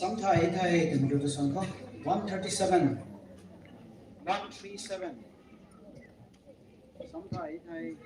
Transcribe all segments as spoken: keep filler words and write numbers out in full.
Samthay thei, tw sangkha, one thirty-seven. One three seven. Samthay thei.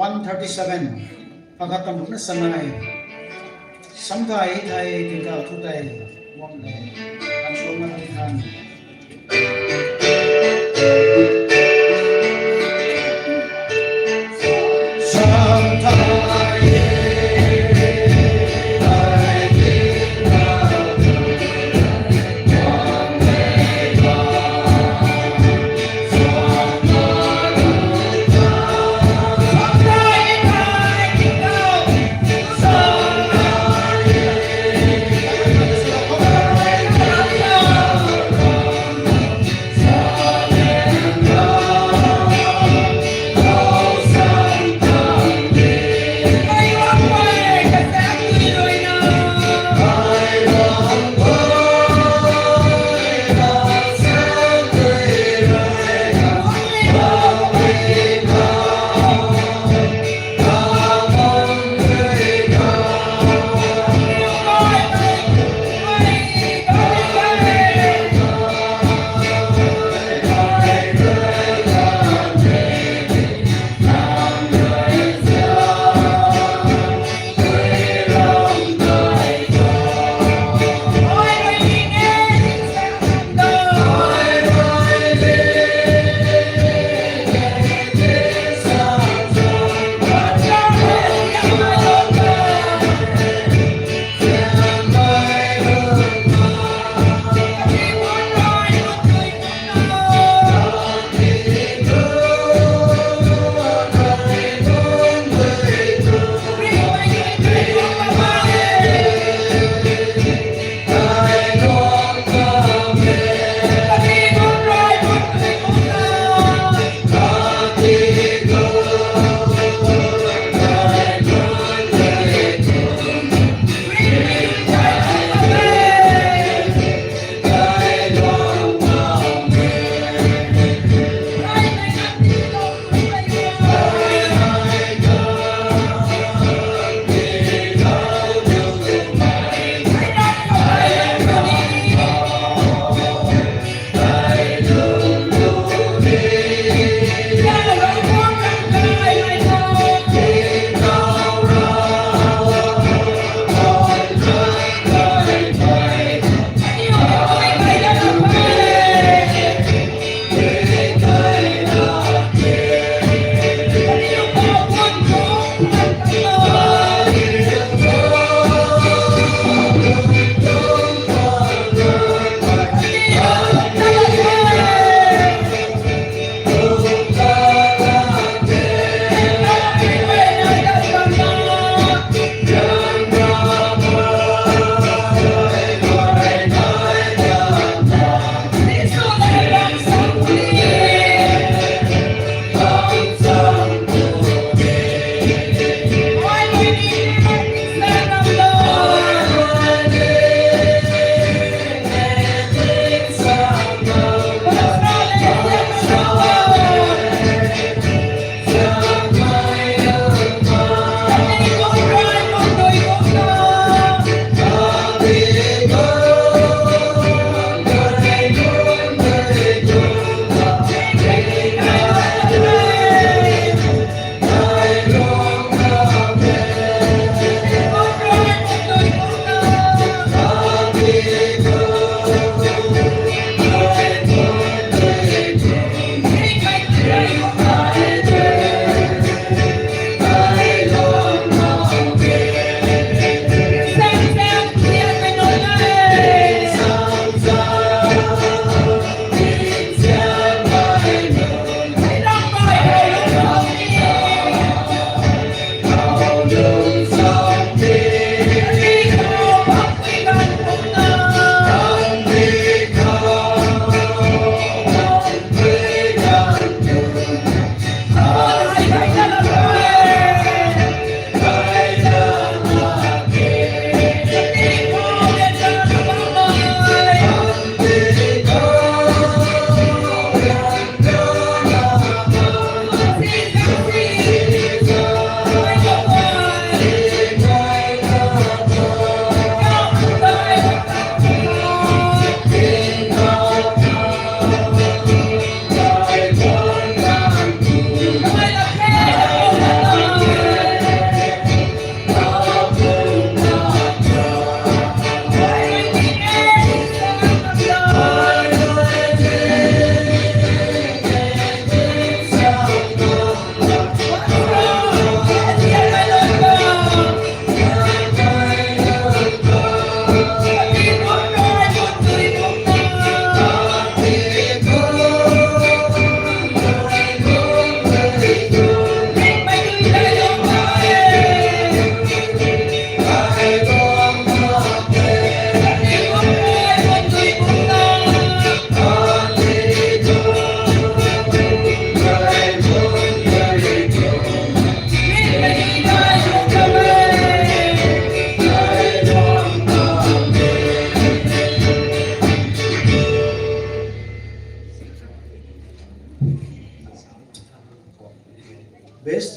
One thirty-seven. Pakhat tam rukna sanai. Samthay thei tingkauh thu tei. Wang tei. Kan suang na tei than.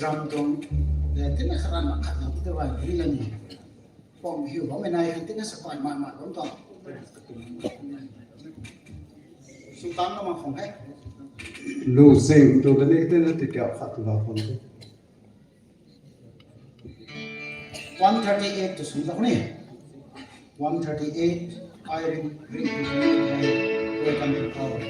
Ram tuang, eh, tina kharan mak khat nang tu bai ni la ni. Pom hiu bammei nai kan tina sapai mak mak bam tuang. Sutang na mak khong he. Lu sing tu da ni tina ti kya khat tu la khong he. One thirty-eight tu sung tak ni. One thirty-eight, I re-, re-, re-, welcome to power.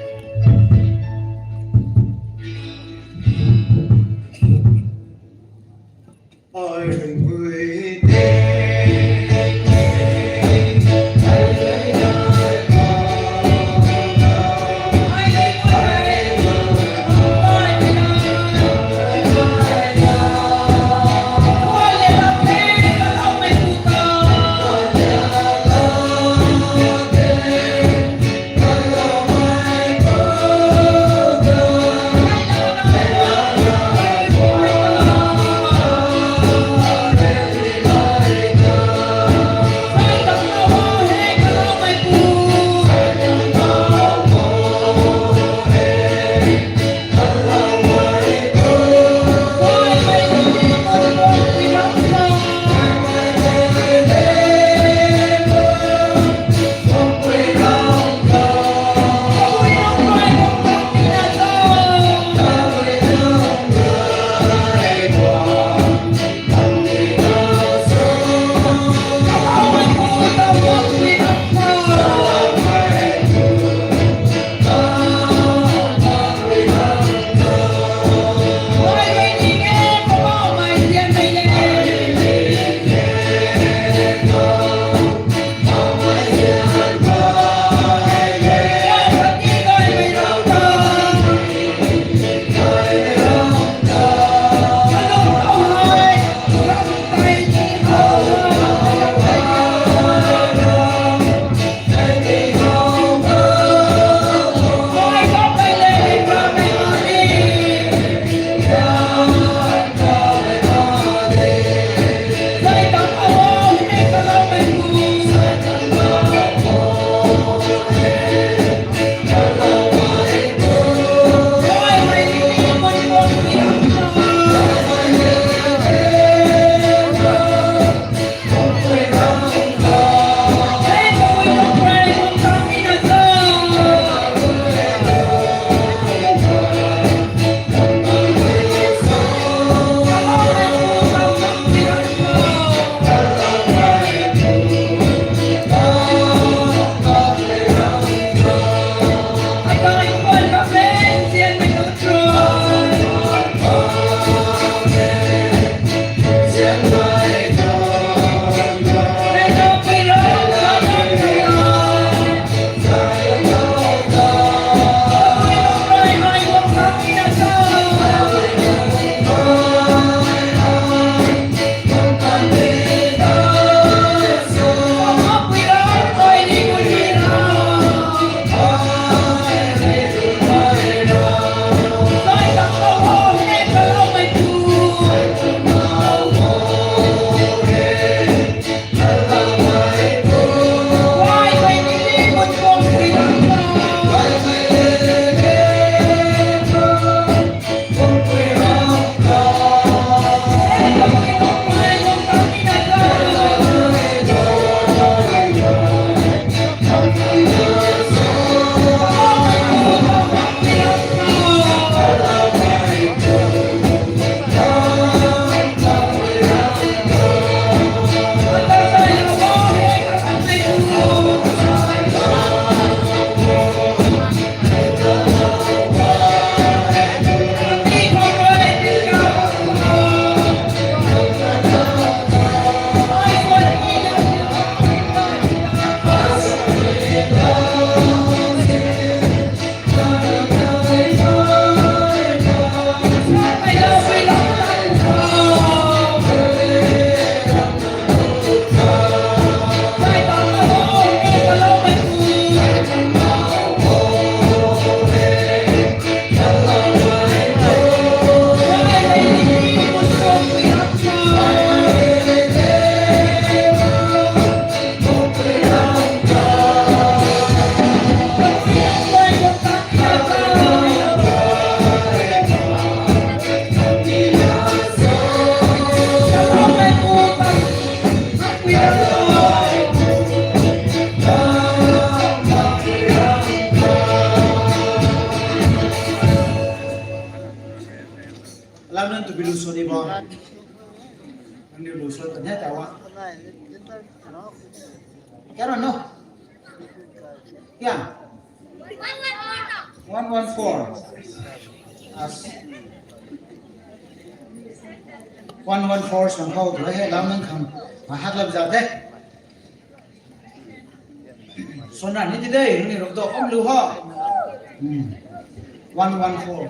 Nangniw lu sw tan he ta wa. Kya ran no? Kya? One one four. As. One one four song khou tu he lam nang khang. Ma hat lap za de. Sona ni ti de, ni ruk do om lu ho. Hmm. One one four.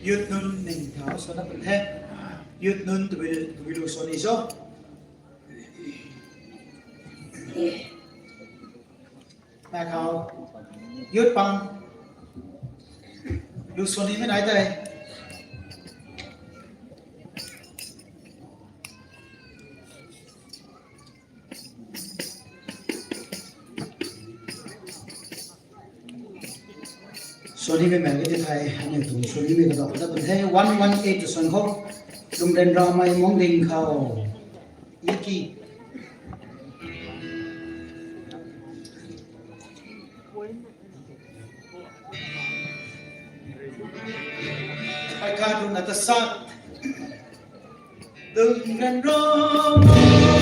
Youth nunc ning thau sw na pun the. Youth nunc tabui, tabui lu sw ni cho. Na khou. Youth pang. Lu sw ni mei nai tei. Sw ni mei mei ke ti thei, aniu tuang sw ni mei kadok ta pun the, one one eight tu swn khou. Lungren Ramei Mungding khou. Yaki. Ai ka tu na ta sa. Lungren Ramei.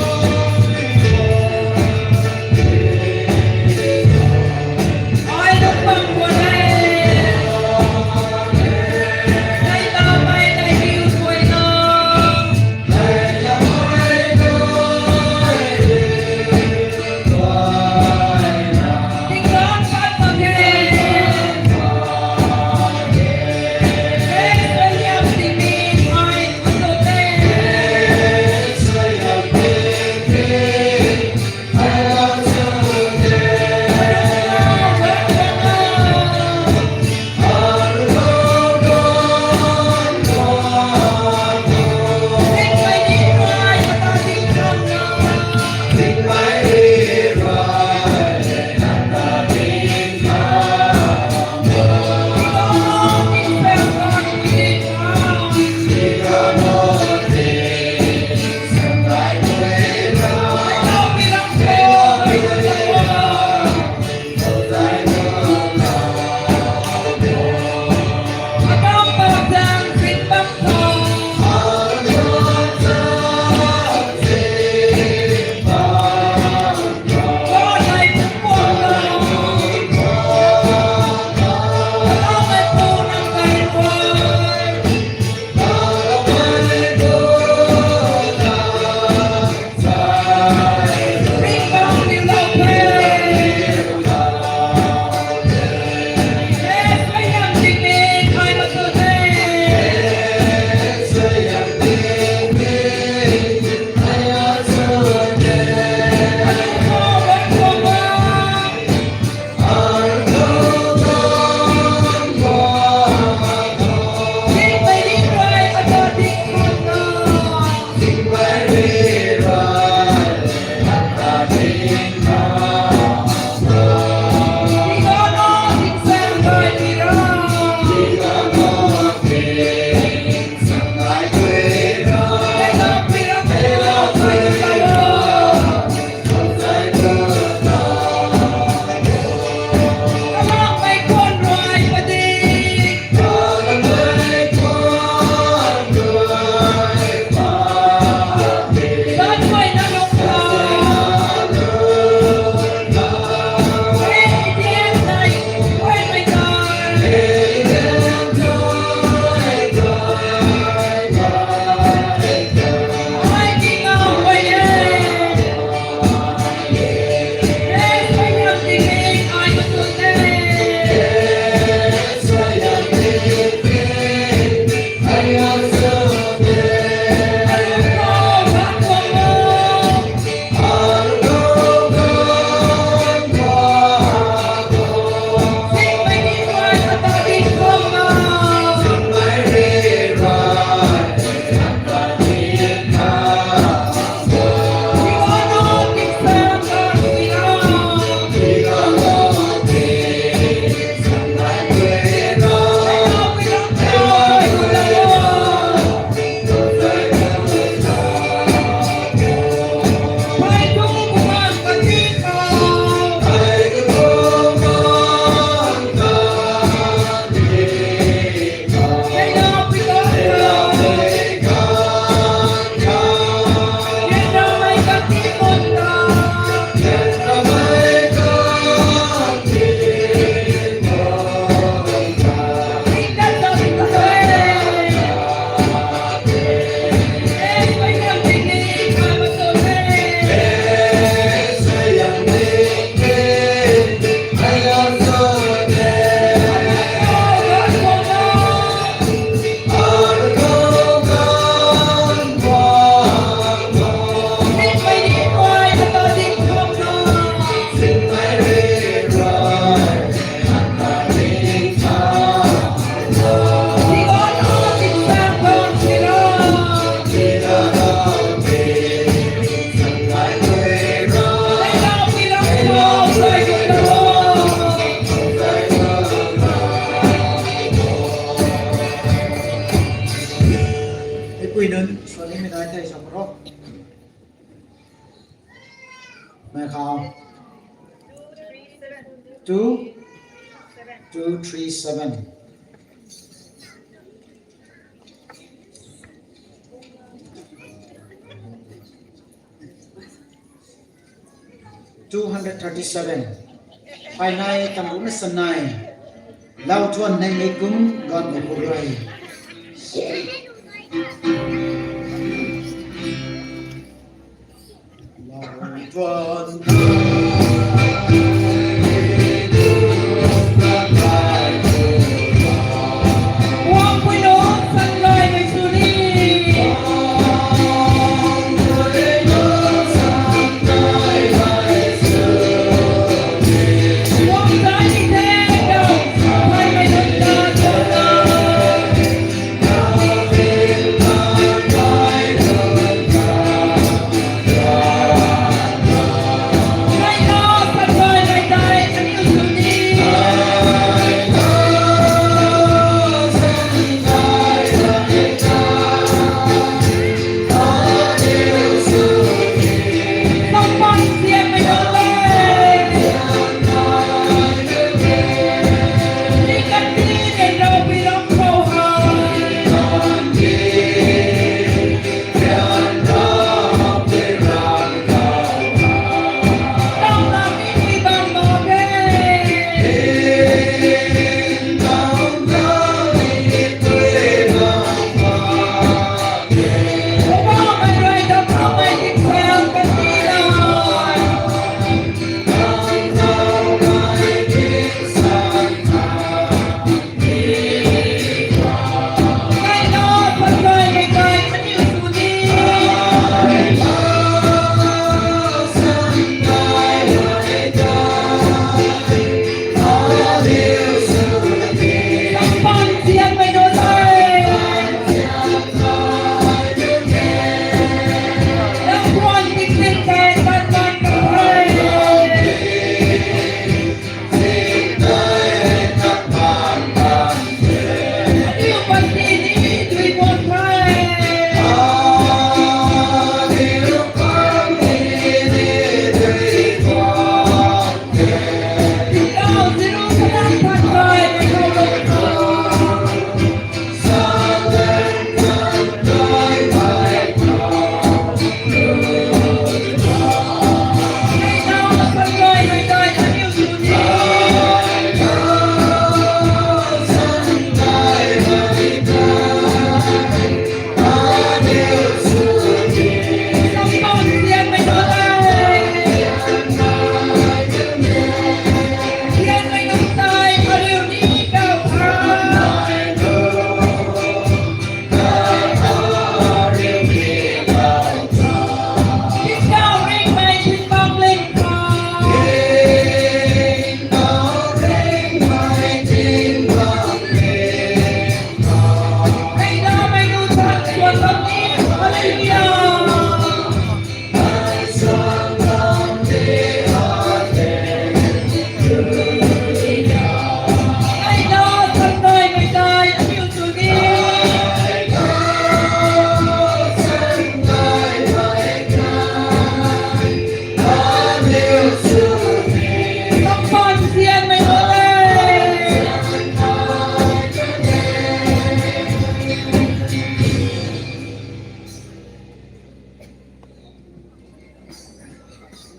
Nunc suanimei nai the sa ro. Mei khou. Two, two, three, seven. Two hundred thirty-seven. Phaynai tamruna sanai. Lau thuan nei mei kum gan mei pu rui. Lau thuan.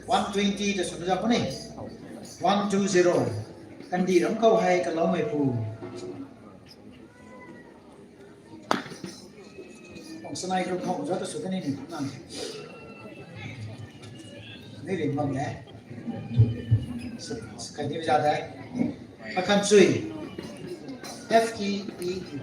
One twenty ta swna zau puni. One two zero. Kandih ram khou hei kaloumei pu. Pang sanai kru khou zau ta sw kani ni nang. Ni rim bam le. Kai ni za dai. Akan chui. F key, E key.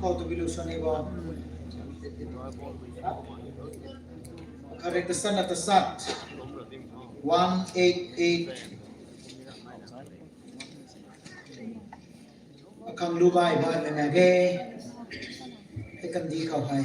Khou tu bilu sani bo. Kharek ta sana ta sat. One eight eight. Akang lu bai bai na na ge. Hei kan di khou hei.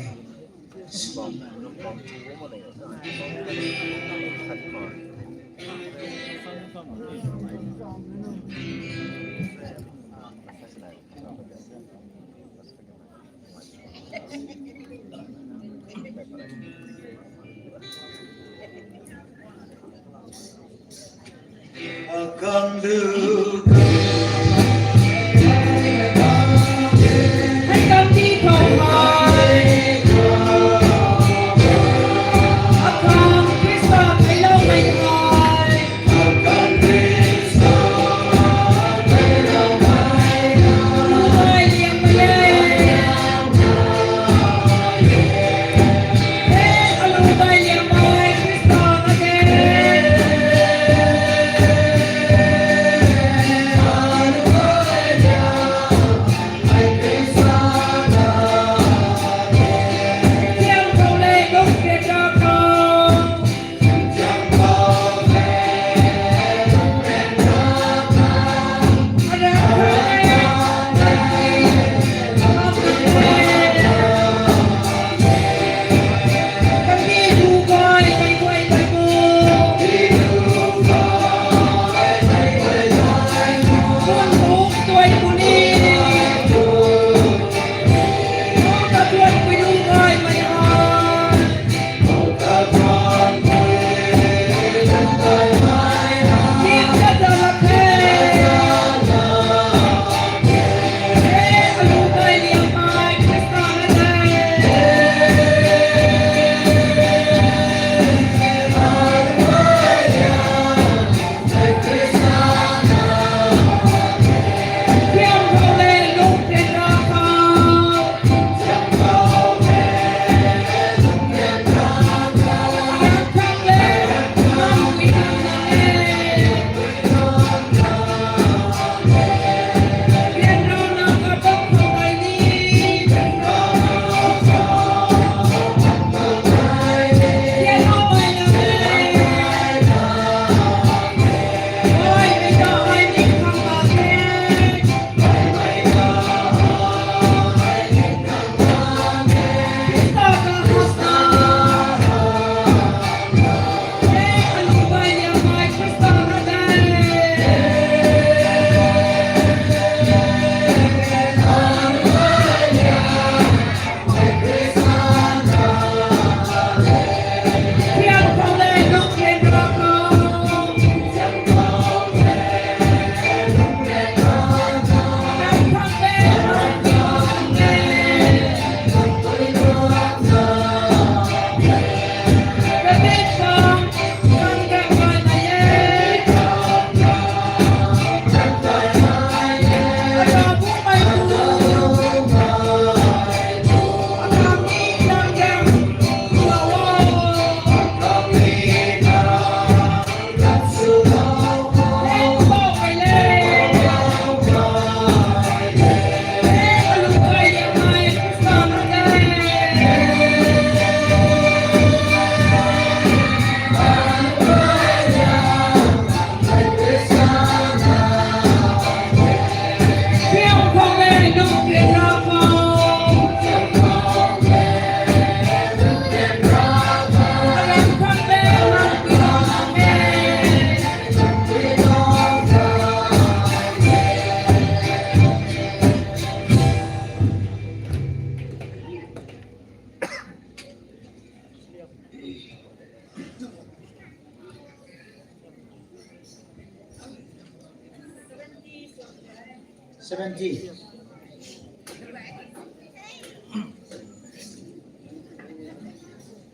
Seventy.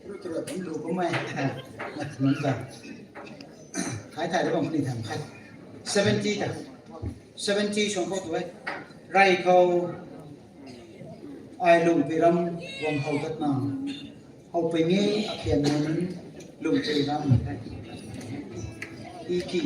Ru tu ru bam lu bam mai. Mat mat ta. Thai thai da bam ni tham khat. Seventy ta. Seventy song khou tu e. Rai khou. Ai lungpi ram guang how dat na. How pui nge akhian nunc lungpi ram e. Iki.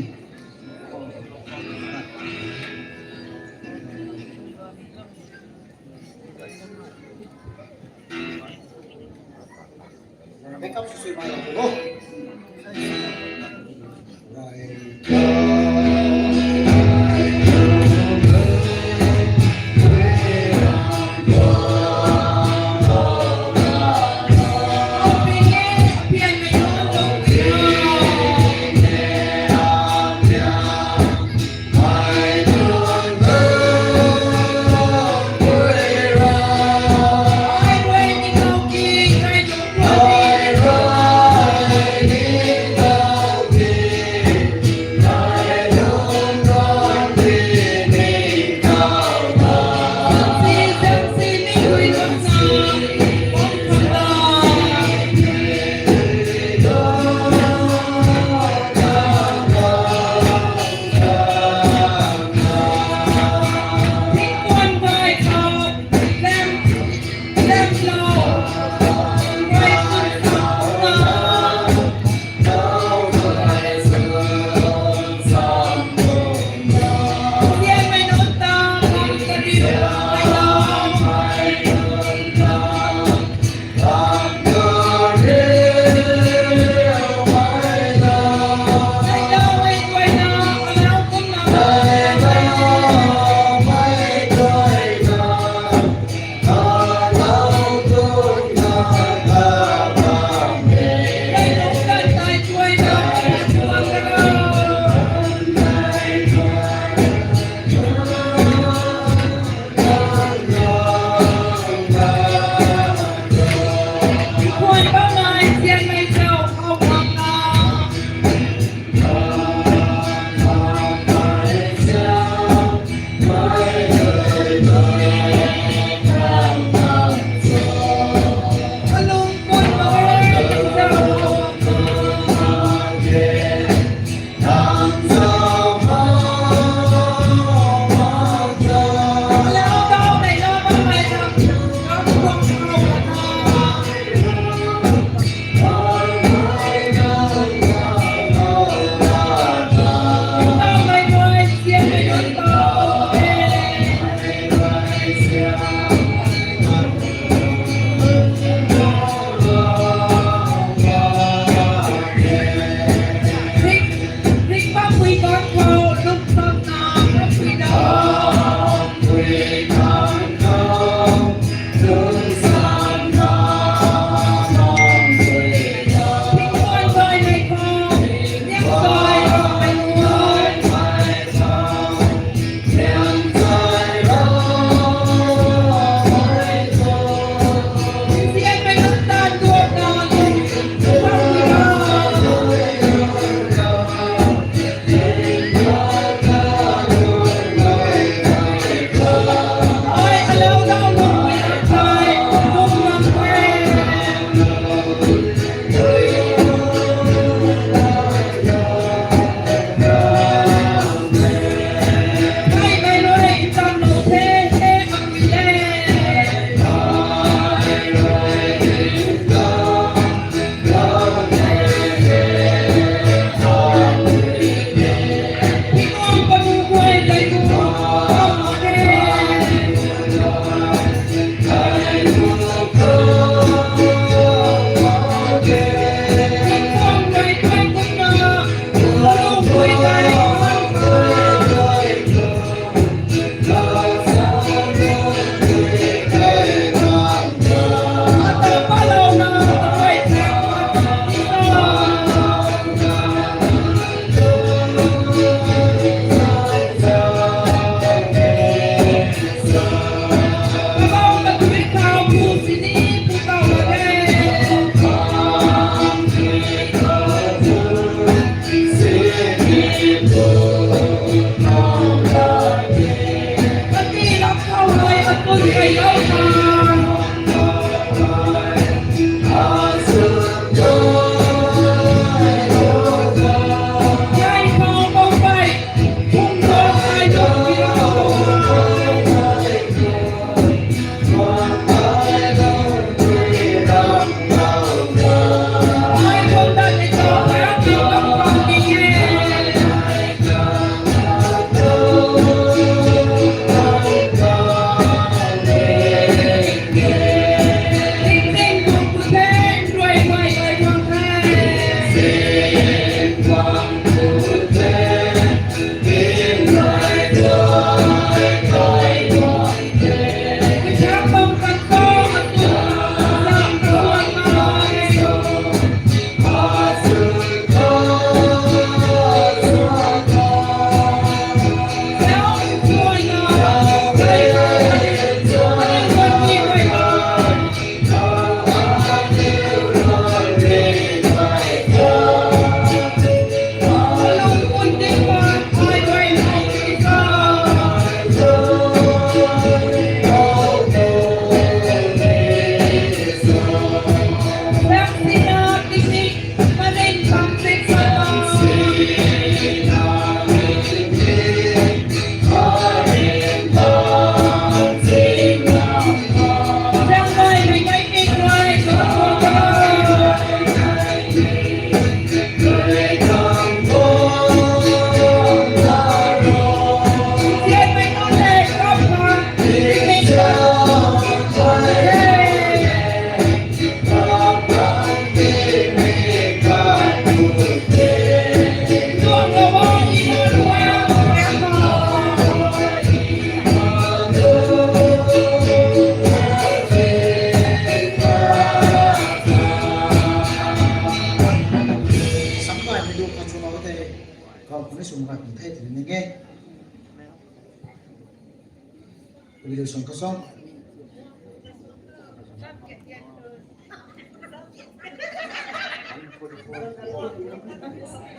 Video song kasong.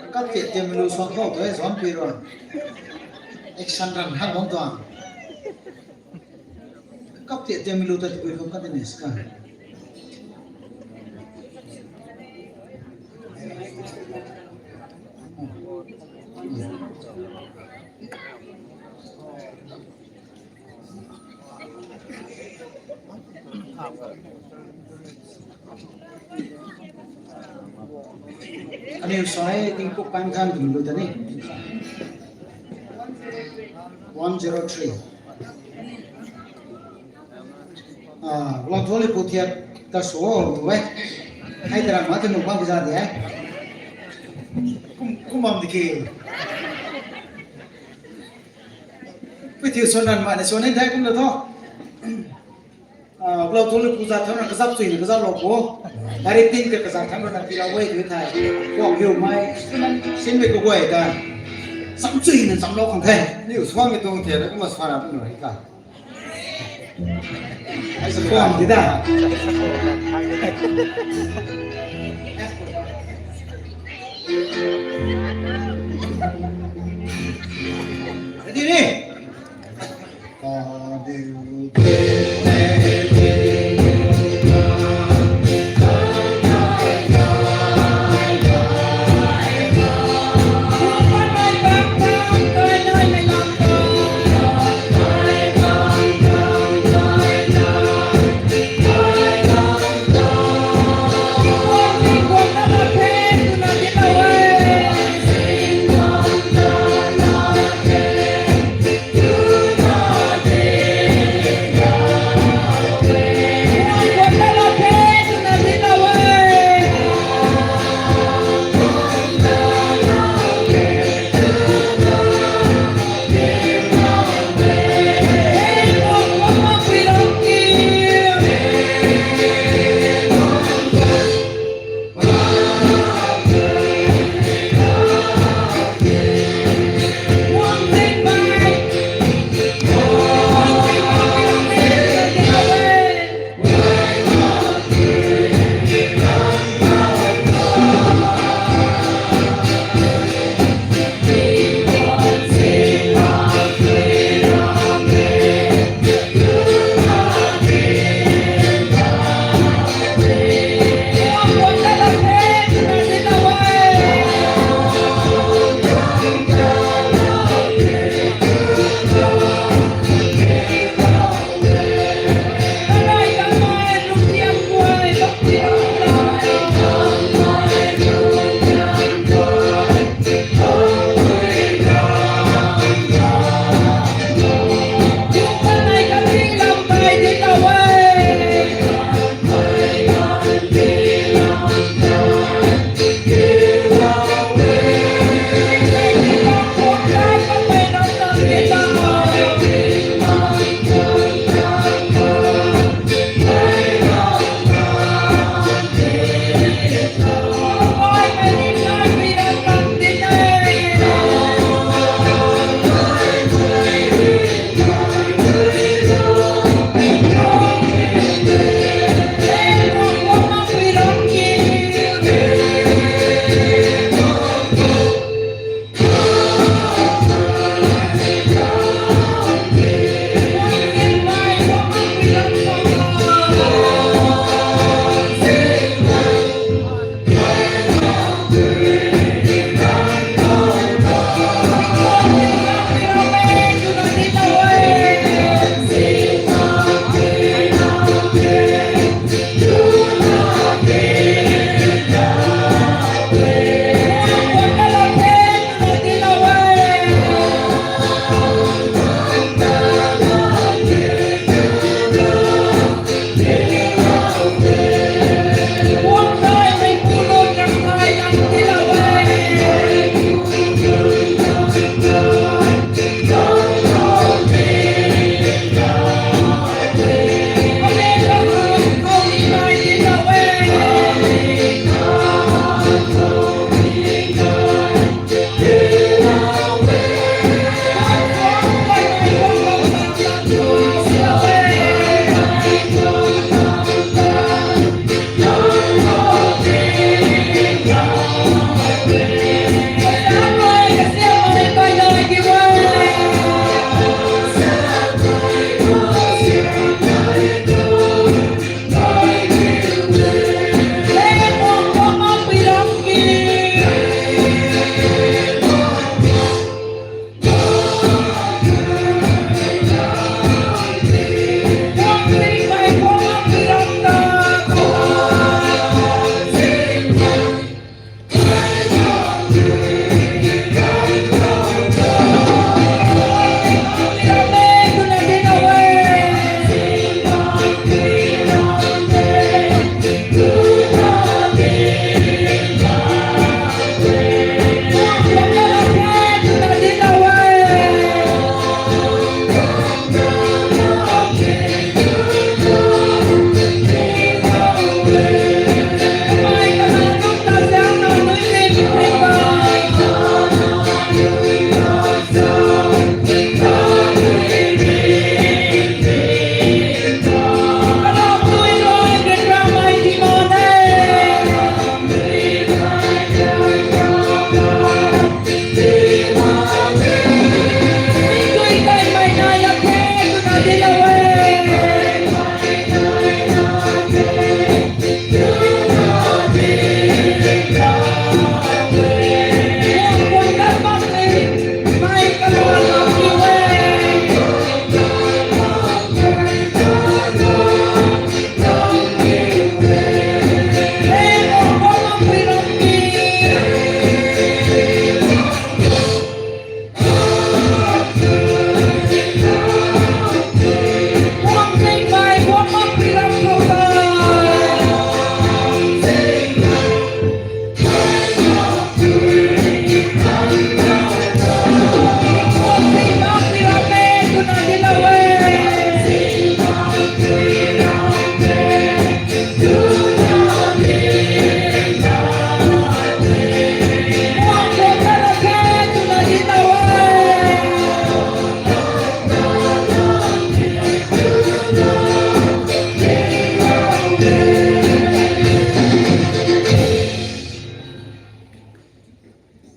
Kap ke tem lu song khou tu e zon pi ro. Action ran hak bam tuang. Kap ke tem lu ta tu kum ka tenis ka. Aniu sai tingpuk pang than kum lu ta ni. One zero three. Ah, Lothuali pu thiat ta sw o tu e. Hei tara ma tu nu bam za de e. Kum, kum bam di ke. Pui thiu swan nan ma ne swan ne thai kum na tho. Ah, Lothuali pu za tham na kazap chui na kazap lo pu. Dari tin ke kazap tham na pi la wei tu thai. Kuang hiu mai. Sin mei ko guay ta. Sam chui na sam lo khang the. Niu swan mei tuang thiat na kum ma swan na pu nu hei ka. Ai sa kuang di da. Ready ni?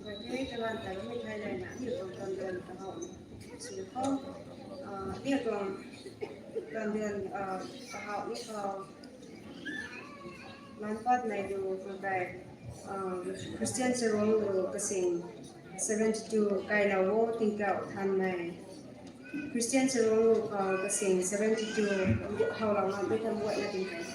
Gaythei kalan ta mi thai lana, aniu tuang kandian kahow ni. Sini khou, ah, aniu tuang, ah, kahow ni khou. Lanpat nei lu khou tei, ah, Christian Charuang lu kasing seventy two kailou o tingkauh than nei. Christian Charuang lu khou kasing seventy two howlou ngam mi tham guayna tingkauh.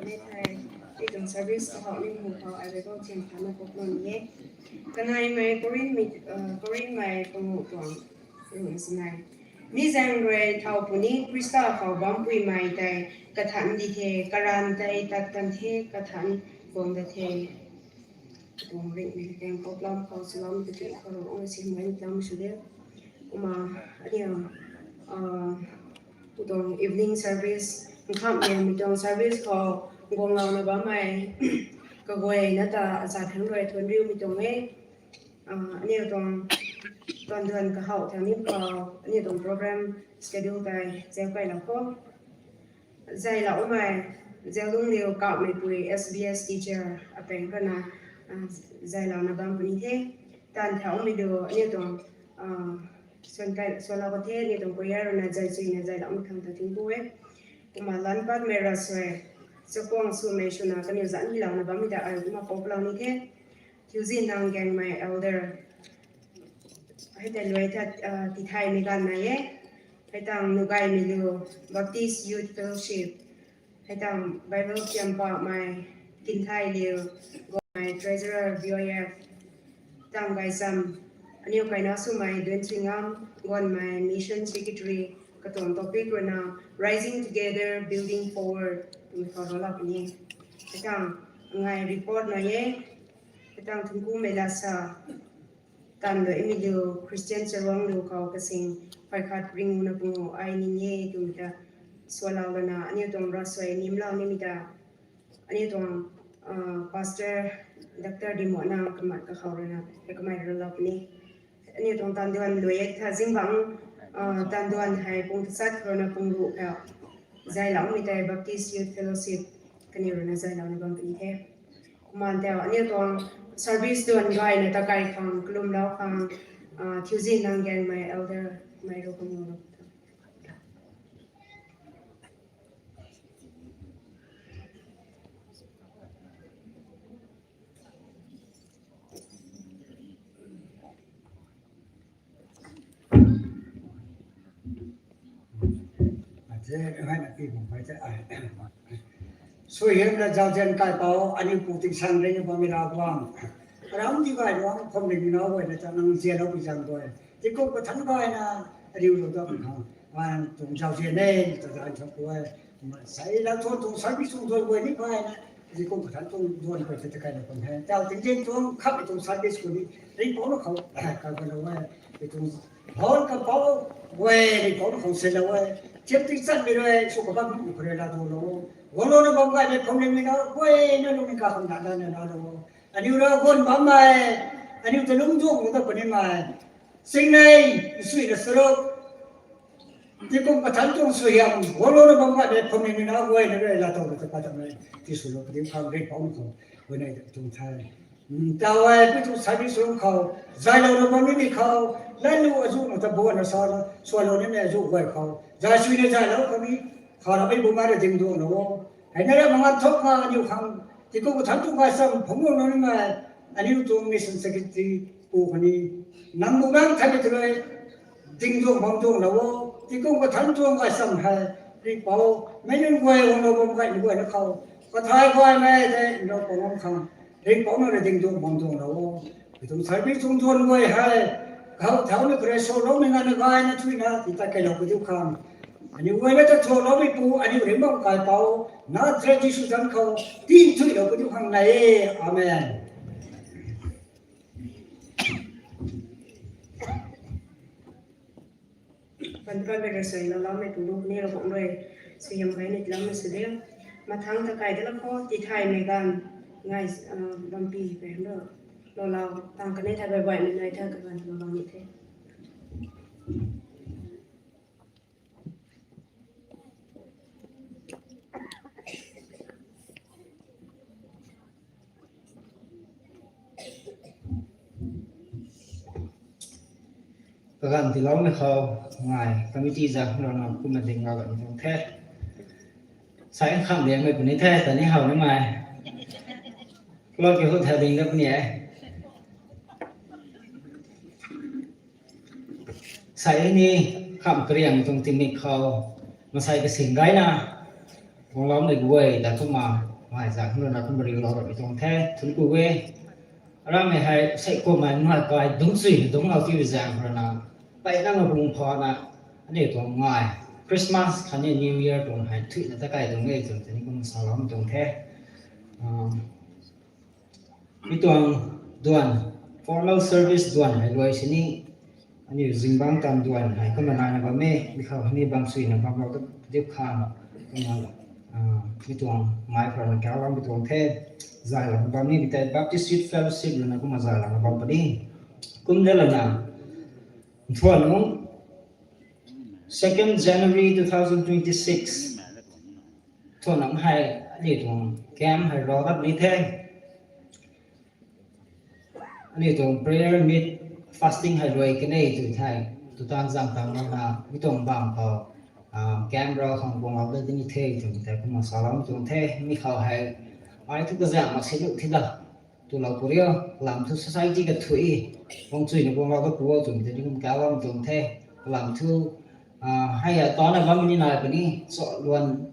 Mei thei, i tuang service kahou ni mu khou ai rui bam thiam khana kuk lun e. Kanaimei Korinthmei, uh, Korinthmei pangu tuang rui sinai. Mi zaeng rui thau puni Khrista khou bam puimei tei kathan di the, karan tei tat kan the, kathan guang da the. Tuang ringmei tang problem khou salam tiki khou rui ong si mai lam su de. Kumna, aniu, uh, tuang evening service, nkhamh liangmei tuang service khou guanglouna bammei kaguayna ta aza thang rui thuan riumei tuang e. Uh, aniu tuang tuan duan kahou thang ni khou, aniu tuang program schedule tei zau kailou khou. Zailoumei, Zaulungliu Kapmeipui S B S teacher apeng kana, uh, zailouna bam puni the. Tan thaumei du, aniu tuang, uh, suan kai, suan lou ka the, aniu tuang choir rui na zai chuina zailoumei khang ta thingpu e. Kumna lan patmei ravsuai, chakuang swmei swna kaniw zanc hilouna bammei ta ai kumna pop lou ni the. Thiuzin Nang Gaengmei elder. Hei tei luai tha, uh, tithaymei ganv nai e. Hei tang Nugaymei Liu Baptist Youth Fellowship. Hei tang Bible Champa mei Kinthai Liu, Gomei Treasurer B Y F. Tang Gaisam, aniu kaina swmei Duan Chingam, Gonmei Mission Secretary, katuang topic rui na Rising Together, Building Forward, twmei khou rui lak ni. Hei tang ngai report nai e. Hei tang Thungkumei Lasa, tan do imi liu Christian Charuang liu khou kasing phay khat ringu na pungu ai ni e twmei ta sualou lana aniu tuang ravsuai nimlou nimei ta aniu tuang, uh, pastor, doctor Dimo na kamat kakhou rui na hei kamei rui lou puni. Aniu tuang tan duan luai e tha zingbangc, uh, tan duan hei pung tachat khou rui na pung ruh khou zailoumei tei Baptist Youth Fellowship kaniw rui na zailou ni bam puni the. Kumna tei aniu tuang service duan gayna ta kai khang kalumlou khang, uh, Thiuzin Nang Gaengmei elder mei rui kamu. Suaihiam la zauzian kaipouc, aniu pu tingsang rui ni bammei Ravguangc. Aram di gay luang, khomling nau guayna ta nang zianloupui zaeng guay. Tingkum kathanc gayna, ariu lou dam khang, a, tuang zauzian e, ta zan thak guay. Sei la thuan tuang service tuang duan guay ni gayna, tingkum kathanc tuang duan guay ta kaina khang he. Tau tingzin tuang khat tuang service khou ni, ringpouc na khou, kai kalou e. Tuang hall kapouc guay, ringpouc na khou seilou e. Thiam tingchanmei rui, sw kabam khou rui la duanlou. Guanglouna bam gaymei khomlingmei nau guayna lungning kakhang na lana lou. Aniu Ravguangc bammei, aniu ta lungc duang ta punimei. Singnei, nsuina saruk. Tingkum kathanc tuang suaihiam, guanglouna bam gaymei khomlingmei nau guayna rui latow ta pat tamei tiswlou padiu khang ringpouc na khou guayna tuang the. Tau e, pi tuang service room khou, zailouna bam nimei khou, latlu azuh na ta buanna sa, sualou nimei azuh guay khou zai suina zailou khang ni, khou ramei bumei rui dingduanglou o. Hei na ra mangan thuk nga aniu khang, tingkum kathanc tuang gaysam phungc guanglou nimei, aniu tuang mission secretary pu khang ni, nang bumaeng thaymei ta rui dingduang bam duanglou o. Tingkum kathanc tuang gaysam hei, ringpouc, mei nunc guay guanglou bam gaymei guayna khou, kathay gaymei tei nlou pangam khang, ringpouc na rui dingduang bam duanglou o. Pi tuang service tuang duan guay hei, kahou thaumei khou rui sualoumei nganvna gayna thuina tii tat kailou padiu khang, aniu guayna ta thuanloumeipu, aniu ringh bam kaipouc Nazareth Jisu zanc khou tinthuilou padiu khang nai e. Amen. Pan pan bai rui suailoumei pu luk ni Ravguangc rui suaihiam gayna tiiloumei sw diu. Mathangc ta kai da la khou, tithaymei ganv ngai, uh, bampi pen rui loulou, tang kanei thai bai baihmei nai thai kaganv loulou ni the. Kaganv tiiloumei khou ngai committee zang rana kumna ding ga ganv tuang the. Sai nkham diangmei puni the, ta ni how nimei. Plot ki hu thau ding da puni e. Sai ni kham kariang tuang tingmik khou, masai kasing gayna Guanglou nei guay ta kumna, mai zang hei na kumna riulou ramei tuang the, thun ku e. Ramei hei sei kumna ngai kai dungc sui dungc lou ti zang khou na, pei nang bung pha na, aniu tuang ngai Christmas khatni New Year tuang hei thuina ta kai tuang e tuang tei ni kumna salou tuang the. Mi tuang duan, formal service duan hei luai sini, aniu zingbangc tan duan hei kumna naina bam e, mi khou hei ni bam suina bam lou ta diu kha, kumna, mi tuang mai khou na kau lou mi tuang the, zay lana bam ni, mi tei Baptist Youth Fellowship lana kumna zay lana bam puni. Kum de lana, nthuan nung, second January two thousand twenty-six, nthuan nung hei, aniu tuang camp hei rau dat ni the. Aniu tuang prayer meet, fasting hei luai kanei tu the, tu tan zang tang na, mi tuang bam khou, camp rau khang guanglou dat ni the, tu tei kumna salou tuang the, mi khou hei, ai thu kazang mak si lu thi da. Tulou pu rio, lam thu society kathui, guang chuina guanglou dat pu o twmei tei ni kum kau lou tuang the, lam thu, hei a tana bam ni nai puni, cho luan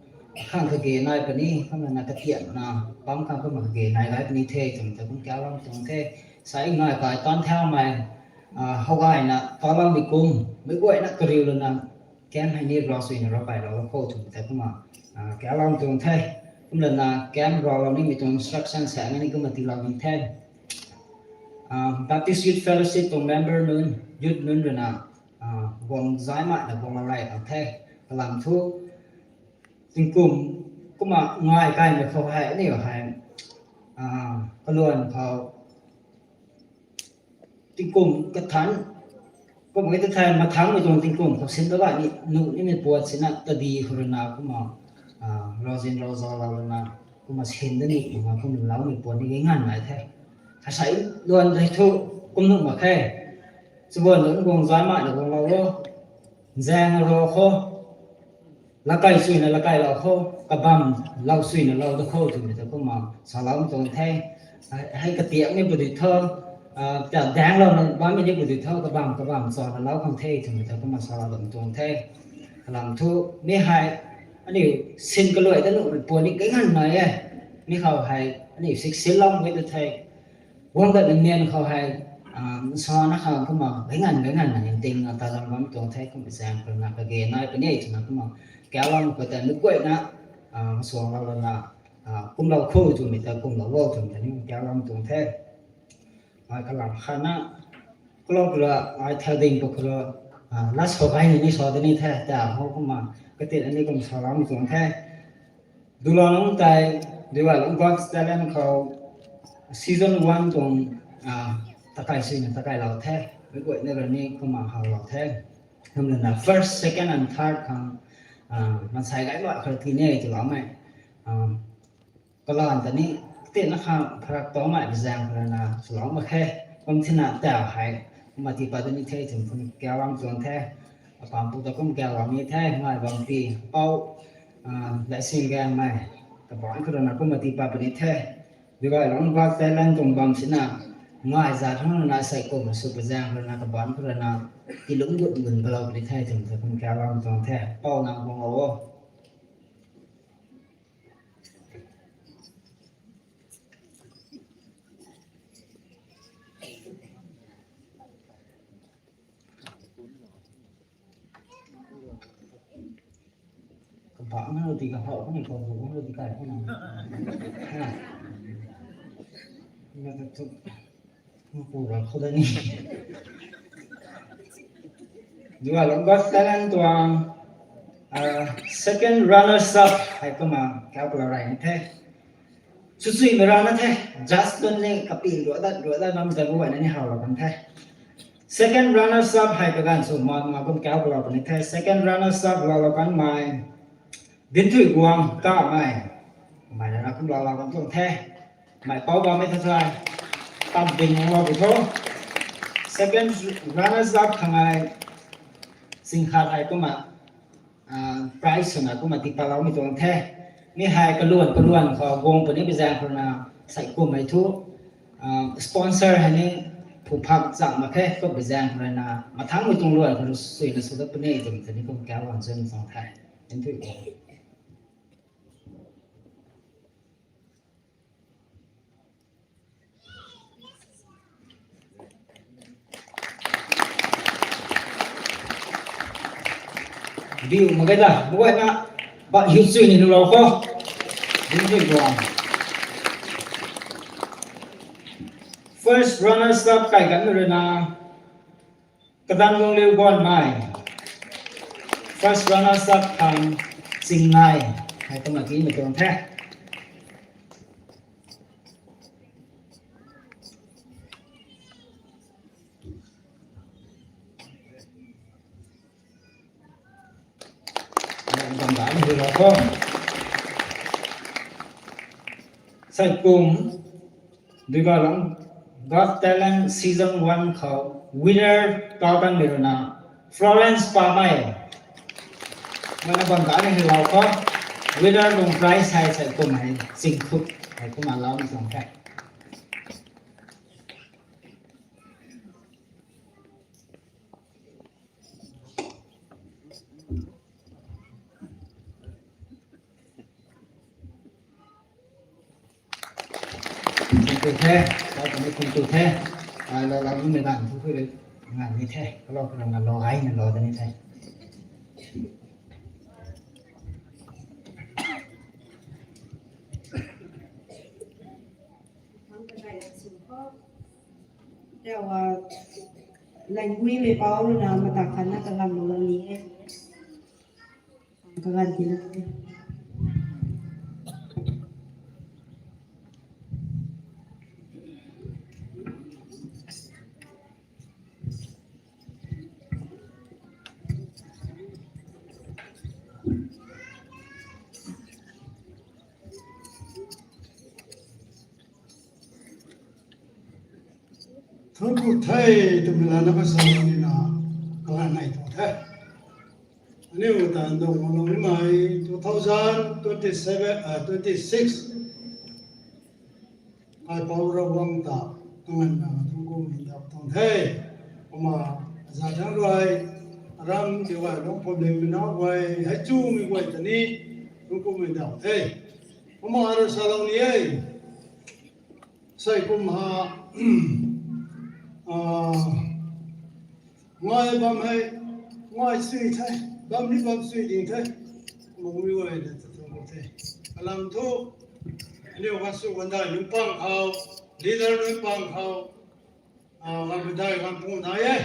khang kage nai puni, kumna na katiakna, bam khang kumna kage nai lai puni the, twmei tei kum kau lou tuang the, sai ngai kai tan thaumei, how gayna, taloumei kum, meic guayna kariu lana, camp hei ni rau suina rau pailou kho twmei tei kumna, kau lou tuang the, kumlana camp raulou nimei tuang instruction sa ni kumna tiilou ni the. Baptist Youth Fellowship tuang member nunc, youth nunc rui na, guang zay mai na guanglou rey kan the, kalam thu, tingkum, kumna ngai kaimei khou hei, aniu hei, kaluan khou, tingkum kathan, kum e ta thei mathangmei tuang tingkum khou sin ta gay ni, nuh nimei puat sina tadi khou rui na kumna, rauzin rau zalou lana, kumna sin da ni, kumna kumna loumei puat ni gay nganv nai the. Kasai luan tei thu, kum nuh mak khe. Chabuan nunc guang zay mai na guanglou o. Zaeng rau khou, lakai suina lakailou khou, kabam lou suina lou da khou twmei ta kumna salou tuang the. Hei katiak ni pudi tho, ta daenglouna bammei ni pudi tho, kabam kabam chana lou khang the twmei ta kumna salou tuang the. Kalam thu, mi hei, aniu sin kaluai ta nuhmei puat ni gay nganv nai e. Mi khou hei, aniu siksinlou mei ta the. Guang datmei nian khou hei, nsana khang kumna gay nganv gay nganvna ningtingna talam bam tuang the, kumna zaeng khou na kage nai puni twna kumna, kau lou khou tei meic guayna, suanglou lana, kumlou kho twmei ta kumlou o twmei ta ni kau lou tuang the. Ai kalam khatna, kalou pura, ai thading pa khou, last khou gay ni ni sa da ni the, ta hou kumna, katin ani kum salou tuang the. Dulou nunc tei, Duilong God's Talent khou season one tuang, takai suina takailou the, meic guayna rui ni kumna howlou the. Kumlana first, second and third khang, mansei gay mak khou tii ni twloumei, kalan ta ni, tina khang pharak towmei zaeng khou rui na swlou mak khe, kum thina ta hei, kumna tii pat da ni the twmei kum kau bam tuang the. Apampu ta kum kau bam ni the, ngai bam pi, pou, Laising Gaymei, kabaanc khou rui na kumna tii pat puni the. Duilong God's Talent tuang bam sina, ngai zat hang rui na sei kumna sw pa zaeng khou rui na kabaanc khou rui na, tiilungc gut gun palou puni the twmei ta kum kau bam tuang the, pou nang guanglou o. Kabangc na ti kahou kani khou, kabangc na ti kai khou na. Na ta tu, na pu ra khou da ni. Duilong God's Talent tuang, second runners up hei kumna kau palou rey ni the. Chuchuimei rana the, just tun ni kapin ruat dat ruat dat bam ta bu na ni howlou kan the. Second runners up hei kaganv sw ma ma kum kau palou kan ni the. Second runners up loulou kanmei, Dinthuiguang Kamei, mei na kum loulou kan tuang the. Mei pou bammei ta thei, tam ding lou bu tho. Second runners up khang ei, singkhat hei kumna, prize swna kumna tii patloumei tuang the. Mi hei kaluan kaluan khou guang puni bi zaeng khou na, sei kummei thu, sponsor hei ni phu phak chang mak khe, kum bi zaeng khou na, mathangmei tuang luan khou suina sw dat puni twmei ta ni kum kau bam chwn tuang the. Dinthuiguang. Diu mak ge da, guayna, ba hiu chui ni nu lou kho. Din ni guang. First runners up kai kan rui na, Kadang Lung Liu Guan Mai. First runners up khang Ching Ngai. Hei kumna ki mei tuang the. Bam da ni hui lou kho. Sai kum, Duigalang Got Talent Season one khou winner kau tan mei rui na Florence Pamei. Mana bam da ni hui lou kho. Winner lung prize hei sai kum hei Chingthuk hei kumna lou ni tuang the. Thank you the, thank you the. Ai la la ni dan thu khui ngan ni the. Kalau kena ngan lo ai ngan lo ni the. Taw, ah, language mei pau rui na mata khat na kalam lou ni e. Kagan ti na. Thuanc ku the twmei lana ka sa ni na, kalan nai tuang the. Aniu ta ndong mak lou nimei two thousand twenty-seven, ah, twenty-six. Kaipouc Ravguangc ta, kanganvna thuanc ku mei ndauh tuang the. Kumna, za thang rui, aram ti gay lung pum ling mei na guay, hei chumei guay ta ni, thuanc ku mei ndauh the. Kumna, aru salou ni e. Sai kum ha, ah, ngai bam hei, ngai sui the, bam ni bam sui ding the. Mungmei guay na ta thuanc ku the. Alam thu, aniu kha sw kandai nunc pang khou, leader nunc pang khou, ah, gam dai gam pung dai e.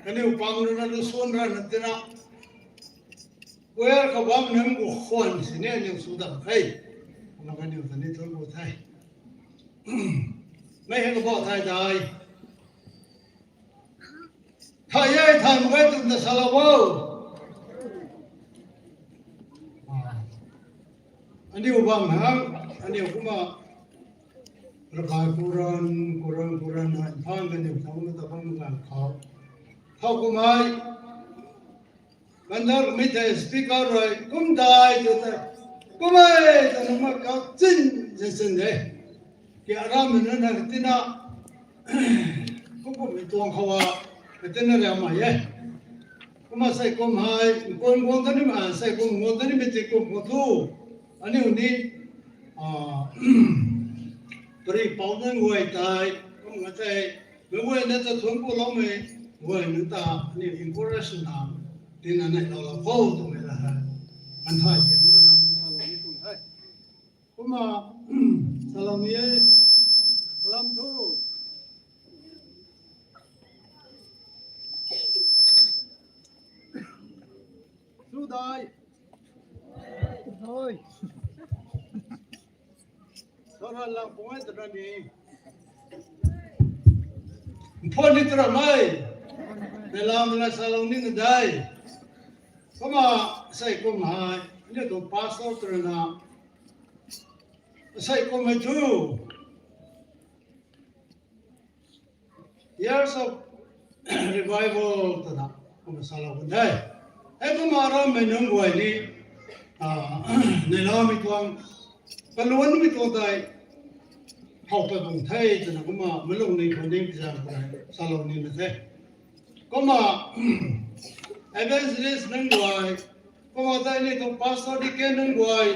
Kaniw pang rui na lu suan ra na tina. Kuer kabam nunc gu khwan sini aniu sw dam the. Kumna kaniw ta ni thuanc ku the. Mei hei kabah thay dai. Thay e, thay mak ge twna salou o. Aniu bam hang, aniu kumna, rakai kuran, kuran, kuran, hei, phaan kaniw thangc na ta bam gan khou. Thowkumhmei, kandak mi the speaker rui, kum dai tu the, kum e, twna ma kau chin, chin, chin de. Ki aram na na tina, kum kummei tuang khou a, tina liammei e. Kumna sei kum hei, nkuan guang ta ni ma, sei kum guang ta nimei ti kum khou thu, aniu ni, ah, pari pou nunc guay tei, kum nga tei, meic guay na ta thuanc ku loumei guay nunc ta, aniu encourage na, tina neihlou lou kho twmei la hei. An thay ti na na salou ni kum the. Kumna, salou ni e, lam thu. Sudai. Oi. Sora lang pung e tana ni. Phone ni tara mei. Neihlamei la salou ni na dai. Kumna sei kum hei, ni tu pastor tara na. Sei kum hei thu. Years of Revival twna, kumna salou kan the. Hei kumna arammei nunc guay ni, ah, neihlamei tuang, kaluanmei tuang tei, how pat bang the twna kumna, malung ni khou ni pizan khou salou ni na the. Kumna, evangelist nunc guay, kumna tei ni tuang pastor deacon nunc guay,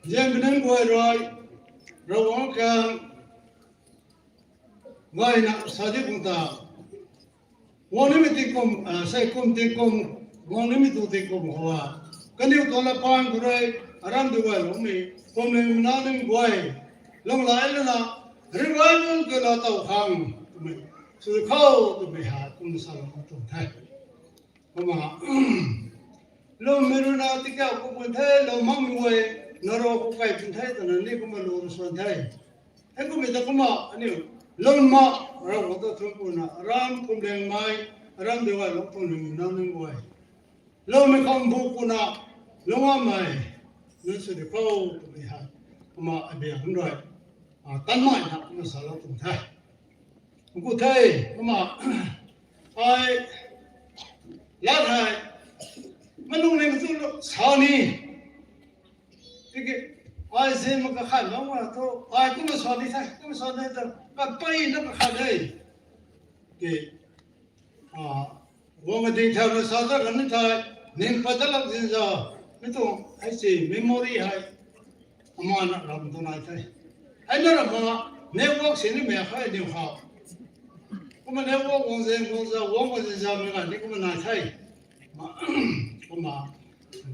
zianmei nunc guay rui, Ravguangc khang, gayna sa di kum ta. Guang nimei tingkum, ah, sei kum tingkum, guang nimei tu tei kum khou a, kaniw tuang la pan khou rui, aram di guay lungmei, kumling na ning guay, lung lai lana, revival ke la taw khang twmei, sw khou twmei ha kum sa lou tuang the. Kumna, lwmmei rui na tikau ku pun the, lou makmei guay, narou ku kai pun the twna ni kumna lou suan the. Hei kummei ta kumna aniu lwm ma, Ravguangc ta thun kuna, aram kumlengmei, aram di guay lung kumling na ning guay, lwmmei khang bu kuna, lung amei, nunc sw di khou twmei hei, kumna abiang rui, tanmei na kumna salou tuang the. Ku the, kumna, ai, lat hei, malung ning tu sa ni, tiki, ai zi ma kakhan lou na thu, ai kumna sa ni the, kumna sa ni the, kapeyna kakhan e. Ki, guang ka ding thau na sa ta kan ni thei, ning pat ta lak zin za, mi tuang hei si memory hei, amana ram tu nai the. Hei na ram ma, network si ni mei kha niw khou. Kumna network guang zin guang za, guang guang zin za mei na ni kumna nai the. Kumna,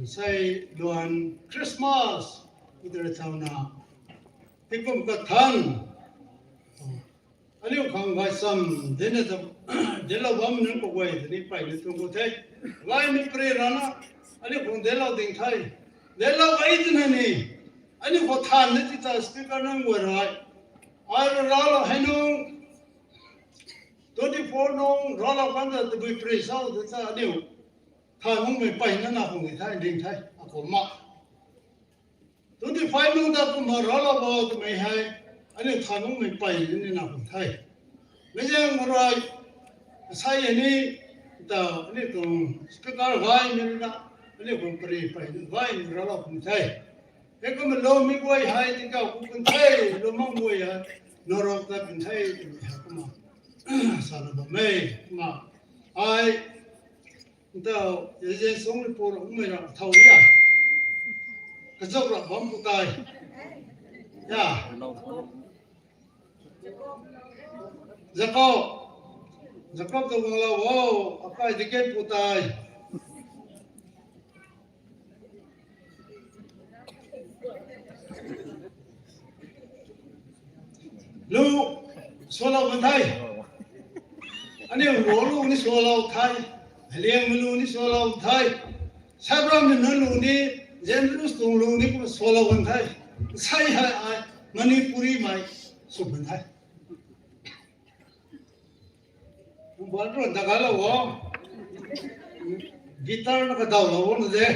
sei luan Christmas, mi ta rui thau na, ti kum kathan, aniu khang gaychamv dina ta, delou bam nunc kaguay ta ni peyna tuang ku the. Gaymei pary rana, aniu khang delou ding the. Delou gay twna ni, aniu khou than na ti ta speaker nunc guay rui, ai rui raclou hei nung, twenty four nung raclou kan ta tabui pary sau ta ta aniu than nungmei peyna na khang ni the, ding the, akumna. Twenty five nung ta kumna raclou bo twmei hei, aniu than nungmei peyna ni na khang the. Meizaeng rui, asei hei ni, ta, aniu tuang speaker gaymei rui na, aniu khang pary peyna gaymei raclou pun the. Hei kumna loumei guay hei tikau ku pun the, lou mak guay hei, narou ta pun the twmei hei kumna, sana bam e, kumna, ai, ntaw, Yen Sung rui pu ra, umei ra, thau ria. Kazak ra bam pu tei. Ya. Jakob. Jakob ta guanglou o, akai deacon pu tei. Lu, sualou kan the. Aniu lu lu ni sualou the. Liangmei lu ni sualou the. Sabram ni nunc lu ni, Zenrus tuang lu ni kumna sualou kan the. Sei hei ai, Manipurimei, sw kan the. Bal ron ta galou o. Guitar na kadawlou o na de.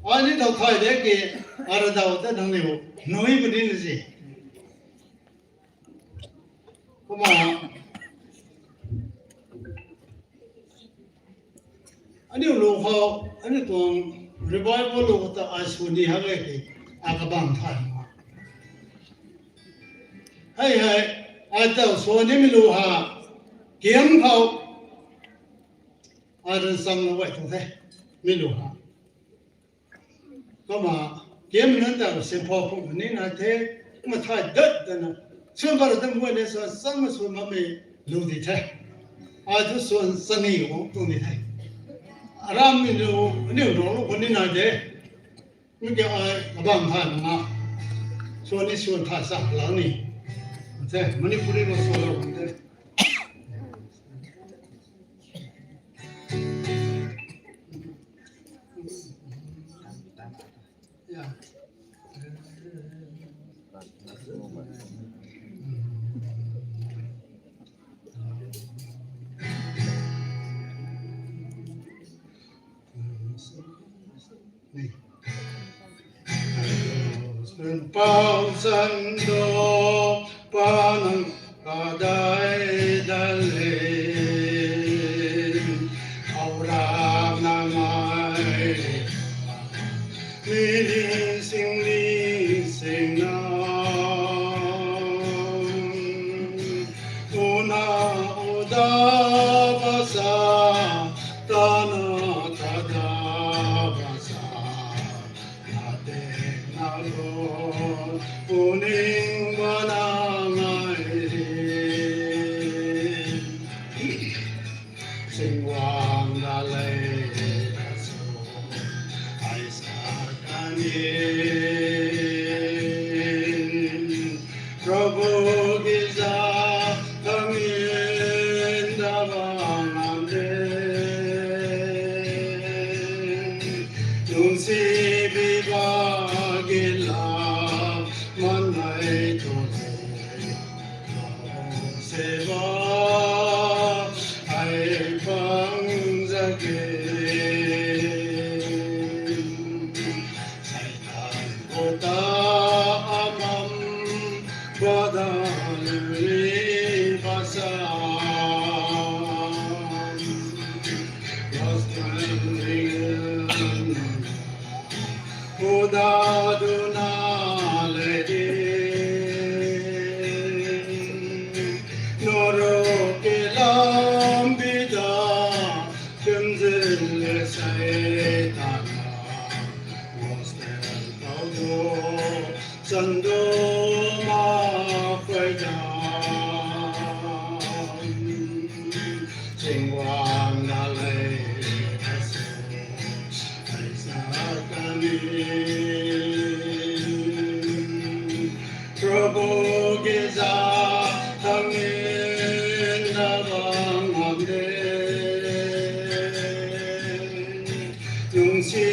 Ai ni daw thay de ki, ara daw ta nangniw nui puni na si. Kumna, aniu lu khou, aniu tuang revival lu ta ai sw ni hak e ki, a kabam thay ma. Hei hei, ai taw sw nimei lu ha, kiam khou, ai rui chamlou guay tuang the, mi lu ha. Kumna, kiam nunc ta simpou phung ni nai the, kumna thay dat dana, swan bar dam guay ni swan cham ma swan bammei lu di the. Ai thu swan chani guang tuang di the. Arammei lu, aniu rou lu khou ni nai de. Mi ki ai, abam thay ma nga. Swan ni swan thay sa la ni. The, Manipuri khou swan lou the. Pau san do, pa nang kadai da le. Khou ra na ngai, mi li sing li sing na. Una uda basa, tana tada basa. Atek na lo, uning bana ngai ri. Sing wa Prabhu ki za thangin da bam ngam de. Lungsi biba gila manai tu seva ai pang zage. Satan kota amam bada lui basa. Lost and Uda duna le di. Noro ke lam bida, kemzin le sai tana, gospel tau do, sando ma kwai da. Chingwang na le, asu, ai sa kani. Prabhu ki za thangin da bam ngam de. Lungsi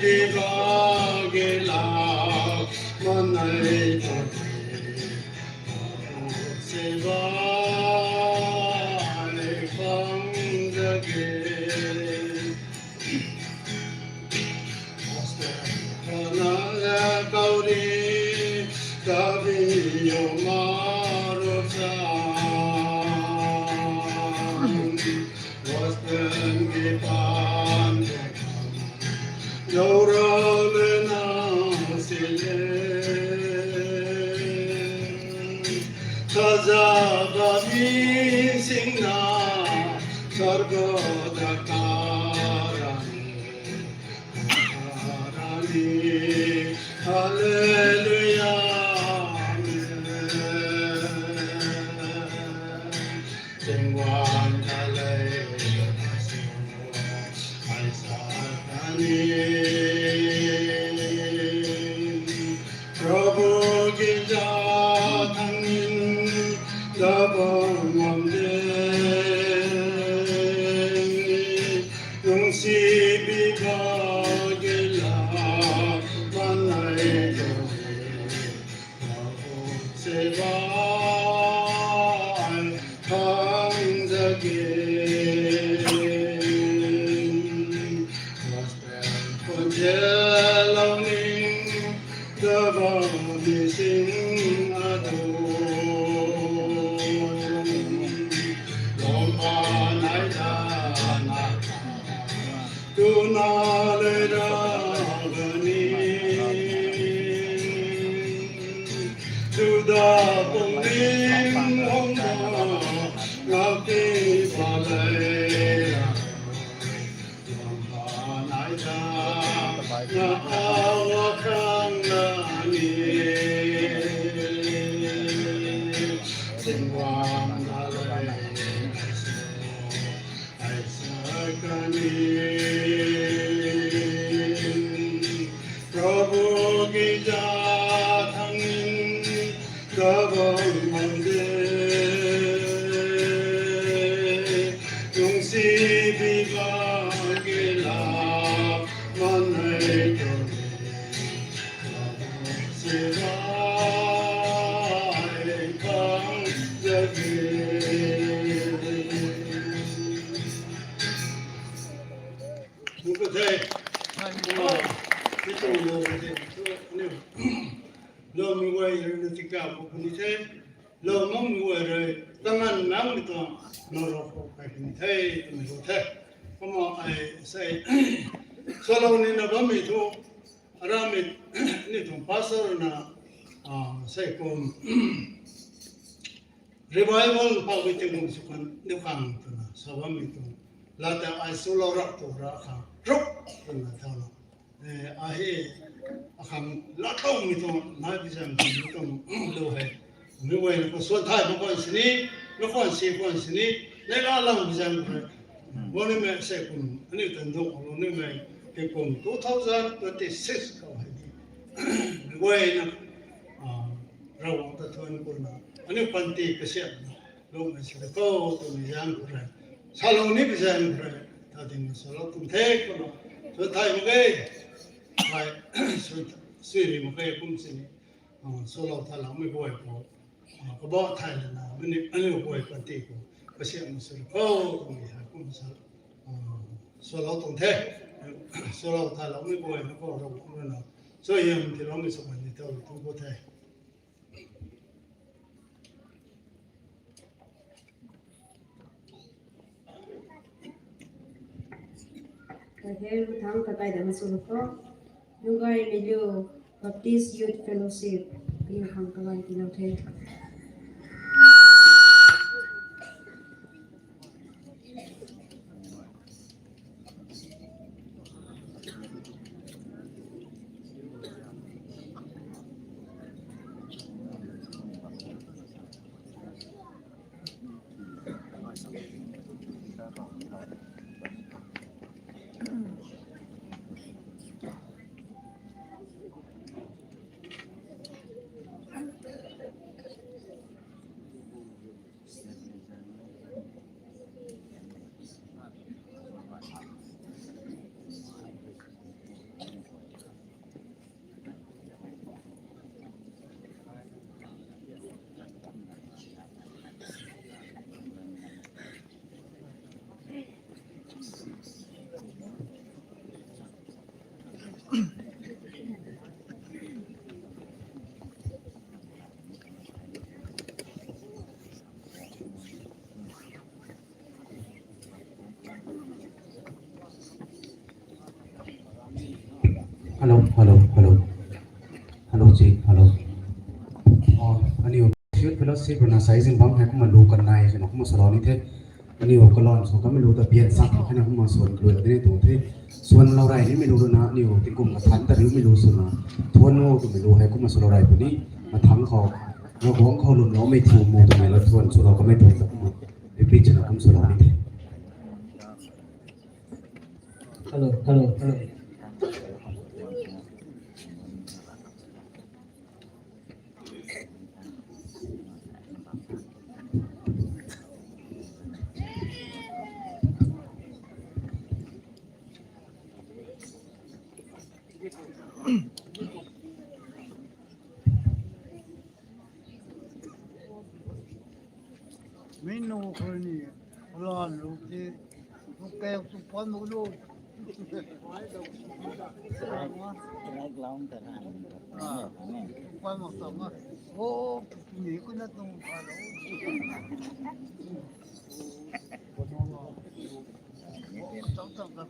biba gila manai tu seva ai pang zage. Kana kauri kabi yo maru cha. Western ki pan de kam. Lou rau le na si le. Kaza ba mi sing na, sargo da karani, karani, hallelujah, amen. Chingwang ta le, ai sa kani. Prabhu ki za thangin da bam ngam de. Lungsi biba gila manai tu. Seva ai khang zage. Gospel khwan the lou ning, da bam mi sing atu. Lom pa nai da na. Tuna le ra ga ni, Juda pumling hong ta, ngau ti ba le ra, Juda nai ta, na awa khang na ni, Tingwang na le, Aisa kani, Prabhu ki za thangin kabam bam de, lungsi biba ki la manei tu. Lou mei guay rui na tika pu puni the. Lou makmei guay rui tangan makmei tuang lou rau khou kai puni the, twmei lou the. Kumna ai sei salou nina bammei thu, aramei ni tuang pastor na, ah, sei kum revival pau bi tingkum sw khang diu khang twna sa bammei tuang. Lata ai swlou rap tu ra khang rup twna thau lou. Eh, ahi akhang latloumei tuang, nai bi zang mi tuang lou hei. Mi guay na khou suan thay mak khwan sini, mak khwan si khwan sini, nai la lang bi zang khou. Lou nimei sei kum, aniu tan duk lou nimei, tingkum two thousand twenty-six khou hei di. Guayna, ah, Ravguangc ta thuan kuna, aniu panty kasiamna lungmei sw di khou twmei zaeng khou rui, salou ni pui zaeng khou rui, ta ding salou tuang the kumna, sw thay mak ge, thay, sw, sw ri mak ge kum sini, ah, swlou thayloumei guay khou, ah, kabah thay lana, mani aniu guay panty khou kasiamna sw di khou twmei hei kum sa, ah, swlou tuang the, swlou thayloumei guayna khou Ravguangc rui na, suaihiam tiiloumei sw kan ni tau tuang khou the. Kahe, mathang kakai dam sw khou, Nugai Meilu Baptist Youth Fellowship, kaniw khang kalan tiilou the. Hello, hello, hello. Hello, Chief, hello. Oh, aniu Youth Fellowship rui na sai zingbangc hei kumna lu kan nai swna kumna salou ni the. Aniu kalon sw kamei lu ta bian sak khou khatni kumna swan kalui la ni tuang the. Swan lou rey nimei lu rui na aniu tingkum kathan ta riumei lu swna, thuan o twmei lu hei kumna swlou rey puni. Mathang khou, Ravguangc khou lwmloumei thu mu twmei la thuan swlou kamei tuang ta kumna repeat swna kum swlou ni the. Hello, hello, hello. Mi nu khou ni, lan lu ti, lu keu tu pan lu lu. Ah, pan mak tang a. O, ni ku na tung pa lo. Tang tang ka.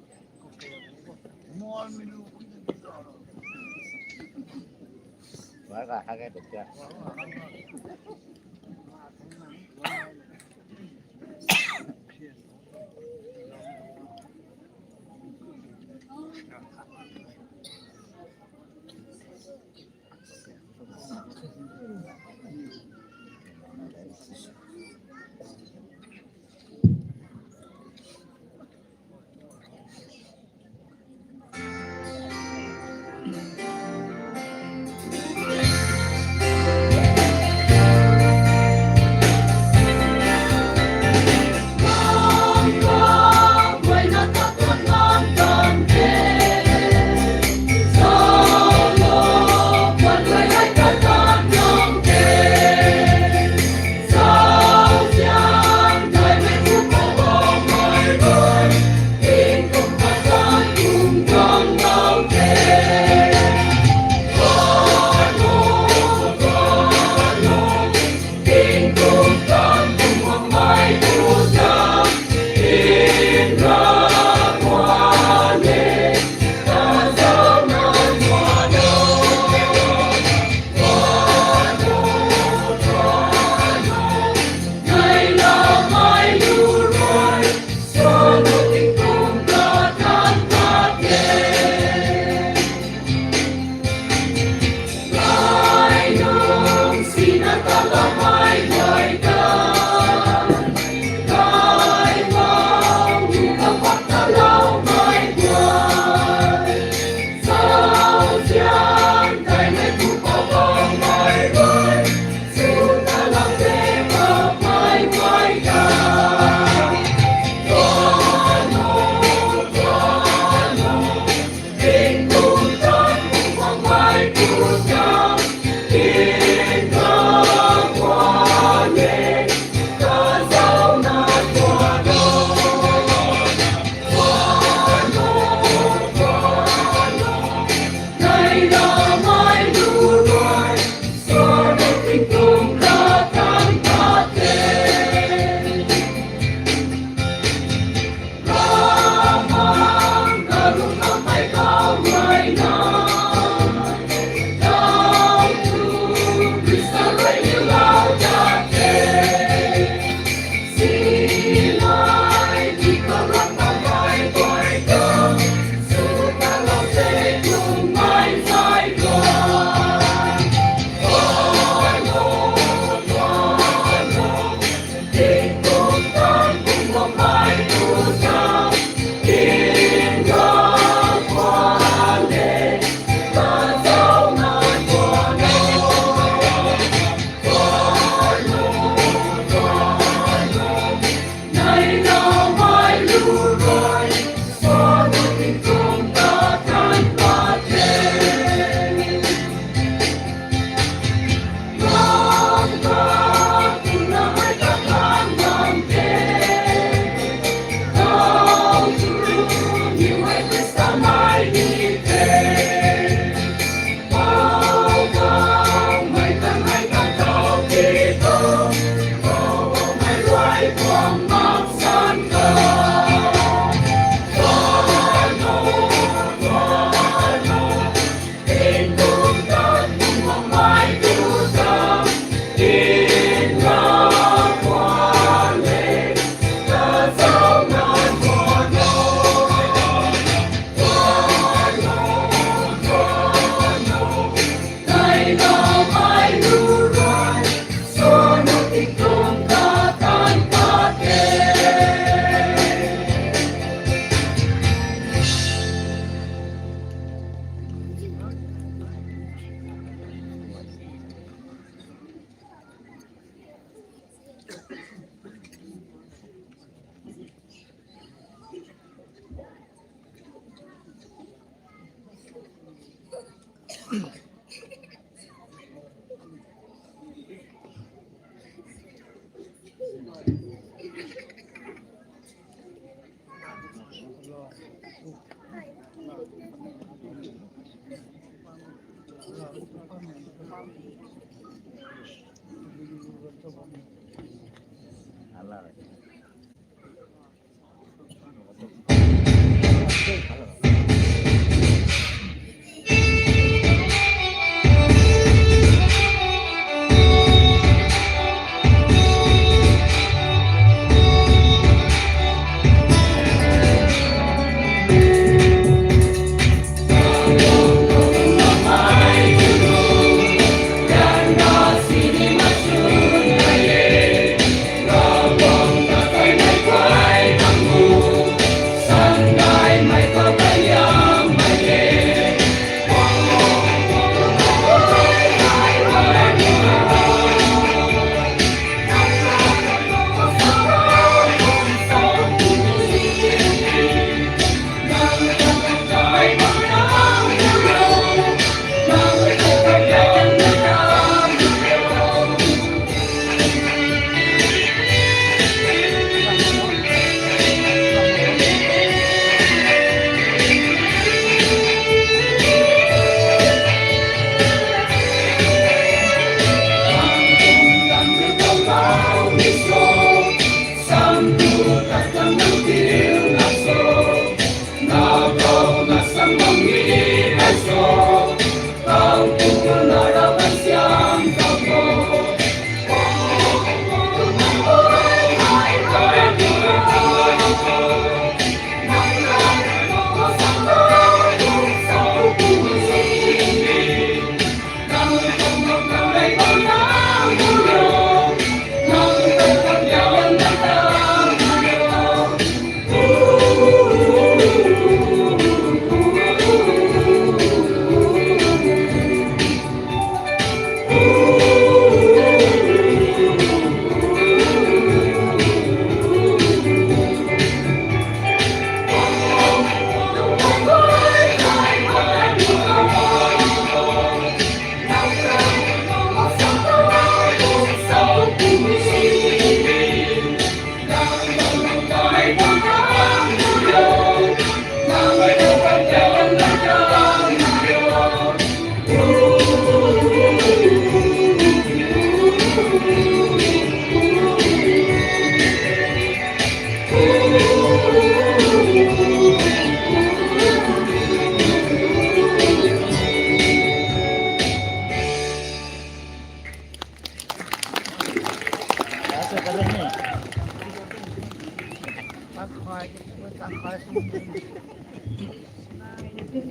Thank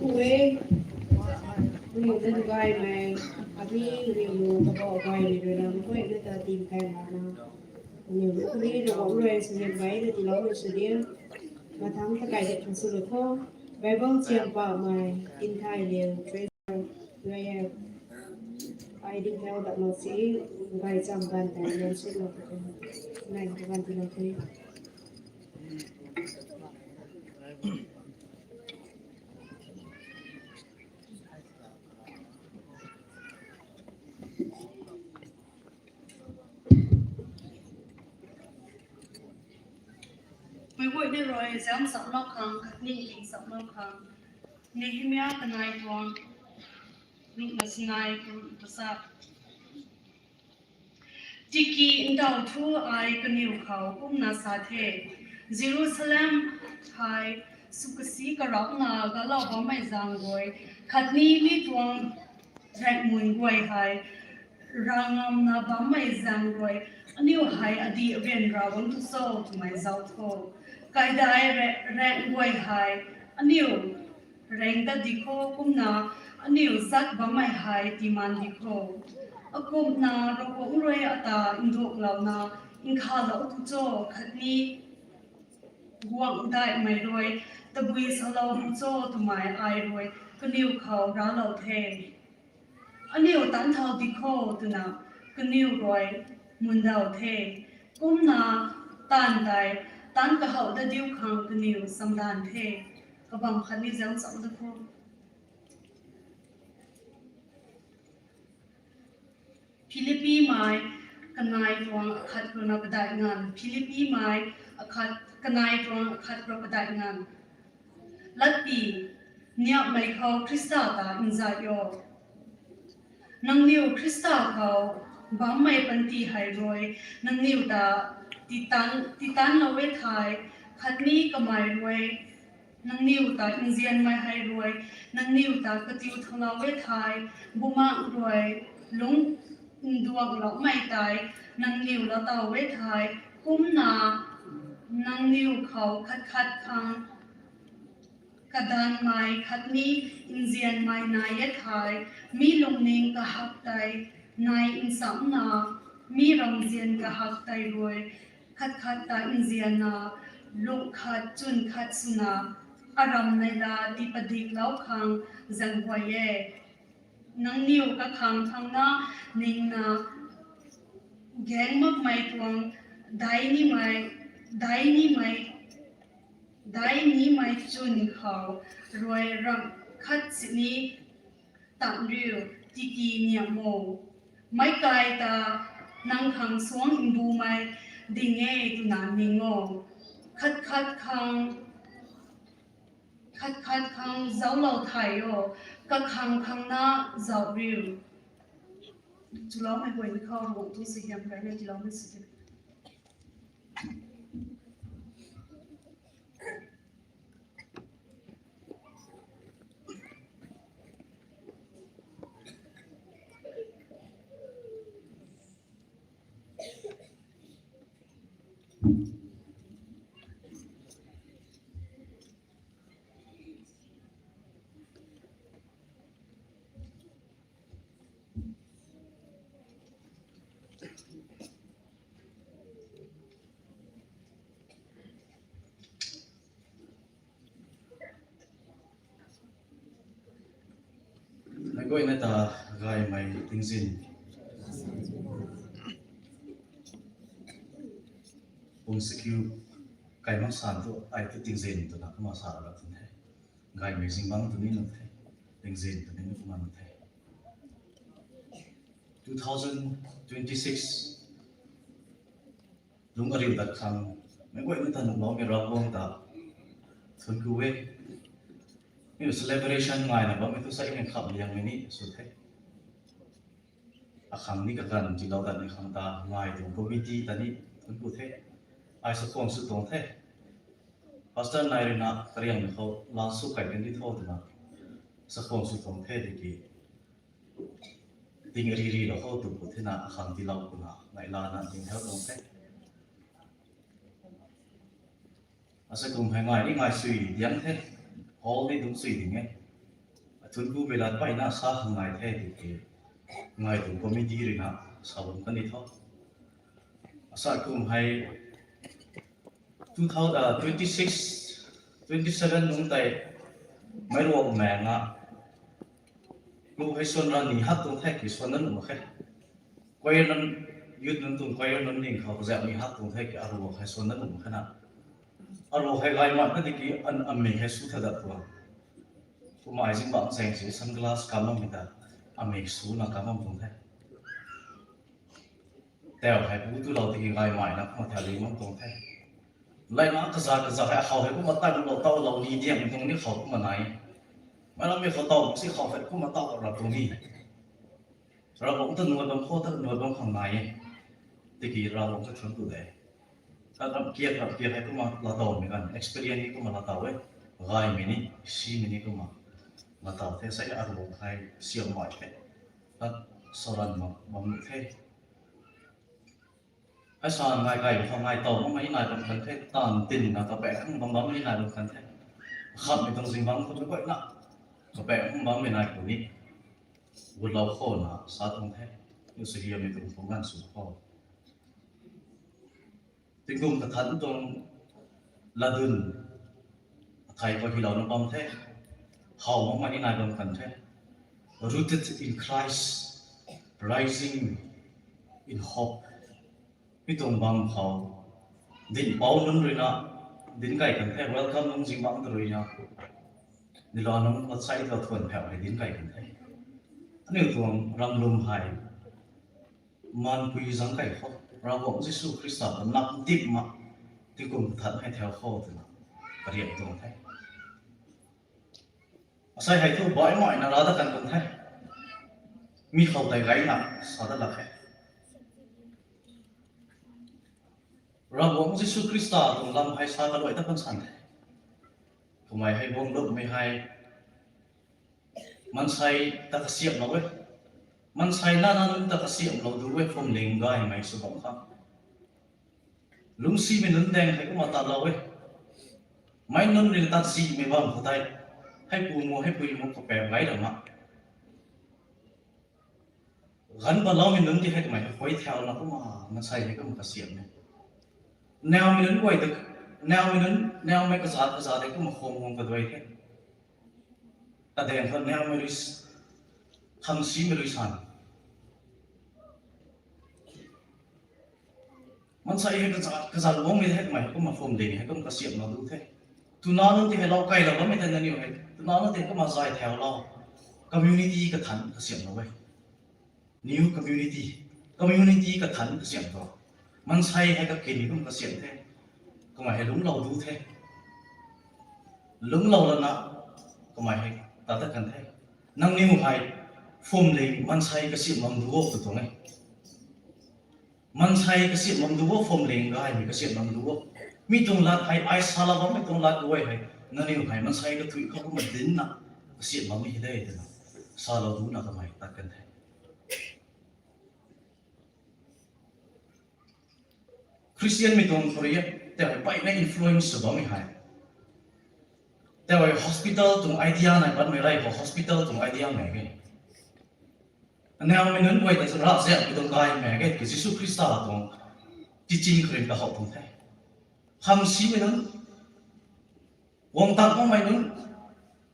you, eh. Nangniw ta gaymei, abini nangniw lu kabau gaymei rui na, meic guayna ta tim kai lana. Nangniw lu kari na bam rui sw nin bai na tiiloumei sw diu. Mathangc ta kai de khang sw lu tho. Bible chiang pamei, Tinthailiu, Treasurer, U I F. Ai ding hau dat lou si, gaychamv ganv tei lou si lou tho. Nang ta ganv tiilou the. Meic guayna rui zauc nchamlou khang, khatni nchamlou khang. Nehemia kanei tuang, ruhna sinai, ruhna tachat. Tiki ndauh thu ai kaniw khou kumna sa the, Jerusalem hei sw kasi karauna galou bammei zaeng rui, khatni mi tuang raengmun guay hei ravngamna bammei zaeng rui, aniu hei adih ryanra bam tu cho twmei zauc tho. Kaidai raeng guay hei aniu raeng tat di kho, kumna aniu zat bammei hei tiiman di kho. Akumhna Ravguangc rui ata nduaklouna nkhavlou tu cho, khatni guangc daihmei rui tabui salou tu cho twmei ai rui kaniw khou raclou the. Aniu taanc thau di kho twna kaniw rui mundauh the. Kumna taanv tei taanc kahouh dat diu khang kaniw chamdanv the. Kabam khatni zauc nchamlou tho. Philippimei kanei tuang akhat rui na padeih nganv. Philippimei akhat, kanei tuang akhat rui padeih nganv. Latpi, niapmei khou Khrista ta nzat o. Nangniw Khrista khou bammei panty hei rui nangniw ta titan, titanlou e thei, khatni kamei rui nangniw ta nzianmei hei rui nangniw ta katiu thaulou e thei, bumaengh rui lung nduangloumei tei nangniw lou taw e thei, kumna nangniw khou khat khat khang kadanmei khatni nzianmei nai e thei, mi lungning kahak tei nai nsamna, mi ramzian kahak tei rui khat khat ta nzianna, lung khat chwn khat swna, aram neihla tii padiklou khang zaenghuay e. Nangniw kakhang khangna ningna gaeng makmei tuang daic nimei, daic nimei, daic nimei chwn khou rui ramh khat sini tan riu, tiki niam o. Meic kai ta nang khang suang mbumei ding e twna ning o. Khat khat khang, khat khat khang zauclou thay o, kakhang khangna zauc riu. Chuloumei guay ni khou Ravguangc tuang suaihiam kaina tiiloumei sw di. Meic guayna ta gaymei tingzin. Pum sakiu kai mak san thu ai tu tingzin twna kumna sa ra tun the. Gaymei zingbangc tw ni nunc the. Tingzin tw ni nunc kumna nunc the. Two thousand twenty-six lung ariu dat khang meic guayna ta nuhloumei Ravguangc ta thuanc ku e. Mi celebration ngaina bammei thu sa i kham liangmei ni sw the. Akhang ni kaganv tiilou datmei khang ta ngai tuang committee ta ni thuanc ku the. Ai sakhwang sw tuang the. Pastor nai rui na kariangmei khou laa sw kai kan di tho twna sakhwang sw tuang the tiki ting ari ri lou khou tu pu thena akhang tiilou kuna ngai lana ding hel tuang the. Asei kum hei ngai ni ngai sui diang the, hall ni dungc sui ding e. Athuanc ku mei lat peyna sa khang nai the tiki ngai tuang committee rui na sa bam kan di tho. Asei kum hei two thousand, uh, twenty-six, twenty-seven nungc tei meic ruak mei nga lu hei suan ra ni hat tuang the ki suan na nuh mak khe. Choir nunc, youth nunc tuang choir nunc ning khou kazauh ni hat tuang the ki aruak hei suan na nuh mak khe na. Aruak hei gaymei na tiki an amei hei sw tha dat tuang. Kumna ai zingbangc zaeng si sunglass kam bammei ta amei swna kam bam tuang the. Tau hei pu tulou tiki gaymei na kumna thau li bam tuang the. Leina kaza kaza hei khou hei kumna tatlou tawlou ni diam tuang ni khou kumna nai. Meic lammei khou taw si khou hei kumna taw rap tuang ni. Ravguangc ta nuat bam khou ta nuat bam khang nai e. Tiki Ravguangc ta thuanc ku de. Kat ram kiak ram kiak hei kumna laatowmei kan experience ni kumna laatow e. Gaymei ni, simei ni kumna laatow the, sa aruak hei siam mai the. Kat saran mak bam the. Hei sa ngai kai khou ngai taw makmei nai bam kan the, taanv tinna kapaeng bam bammei nai bam kan the. Khamhmei tuang zingbangc khou meic guayna kapaeng bammei nai ku ni gutlou khou na sa tuang the. Nuh suaihiammei tuang khou ganv sw khou tingkum kathanc tuang latdyn athei khou hylouna bam the. How makmei nai bam kan the. Rooted in Christ, rising in hope. Mi tuang bam khou dinhpouc nunc rui na dinc kay kan the, welcome nunc zingbangc ta rui na. Nilou nunc outside khou thuan phau hei dinc kay kan the. Aniu tuang ramlum hei Manpui zangc kai khou, Ravguangc Jisu Khrista ta nap ntip ma, tingkum kathan hei thau khou twna kariak tuang the. Asei hei thu baihmei na ra dat kan kan the. Mi khou tei gayna sa dat lak khe. Ravguangc Jisu Khrista tuang lam hei sa kaluai ta kan san the. Kamei hei guang lukmei hei, maansei ta kasiamhlou e. Maansei nana nunc ta kasiamhlou du e, phuamling gaymei sw bam khang. Lungcsimei nunc daeng hei kumna tatlou e. Meic nunc rui tat zihmei bam khou tei, hei pu mu, hei pui mu khou pam gay ra ma. Ganv paloumei nunc ti hei kamei hei huay thauna kumna maansei hei kumna kasiamh e. Naumei nunc guay ta, naumei nunc, naumei kazat kazat hei kumna khang guang kaduai the. Kadaeng khou naumei rui, hamsimei rui san. Maansei hei kazat kazat guangmei hei kamei hei kumna phuamling hei kumna kasiamhlou du the. Twna nunc ti hei lou kailou bammei the nangniw hei. Twna nunc ti kumna zay thaulou. Community kathan kasiamhlou e. New community. Community kathan kasiamh tu. Maansei hei kakin kum kasiamh the. Kamei hei lungclou du the. Lungclou lana kamei hei tat dat kan the. Nangniw hei phuamling maansei kasiamh bam du o tw tuang e. Maansei kasiamh bam du o, phuamling gaymei kasiamh bam du o. Mi tuang lat hei ai salou bammei tuang lat guay hei, nangniw hei maansei kathuic khou kumna dincna kasiamh bammei hei de twna salou duna kamei tat kan the. Christianmei tuang khou rui e, tei hei baihna influence sw bammei hei, tei hei hospital tuang idea nai patmei rey khou hospital tuang idea mei e. Naumei nunc guay ta ravziapmei tuang gaymei e, Jisu Khrista tuang teaching khou rui kahou tuang the. Hamsimei nunc, guang tat makmei nunc,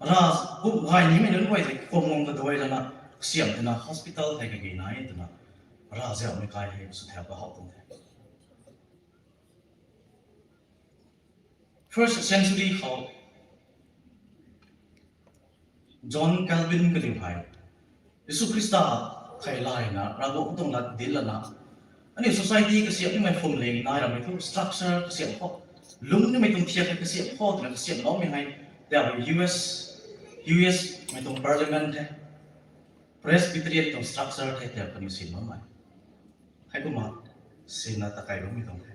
rav kum gay nimei nunc guay tei khang guang kaduai lana kasiamh twna hospital hei kagi nai twna ravziapmei kai hei sw thau kahou tuang the. First century khou John Calvin kaniw hei Jisu Khrista thei layna Ravguangc tuang lat dinclana, aniu society kasiamh nimei phuamling nai ramei thu structure kasiamh khou, lungc nimei tuang thiak hei kasiamh khou twna kasiamhloumei hei, tei hei US, US mei tuang parliament the, Presbyterian tuang structure the tei kaniw sin bammei. Heikumna sinna ta kai bammei tuang the.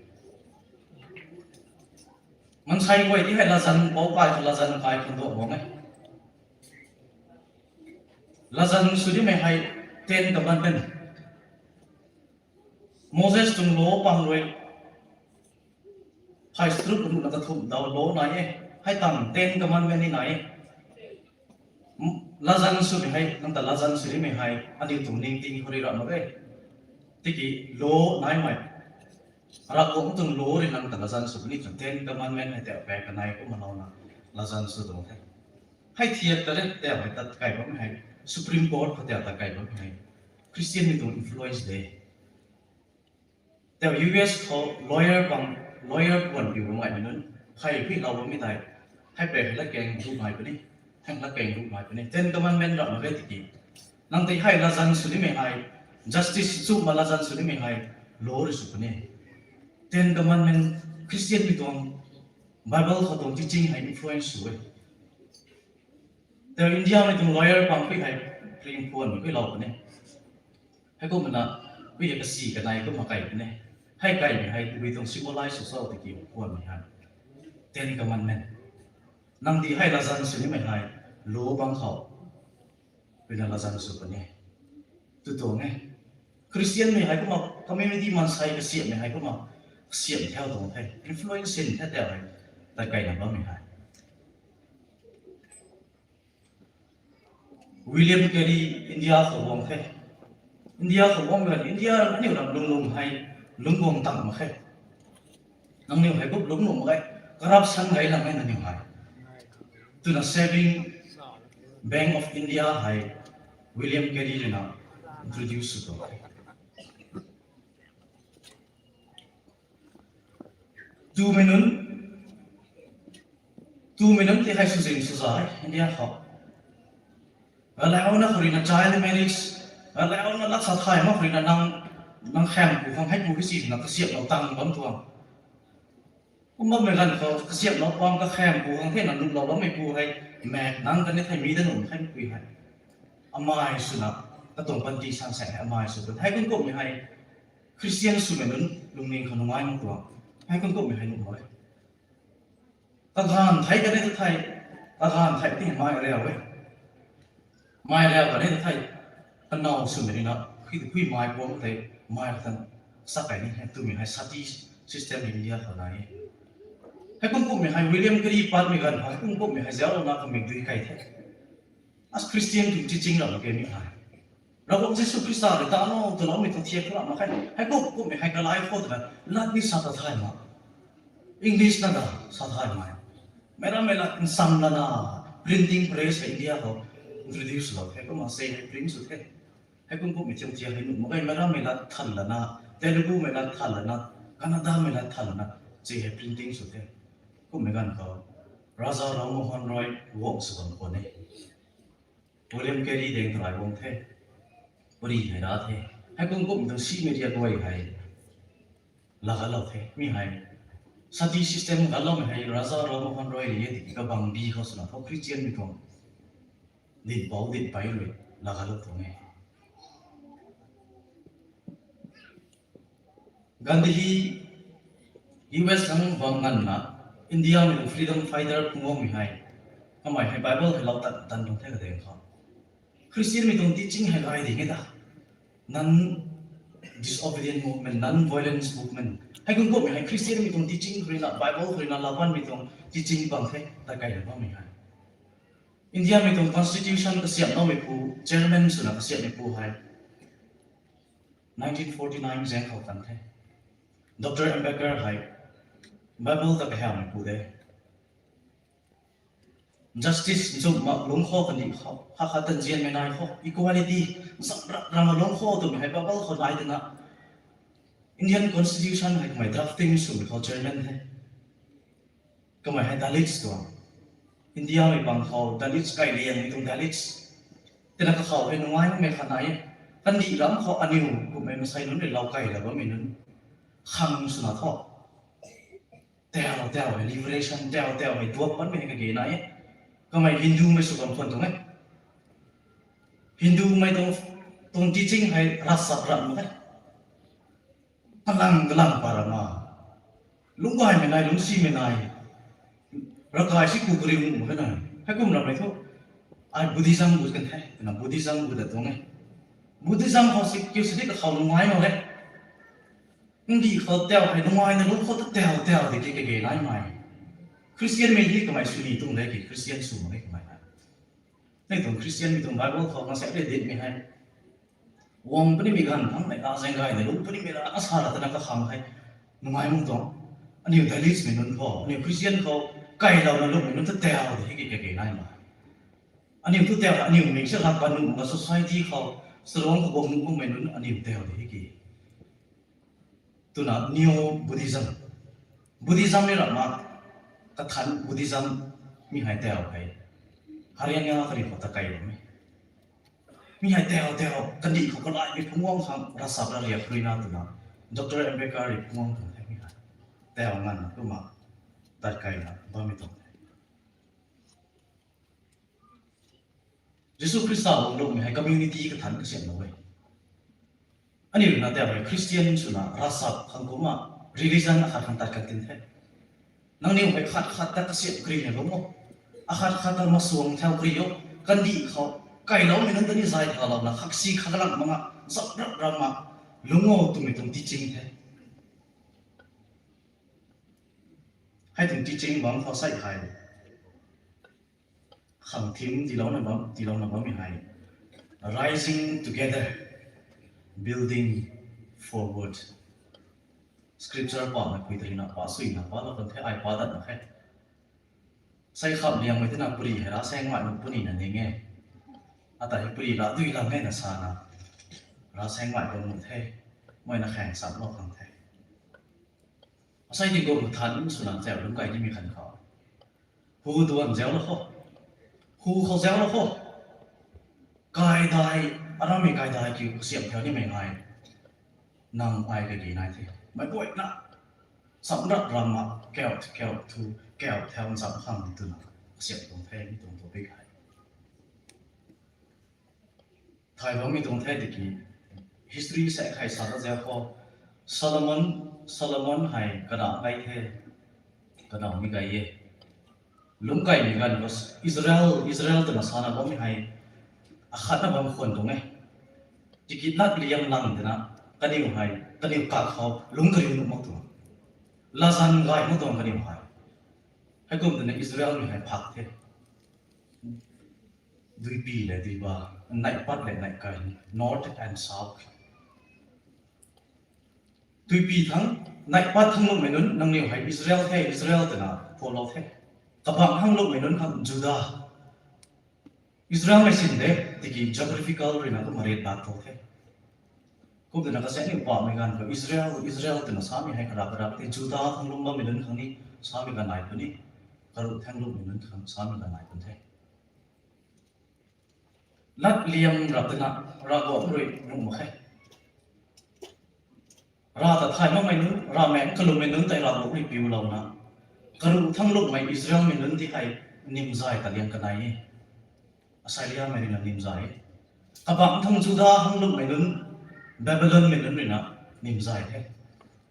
Maansei guay ti hei latzan pou kai khou latzan kai khang duak bam e. Latzan sw nimei hei Ten Commandment. Moses tuang law pang rui hei strup ruhna kathumh daw law nai e. Hei tang Ten Commandment ni nai e. Latzan swmei hei, nang ta latzan sw nimei hei aniu tuang ningting khou rui ram mak e. Tiki law naimei, Ravguangc tuang law rui nang ta latzan sw puni twna Ten Commandment hei tei pey kanei kumna louna latzan sw tuang the. Hei thiak ta re, tei hei tat kai bammei hei, Supreme Court khou tei tat kai bammei hei Christianmei tuang influence de. Tei US khou lawyer bang, lawyer puan piu bammei nunc hei phuilou bammei tei, hei pey hei latkaeng ruh nai puni, hei latkaeng ruh nai puni. Ten Commandment ram mak e tiki, nang tei hei latzan sw nimei hei, justice chumna latzan sw nimei hei law rui sw puni. Ten Commandment Christianmei tuang Bible khou tuang teaching hei influence sw e. Tei Indiamei tuang lawyer bang pui hei ring puan phuilou puni. Heikumna pui hei kasi kanei kumna kai puni. Hei kaimei hei tabui tuang symbolize sw cho tiki puanmei hei Ten Commandment. Nang di hei latzan sw nimei hei law bang khou ruina latzan sw puni tw tuang e. Christianmei hei kumna community maansei kasiamhmei hei kumna kasiamh thau tuang the, influence sin the tei hei, tat kaina bammei hei. William Carey India khou guang the. India khou guangmei, India aniu ram lungc lungc hei, lungc guang tang mak khe. Nangniw hei kup lungc lungc mak e, corruption gay lang e nangniw hei twna saving Bank of India hei William Carey ruina introduce sw tuang the. Twmei nunc, twmei nunc ti hei swzing swza e India khou. Galauna khou ruina child marriage, galauna lat sa thay mak khou ruina nang nang khaeng pu khang hei pu hei si na kasiamhlou tang bam tuang. Kum bammei ganv khou kasiamhlou pang kakhaeng pu khang the na nuhlou bammei pu hei, mak nang kan ni thei mi da nuh khe pui hei. Amei swna, katuang panty san sa hei amei sw kan. Hei kum kumhmei hei, Christian swmei nunc lungning khou nungai mak tuang. Hei kum kumhmei hei nuh mak e. Kaganv thei kan ni ta thei, kaganv thei ti mei riau e. Mei riau kan ni ta thei, kanow swmei ni na, hui, hui mei puang tei, mei tan, sa kai ni hei twmei hei sati system India khou nai e. Hei kum kumhmei hei William Carey patmei ganv khou, hei kum kumhmei hei zauclouna kamei dui kai the. As Christian tuang teaching ram khe mi hei. Ravguangc Jisu Khrista rui ta no twloumei tuang thiak thu ram mak khe. Hei kum kumhmei hei kalai khou twna lat ni sa ta thay ma. English na da sa thay ma. Meic rammei lat nsam lana printing press hei India khou introduce lou the. Kumna sei hei print sw the. Hei kum kumhmei thiam thiak hei nuh mak ge, meic rammei lat than lana, Telugu mei lat than lana, Kannada mei lat than lana, sei hei printing sw the. Kumhmei ganv khou Raja Ram Mohan Roy guang sw bam khwan e. William Carey daeng tharai guang the. Pari hei ra the. Hei kum kumhmei tuang si media guay hei lagatlou the. Mi hei sati system gatloumei hei Raja Ram Mohan Roy rui e tiki kabang bi khou swna thu Christian mei tuang dinhpouc dinhpey rui lagatlou tuang e. Gandhi, U S thangc bam nganvna, India mei tuang freedom fighter phungc guangmei hei, kamei hei Bible hei lou tan tan tuang the kadaeng khou. Christian mei tuang teaching hei gay ding e ta. Non-disobedient movement, non-violence movement. Hei kum kumhmei hei Christian mei tuang teaching khou ruina, Bible khou ruina, labanmei tuang teaching bam the, ta kaina bammei hei. India mei tuang constitution kasiamhloumeipu, chairman swna kasiamhmeipu hei nineteen forty-nine zaeng khou kan the. Doctor Ambedkar hei Bible ta kahaumeipu de. Justice nchumh mak lungc khou kandih khou, khat khat ta nzianmei nai khou, equality, zam ram ram lungc khou twmei hei Bible khou nai twna, Indian Constitution hei kamei drafting swmei khou chairman the. Kamei hei Dalits tuang. India mei bang khou Dalits kai liangmei tuang Dalits. Tina kakhou hei nungai makmei khat nai e. Kandih ram khou aniu kummei masei nunc rui lou kailou bammei nunc khang swna thu, tau tau hei liberation, tau tau hei duak patmei hei kage nai e. Kamei Hindumei sw bam khwan tuang e. Hindumei tuang, tuang teaching hei ravsap ram mak e. Kalang kalang pa rama. Lungcgaymei nai, lungcsimei nai. Ravkai si ku kariu nuh mak khe na. Heikum rammei thu, ai Buddhism gut kan the, twna Buddhism gut dat tuang e. Buddhism khou si kiu sini kakhou nungai mak e. Ndih khou tau hei nungaina lungc khou ta tau tau di ki kage naimei. Christian mei hi kamei sw ni tuang de ki Christian sw mak e kamei hei. Nei tuang Christian mei tuang Bible khou na sa le ditmei hei, guang punimei ganv thangc nei ta zaeng gay nei lungc punimei ra asa ra twna kakhang hei nungai mak tuang. Aniu Dalits mei nunc khou, aniu Christian khou, kailouna lungmei nunc ta tau di hei ki kage naimei. Aniu thu tau, aniu mei se lat pat nuh mak ka society khou, sarong khou guang nuh makmei nunc aniu tau di hei ki. Twna Neo Buddhism. Buddhism ni ramh mak, kathan Buddhism mi hei tau hei. Haryana kari khou ta kai bammei. Mi hei tau tau, kandih khou kalaimei phungc guang khang ravsap ravriak ruina twna, Doctor Ambedkar rui phungc guang tuang the mi hei. Tau nganvna kumna, tat kaina bammei tuang the. Jisu Khrista guang lungmei hei community kathan kasiamhlou e. Aniu na tau hei Christian swna ravsap khang kumna religion akhat khang tat kan tin the. Nangniw hei khat khat ta kasiamh karina lungc o. Akhat khat ta masuang thau kari o. Kandih khou, kailoumei nunc ta ni zay thalouna khaksi khaklang mak nga, zap rap rap mak, lungc o twmei tuang teaching the. Hei tuang teaching bam khou sei hei khang theme tiilouna bam, tiilouna bammei hei, Rising Together, Building Forward. Scripture pamei pui tarina pa suina palou kan the, ai pa dat mak khe. Sei kham liangmei tina puri hei ravsaeng mai nunc punina ning e. Ata hei puri la dui lang e na sana, ravsaeng mai bam nuh the, mei na khaeng samlou khang the. Asei di kum than swna zau lungc kai nimei khan khou, hu duan zaulou kho, hu khou zaulou kho. Kaidai, arammei kaidai kiu kasiamh thiu nimei ngai. Nang ai kagi nai the. Meic guayna. Samrat ram ma, kau, kau thu, kau thau ncham khang twna. Kasiam tuang the, mi tuang topic hei. Thay bam mi tuang the tiki, history sa khai sa ta zia khou, Solomon, Solomon hei kadaw nai the, kadaw mi gay e. Lungc kaimei ganv khou Israel, Israel twna sana bammei hei, akhatna bam khwan tuang e. Tiki lat liam lang twna, kaniw hei, kaniw kak khou lungc kariu nuh mak tuang. Latzan gay mak tuang kaniw hei. Heikum twna Israelmei hei phak the. Duipi le duiba, neih pat le neih kai, north and south. Duipi thang, neih pat thang lungmei nunc, nangniw hei Israel the, Israel twna phuaklou the. Kabang thang lungmei nunc khang Juda. Israelmei sin de, tiki geographical ruina kumna ret bak tho the. Kum twna kasaniw pamei ganv khou Israel, Israel twna samei hei kara kara the, Juda thang lung bammei nunc khang ni samei ganv nai puni, karuh thang lungmei nunc khang samei ganv nai pun the. Lat liam rap twna Ravguangc rui nuh mak khe. Rav ta thay makmei nunc, ravmaengc kalummei nunc tei Ravguangc rui piulouna, karuh thang lungmei Israelmei nunc ti hei nimzay ta liang kanei e. Assyriamei ruina nimzay e. Kabang thang Juda thang lungmei nunc, Babylonmei nunc ruina nimzay the.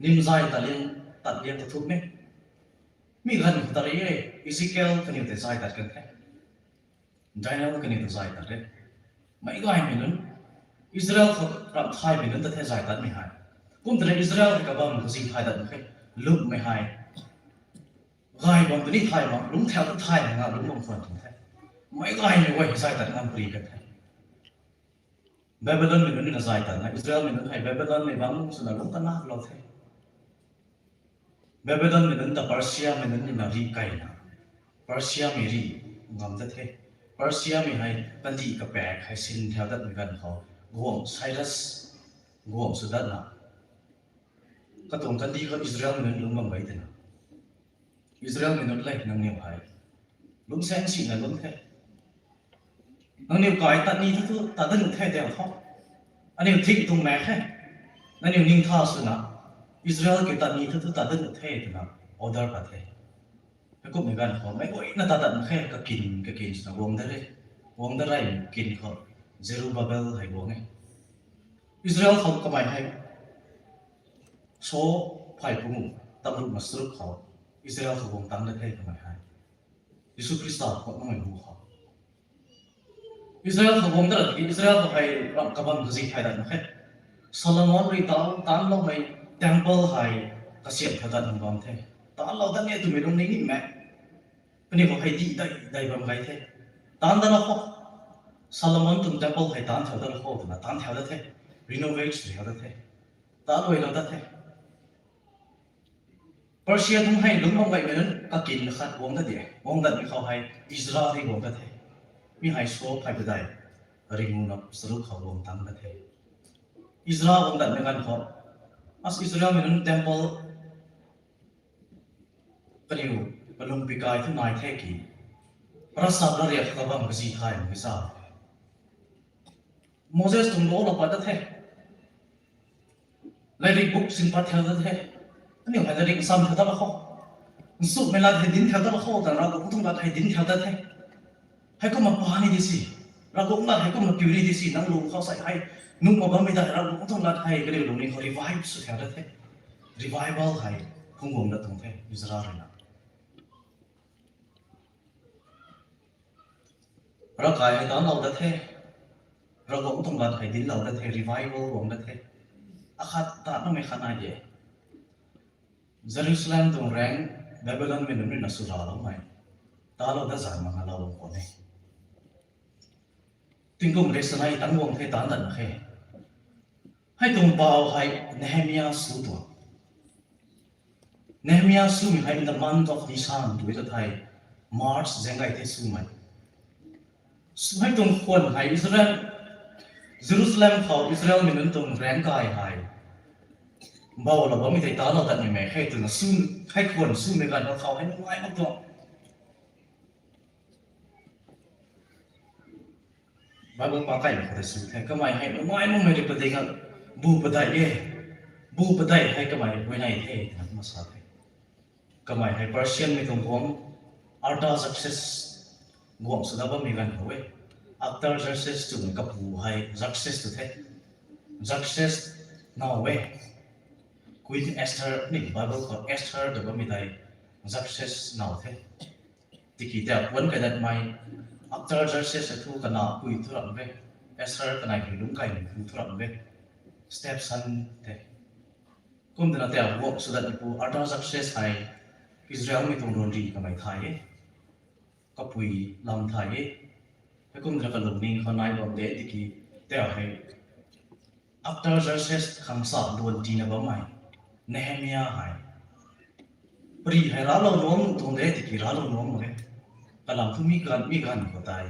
Nimzay ta liang, tat liang ta thuk me. Mi ganv khou ta rui e, Ezekiel kaniw tei zay tat kan the. Daniel kaniw ta zay tat re. Meic gaymei nunc, Israel khou ram thaymei nunc ta the zay tatmei hei. Kum twna Israel hei kabam kazi thay dat mak khe, lungmei hei. Gay bam puni thay mak, lungc thau ta thay mak nga lungc bam khwan tuang the. Meic gaymei guay zay tat ngam pari kan the. Babylonmei nunc na zay tatna, Israelmei nunc hei Babylonmei bangc swna lungc ta naklou the. Babylonmei nunc ta Persiamei nunc na rih keyna, Persiamei rih ngam dat the. Persiamei hei kandih kapaek hei sin thau datmei ganv khou, guangc Cyrus, guangc sw datna, katuang kandih khou Israelmei nunc lungc bam gay twna, Israelmei nunc le nangniw hei lungcsaeng sina lungc the. Nangniw kai tat ni thu thu tat dat nuh the tei khou, aniw thik tuang mak khe. Nangniw ningtha swna Israel kiu tat ni thu thu tat dat nuh the twna order pat the. Heikumhmei ganv khou meic guayna tat dat mak khe, kakin kakin swna guang dat re. Guang dat rey kin khou Zerubbabel hei guang e. Israel khou kamei hei so phay pungu, tamruk na charuk khou Israel khou guang tang dat the kamei hei. Jisu Khrista khou makmei bu khou Israel khou guang dat tiki Israel khou hei ram kabam kazi thay dat mak khe. Solomon rui taanc, taancloumei temple hei kasiamh thau dat nang bam the. Taanclou dat ni twmei lungning ni mak. Kaniw khou hei dih dai, dai bam gay the. Taanc dat la khou, Solomon tuang temple hei taanc thau dat la khou twna taanc thau dat the. Renovate sw thau dat the. Taancluailou dat the. Persia tuang hei lungc bam gaymei nunc kakin khat guang dat de. Guang datmei khou hei Ezra rui guang dat the. Mi hei so phay padeih ringnuna charuk khou guang tang dat the. Ezra guang datmei ganv khou, as Israelmei nunc temple kaniw kalung pikai thu nai the ki, ravchap ravriak kabam kazi thay mak khe sa. Moses tuang law la pat dat the. Lairik buk sin pat thau dat the. Aniu hei lairik nsam thau dat la khou, nchumhmei lat hei dinc thau dat la khou twna Ravguangc tuang lat hei dinc thau dat the. Heikumna pa ni di si, Ravguangc lat heikumna piu ni di si, nang lung khou sei hei nuh mak bammei tei Ravguangc tuang lat hei kaniw lungning khou revive sw thau dat the. Revival hei phungc guang dat tuang the Ezra ruina. Ravkai hei taanclou dat the. Ravguangc tuang lat hei dinclou dat the, revival guang dat the. Akhat ta namei khat nai de. Jerusalem tuang raengc Babylonmei nunc ruina swraloumei, taanclou dat zan mak nga lou bam khwan e. Tingkum rei sanei tang guang the, taanc dat mak khe. Hei tuang bau hei Nehemia sw tuang. Nehemia swmei hei in the month of Nisan tw ta thei, March zaeng gay the swmei. Hei tuang khwan hei Israel, Jerusalem khou Israelmei nunc tuang raengc kai hei boulou bammei tei taanclou dat nimei khe twna sw, hei khwan swmei ganv khou hei nungai mak tuang. Bible pa kaimei khou tei sw the, kamei hei nungai makmei rui padik a, bu padeih e. bu padeih hei kamei huayney the twna kumna sa the. Kamei hei Persianmei tuang guangc Artaxerxes guangc swna bammei ganv khou e. Artaxerxes twmei kapu hei Xerxes tw the. Xerxes now e. Queen Esther ni Bible khou Esther tw bammei tei Xerxes now the. Tiki ta puan kadatmei Artaxerxes thu kana pui thu ram e. Esther kanei hei lungc kaimei pu thu ram e. Stepson the. Kum twna ta guangc swdatmeipu Artaxerxes hei Israelmei tuang ruanri kamei thay e. Kapui lam thay e. Heikum twna kalungning khou nai bam de tiki ta hei Artaxerxes khang sa luan tiina bammei Nehemia hei pary hei raclou nuang tuang de tiki raclou nuang mak e. Kalam thu mi ganv mi ganv khou tei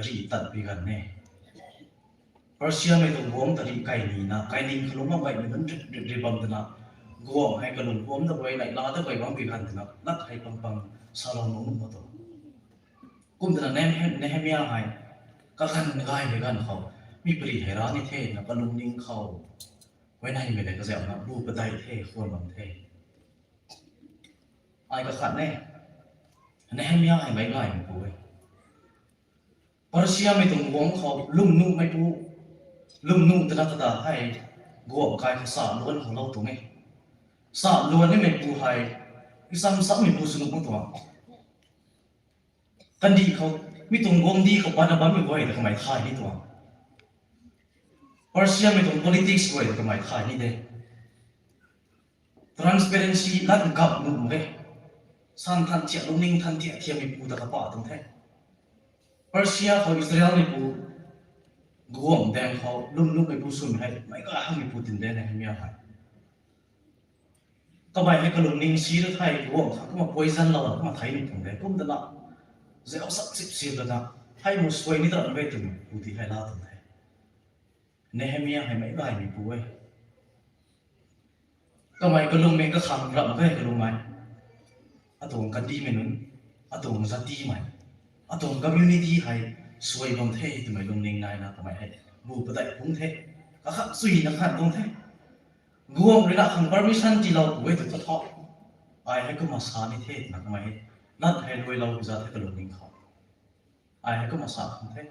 rih tatpui ganv e. Persiamei tuang guangc ta rih kai nina kaining khalung makmei nunc rih rih rih bam twna guangc hei kalung guam ta guay neihla ta guay bangpui ganv twna lat hei pang pang salou nuang nuh mak tuang. Kum twna Nehem- Nehemia hei kaganv gaymei ganv khou mi pary hei rac ni the twna kalungning khou huayneymei le kazauhna bu padeih the khwan bam the. Ai kakhat ne, Nehemia hei meic gaymeipu e. Persiamei tuang guangc khou lwmnuhmeipu, lwmnuh twna kata hei guangc kai khou sa luan khou lou tuang e. Sa luan nimeipu hei isam sammeipu sw nuh mak tuang. Kandih khou, mi tuang guangcdic khou patna bammei guay ta kamei thay ni tuang. Persiamei tuang politics guay ta kamei thay ni de. Transparency lat gap nuh mak e. San than thiak lungning than thiak thiakmeipu ta kapa tuang the. Persia khou Israelmeipu guangc daeng khou lwmnuhmeipu swmei hei meic gay hakmeipu tin de Nehemia hei. Kamei hei kalungning si ra thei guangc khang kumna poison lou kumna thei nuh tuang de. Kum twna zauc sak sip sip lana hei mu suai ni ta ram e twmei pu ti hei la tuang the. Nehemia hei meic gaymeipu e. Kamei kalungmei kakhang ram khe kalungmei. Atuang kandihmei nunc, atuang zatimei, atuang community hei suai bam the twmei lungning naina kamei hei bu padeih phungc the. Kakhat suina khat tuang the. Guangc ruina khang permission tiilou pu e tw thu thu. Ai hei kumna sa ni the twna kamei hei lat hei luailou za the kalungning khou. Ai hei kumna sa khang the.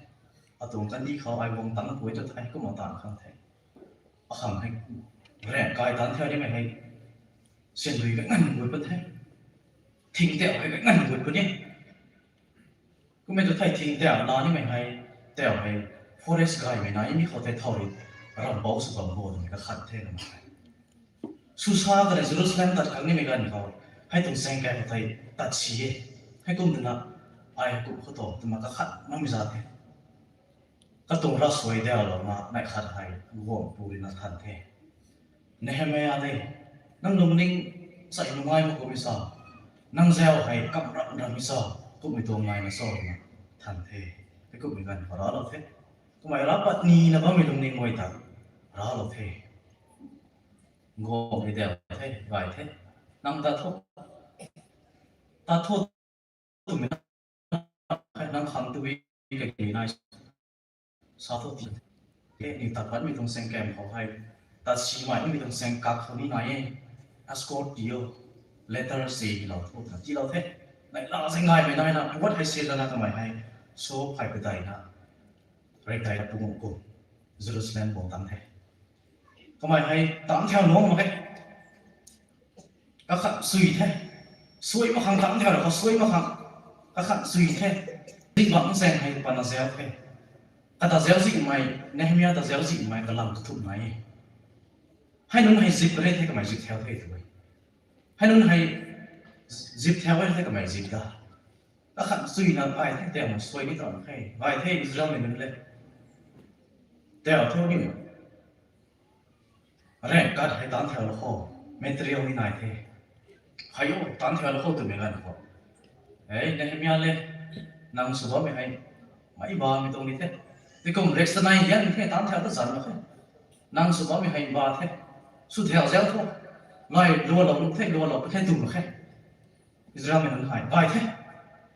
Atuang kandih khou ai guang tang pu e tw thei kumna taanv khang the. Akhang hei raengh kai taanc thau nimei hei syan rui ka nganv gut pun the. Thing tau hei ka nganv gut puni. Kummei tu thei thing tau la nimei hei, tau hei forest gaymei nai mi khou tei thau rui rambou sw bam bo twmei kakhat the na hei. Susa kanei Jerusalem tat khang nimei ganv khou hei tuang saengkei khou tei tat si e. Heikum twna ai heikum khou tu twna kakhat makmei za the. Katuang ravsuai daulouna neih khat hei guangc pu ruina than the. Nehemia de, nang lungning sai nungai mak kummei sa, nang zau hei kam ram rammei sa, kummei tuang naina sa na than the. Heikumhmei ganv khou raclou the. Kummei rav pat nina bammei lungning guay ta raclou the. Guangc hei dau the, gay the. Nang ta thu, ta thu twmei nang khang tu e, kei nai sa thu ti. Kei ni tat patmei tuang saengkam khou hei, tat simei mi tuang saengkak khou ni nai e, escort tii o, letter se lou thu twna tiilou the. Neihla zaeng gaymei naina puat hei se lana kamei hei, so phey padeihna, rey daina pung kum, Jerusalem bang tang the. Kamei hei taanc thau nuang mak khe. Kakhat sui the. Suai mak khang taanc thau rau khou suai mak khang. Kakhat sui the. Dik bam zaeng hei pana zau the. Kata zauczihmei, Nehemia ta zauczihmei kalam kathumh nai e. Hei nunc hei zip re the kamei zip thau the tw e. Hei nunc hei zip thau e the kamei zip da. Kakhat suina ai the tau suai ni tan khe. Gay the Israelmei nunc le. Tau thu ni. Raengh kat hei taanc thau lou khou, material ni nai the. Hei o, taanc thau lou khou twmei ganv khou, e, Nehemia le, nang sw bammei hei meic bammei tuang ni the. Tikum riak sanei hian the, taanc thau ta zan mak khe. Nang sw bammei hei ba the. Sw thau zau thu. Lai lualou nuh the, lualou pu the tw mak khe. Israelmei nunc hei gay the.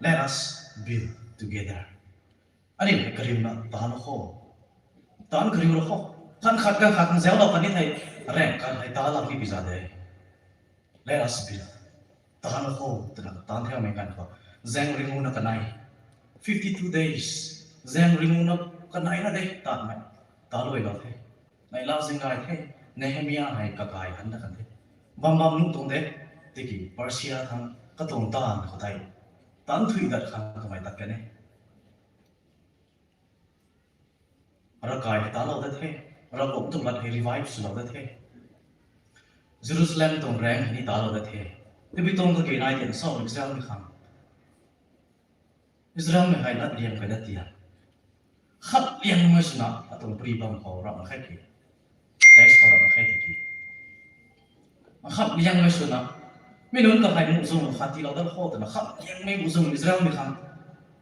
Let us build together. Aniu hei kariuna taanc lou khou, taanc kariu lou khou, Tan khat kan khat kan zauclou kan ni thei, rang kan hei ta lak ni pi za de. Let us be. Tan khou twna tan theumei kan khou, zaeng ringu na kanei, fifty two days, zaeng ringu na kanei na de tanmei, ta luailou the. Nai la zing gay the. Nehemia hei kakai han na kan the. Bam bam nuh tuang de. Tiki Persia thang katuang taanv khou tei, tan thuy dat khang kamei tat kan e. Ravkai hei talou dat the. Ravguangc tuang lat hei revive swlou dat the. Jerusalem tuang rang hei ni talou dat the. Tabui tuang kage nai tian sa Israelmei khang, Israelmei hei lat liang kai dat tia, khat liangmei swna atuang pri bam khou rap mak khe ki, test khou rap mak khe tiki, khat liangmei swna, mi nunc ta hei muhzwng khat tiilou dat khou twna khat liangmei muhzwng Israelmei khang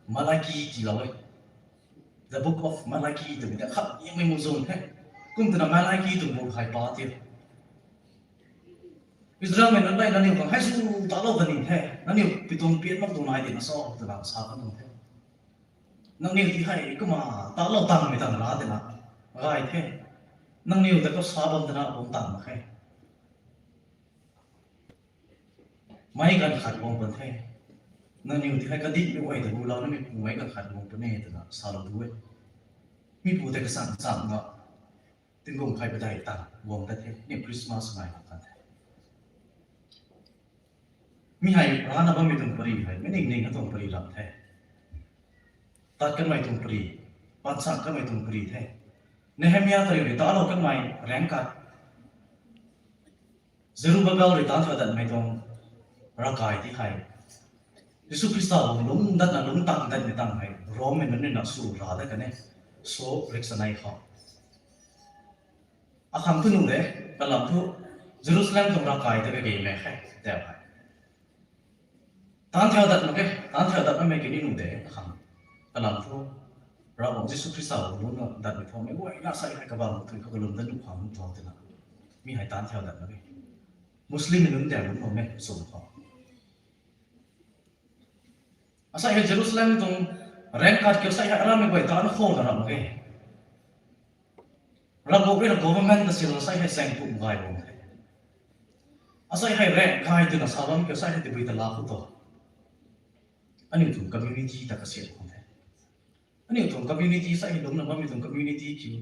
Malaki tiilou e. The Book of Malaki twmei ta khat liangmei muhzwng the. Kum twna Malaki tuang bu hei pa ti, Israelmei nunc tei nangniw khang hei sw talou kan ni the, nangniw pi tuang pian mak tuang nai tina sa twna sa kan tuang the. Nangniw ti hei kumna talou tangmei tang ra tina gay the. Nangniw ta kau sa bam twna bam tang mak khe. Meic ganv khat guang pun the. Nangniw ti hei kadihmei guay ta gulou namei pu meic ganv khat guang pun e twna salou tu e. Mi pu tei kasang chamna tingkum khat padeih tang guang ta the, ni Christmas ngai kan the. Mi hei rana bammei tuang pari hei mi ning ning na tuang pari ram the. Tat kanmei tuang pari, pansang kanmei tuang pari the. Nehemia ta rui talou kanmei rang kat, Zerubbabel rui tan thau datmei tuang ravkai ti hei, Jisu Khrista lung lungc datna lungc tang datmei tang hei Rommei nunc rui na sw ra dat kan e. So rik sanei khou, akhang thu nuh de, kalam thu Jerusalem tuang ravkai ta kagemei khe tau hei, tan thau dat mak e, tan thau dat makmei ki ni nuh de akhang, kalam thu Ravguangc Jisu Khrista lung lungc datmei thu meic guayna sa hei kabam tui khou kalum dat nuh khang nuh thu twna, mi hei tan thau dat mak e. Muslimmei nunc ta lungc khou mei sw khou, asei hei Jerusalem tuang rang kat kiu sei hei arammei guay tan khou na ram mak e. Ravguangc rui na government ta silou sei hei saeng pum gay bam the. Asei hei rang kai twna sa bam kiu sei hei tabui ta la khou tu, aniu tuang community ta kasiam khang the. Aniu tuang community sei hei lungcna bammei tuang community kiu,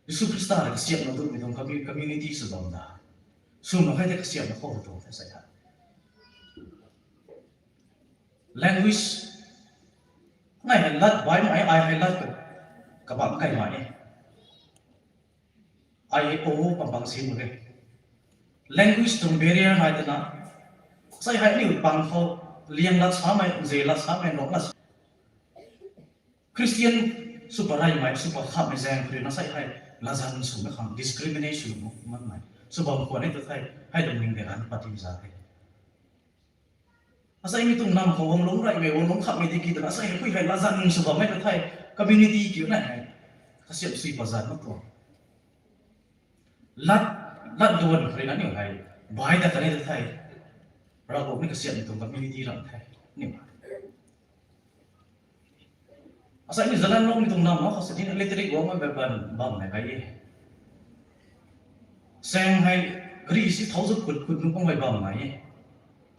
Jisu Khrista rui kasiamna duhmei tuang commu-, community sw bam da. Sw mak khe tei kasiamna khou tu the sei hei. Language, nai hei lat baihmei, ai hei lat ka, kabam kaimei e. Ai hei o pampang si mak e. Language tuang barrier hei twna, sei hei aniu pang khou liang lat samei, nzei lat samei, nrok lat Christian sw pat reymei, sw pat khamhmei zaeng khou rui na sei hei latzan swmei khang discrimination makmei sw bam khwan e tu thei, hei lungning de ganv pat ti za the. Asei mi tuang nam khou guang lungc reymei, guang lungc khamhmei tiki twna asei hei pui hei latzan sw bammei tu thei, community kiu na hei kasiam sui pat zan mak tuang. Lat, lat duan khou rui na aniu hei bai ta kan e tu thei, Ravguangc ni kasiamhmei tuang community ram the, aniu asei ni Zeliangrongmei tuang nam khou sini electric guangmei bam, bam nai kai e. Saeng hei gari si thou zuk kut kut nunc guangmei bam nai e.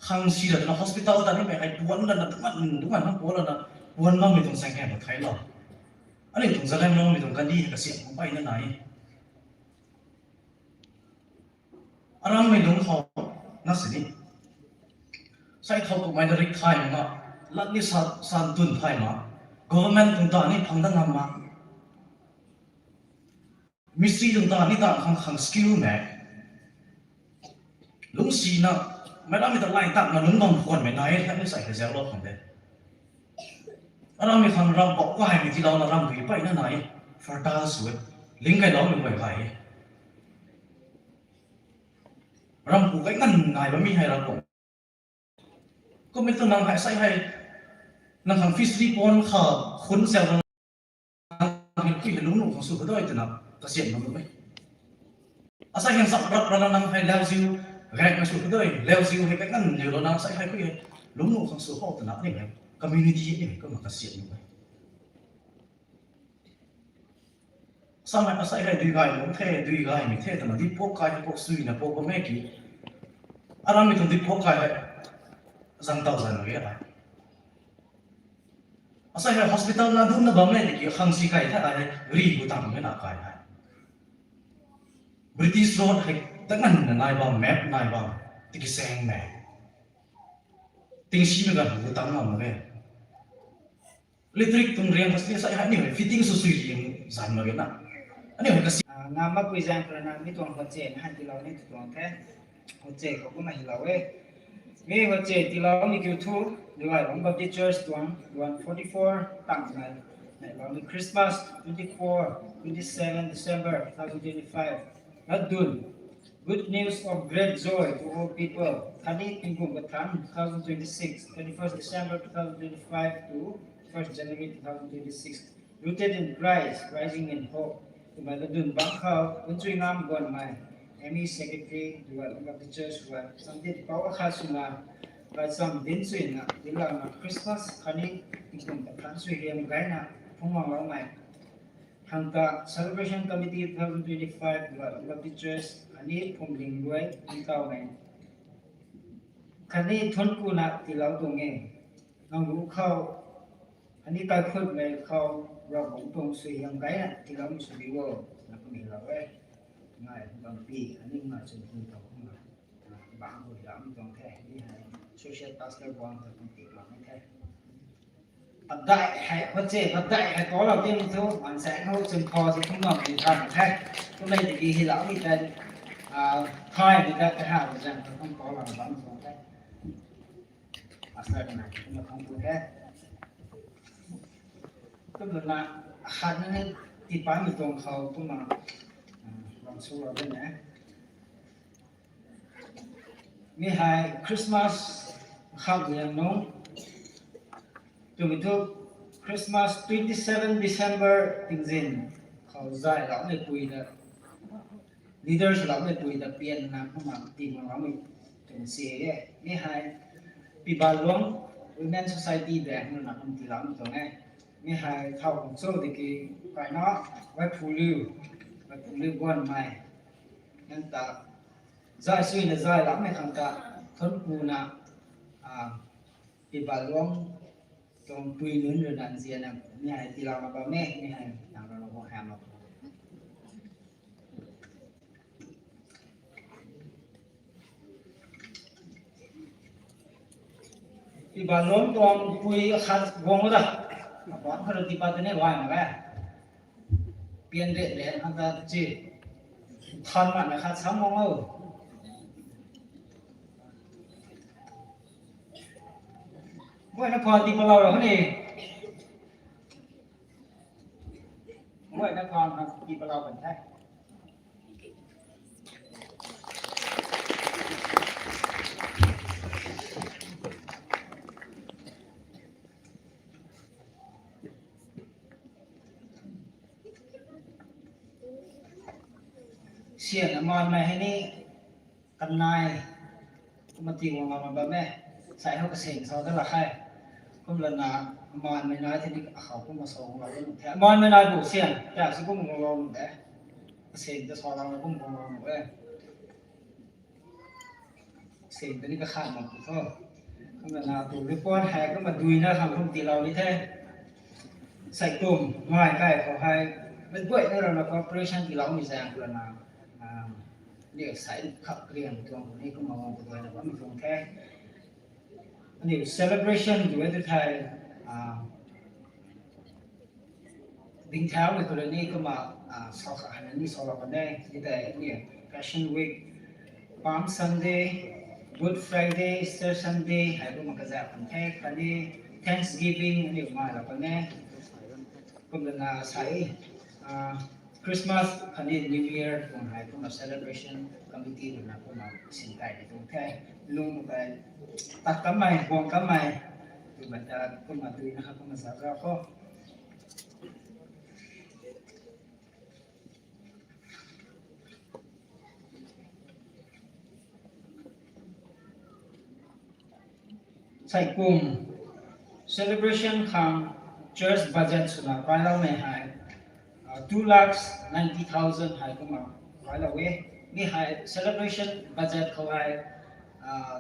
Khang si ra twna hospital ta nimei hei puan lana, duman duman hang puan lana, puan bammei tuang saeng hei ma theilou. Aniu tuang Zeliangrongmei tuang kandih hei kasiam khang mpeyna nai e. Arammei lungc khou na sini, sei thow kummei na rik thay mak, lat ni sa, san tun thay mak, government tuang ta ni phang dat ngam mak, mistri tuang ta ni ta khang khang skill mei, lungcsina, meic rammei ta lay takna lungc bam khwanmei nai e, hei ni sei hei zauclou khang de. Arammei khang ram pou gaymei tiilouna ram dui mpeyna nai e, fertile sw e, ling kailoumei guay gay e. Ram pu kai nganv nai bammei hei ram pou. Kummei tu nang hei sei hei, nang khang fishery pond kha khun sau nang hei pui hei lungc nuh khang sw kha dui twna kasiam nang nuh e. Asei hei sak rap rana nang hei lauziu gaengmei sw kha dui, lauziu hei kai nganv liu lana sei hei pui hei lungc nuh khang sw khou twna ni hei community ni hei kumna kasiam nuh e. Samei asei hei dui gay lou the, dui gay ni the twna dui pok kai, pok sui na pok bam e ki. Aram mi tuang dui pok kai hei zang tau zan mak ge ai. Asei hei hospital na dun na bam e tiki khang si kai the ai hei ri gu tang me na kai hei. British Road hei ta ngan na nai bam, map nai bam, tiki seng me. Ting si me gan gu tang lam mak ge. Electric tuang riang kasi sa hei ni hei fitting sw sui riang zan mak ge na. Ani hei kasi. Ah, na mapui zaeng khou rui na mi tuang hoche na hei tiilou ni tu tuang the. Hoche khou kumna hilou e. Mi hoche tiilou ni kiu thu, Luai Long Baptist Church tuang, one forty-four tang nai. Nai lou ni Christmas, twenty-four, twenty-seven December two thousand twenty-five. Latdun. Good news of great joy to all people. Khatni tingkum kathan two thousand twenty-six, thirty-first December two thousand twenty-five to first January two thousand twenty-six. Rooted in Christ, rising in hope. Twmei latdun bangc khou, Punchui Ngam Guanmei, M E Secretary, Luai Long Baptist Church rui, samdit pou akhat swna, rai cham dinc suina, dinclouna Christmas khatni tingkum kathan sui riam gayna phungc guangloumei. Khang ta Celebration Committee two thousand twenty-five Luai Long Baptist Church khatni Phwamling rui ningtow mei khatni thuanc kuna tiilou tuang e. Nang ru khou khatni kaikhutmei khou Ravguangc tuang suaihiam gayna tiiloumei sw di o, na kumhmei lou e. Ngai bampi khatni ngai chwn hu tho kumna bangc hu hiloumei tuang the. Mi hei Associate Pastor Buang ta kum tiiloumei the. Padai hei, hoche, padai hei kou lou tim thu, man sa khou chwn khou si kum bam ni than the. Kum nei tiki hiloumei ta, ah, thaymei ta kaha zang ta kum kou lou bam tuang the. Pastor na kumna khang tu the. Kumna khat na ni tiipammei tuang khou kumna, ah, bam sw lou de na. Mi hei Christmas khak liang nung. Twmei thu Christmas twenty-seven December tingzin khou zayloumei pui ta, leaders loumei pui ta pianna kumna tiiloumei tuang si e. Mi hei Pibaluang Women Society de na kum tiiloumei tuang e. Mi hei thau khang cho tiki kaina Vaiphuliu, Vaiphuliu Guanmei. Nang ta zay suina zayloumei khang ta thuanc kuna, ah, Pibaluang tuang pui nunc rui na nzianna mi hei tiilouna bam e, mi hei nang rui na guang hamlou. Pibaluang tuang pui khat guang o da. Apan khat rui tiipat tei ni guay mak e. Pian ret ret khat ta chi. Than mak na khat sam guang o. Guayna phaan tiipatlou ra ni. Guayna phaan khat tiipatlou kan the. Sian amanmei hei ni kanei kumna tii guang lana bam e. Sai hou kasing sa da la khe. Kumlana amanmei nai thei ni akhou kumna sa guang lou the. Amanmei nai bu sian ta si kum guang lou de. Kasing ta sa lana kum guang lou e. Sing tei ni kakhan mak tu tho. Kumna na tu report hei kumna duina khang kum tiilou ni the. Sai kum ngai kai khou hei, mei guayna rana cooperation tiiloumei zaeng kumna, ah, ni sai khak riang tuang ni kumna guang kaduaina bammei tuang the. Ani celebration tu e tu thei, ah, dingthaumei khou rui ni kumna, ah, sa kha hei ni salou kan e, ni tei ni Passion Week, Palm Sunday, Good Friday, Easter Sunday hei kumna kazauh kan the, khatni Thanksgiving ni kumna lou kan e. Kumlana sai, ah, Christmas khatni New Year tuang hei kumna celebration committee rui na kumna sin kai ni tuang the. Lung kai tat kanmei, guang kanmei, kumna ta kumna duina kha kumna zauc zauc khou. Sai kum celebration khang church budget swna pailoumei hei, ah, two lakhs ninety thousand hei kumna kailou e. Mi hei celebration budget khou hei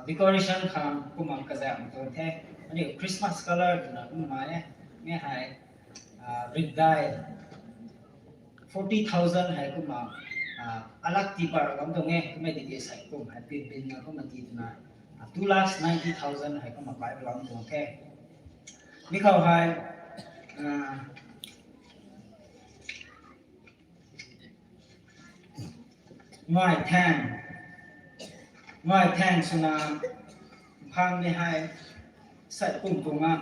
decoration khang kumna kazam tuang the. Aniu Christmas color twna kumna e. Mi hei ridai forty thousand hei kumna alak tibar lam tuang e. Kummei tiki sei kum hei pin pin na kumna ti twna two lakhs ninety thousand hei kumna kai lam tuang the. Mi khou hei ngai thang, ngai thang swna phang ni hei sei kum tuang a.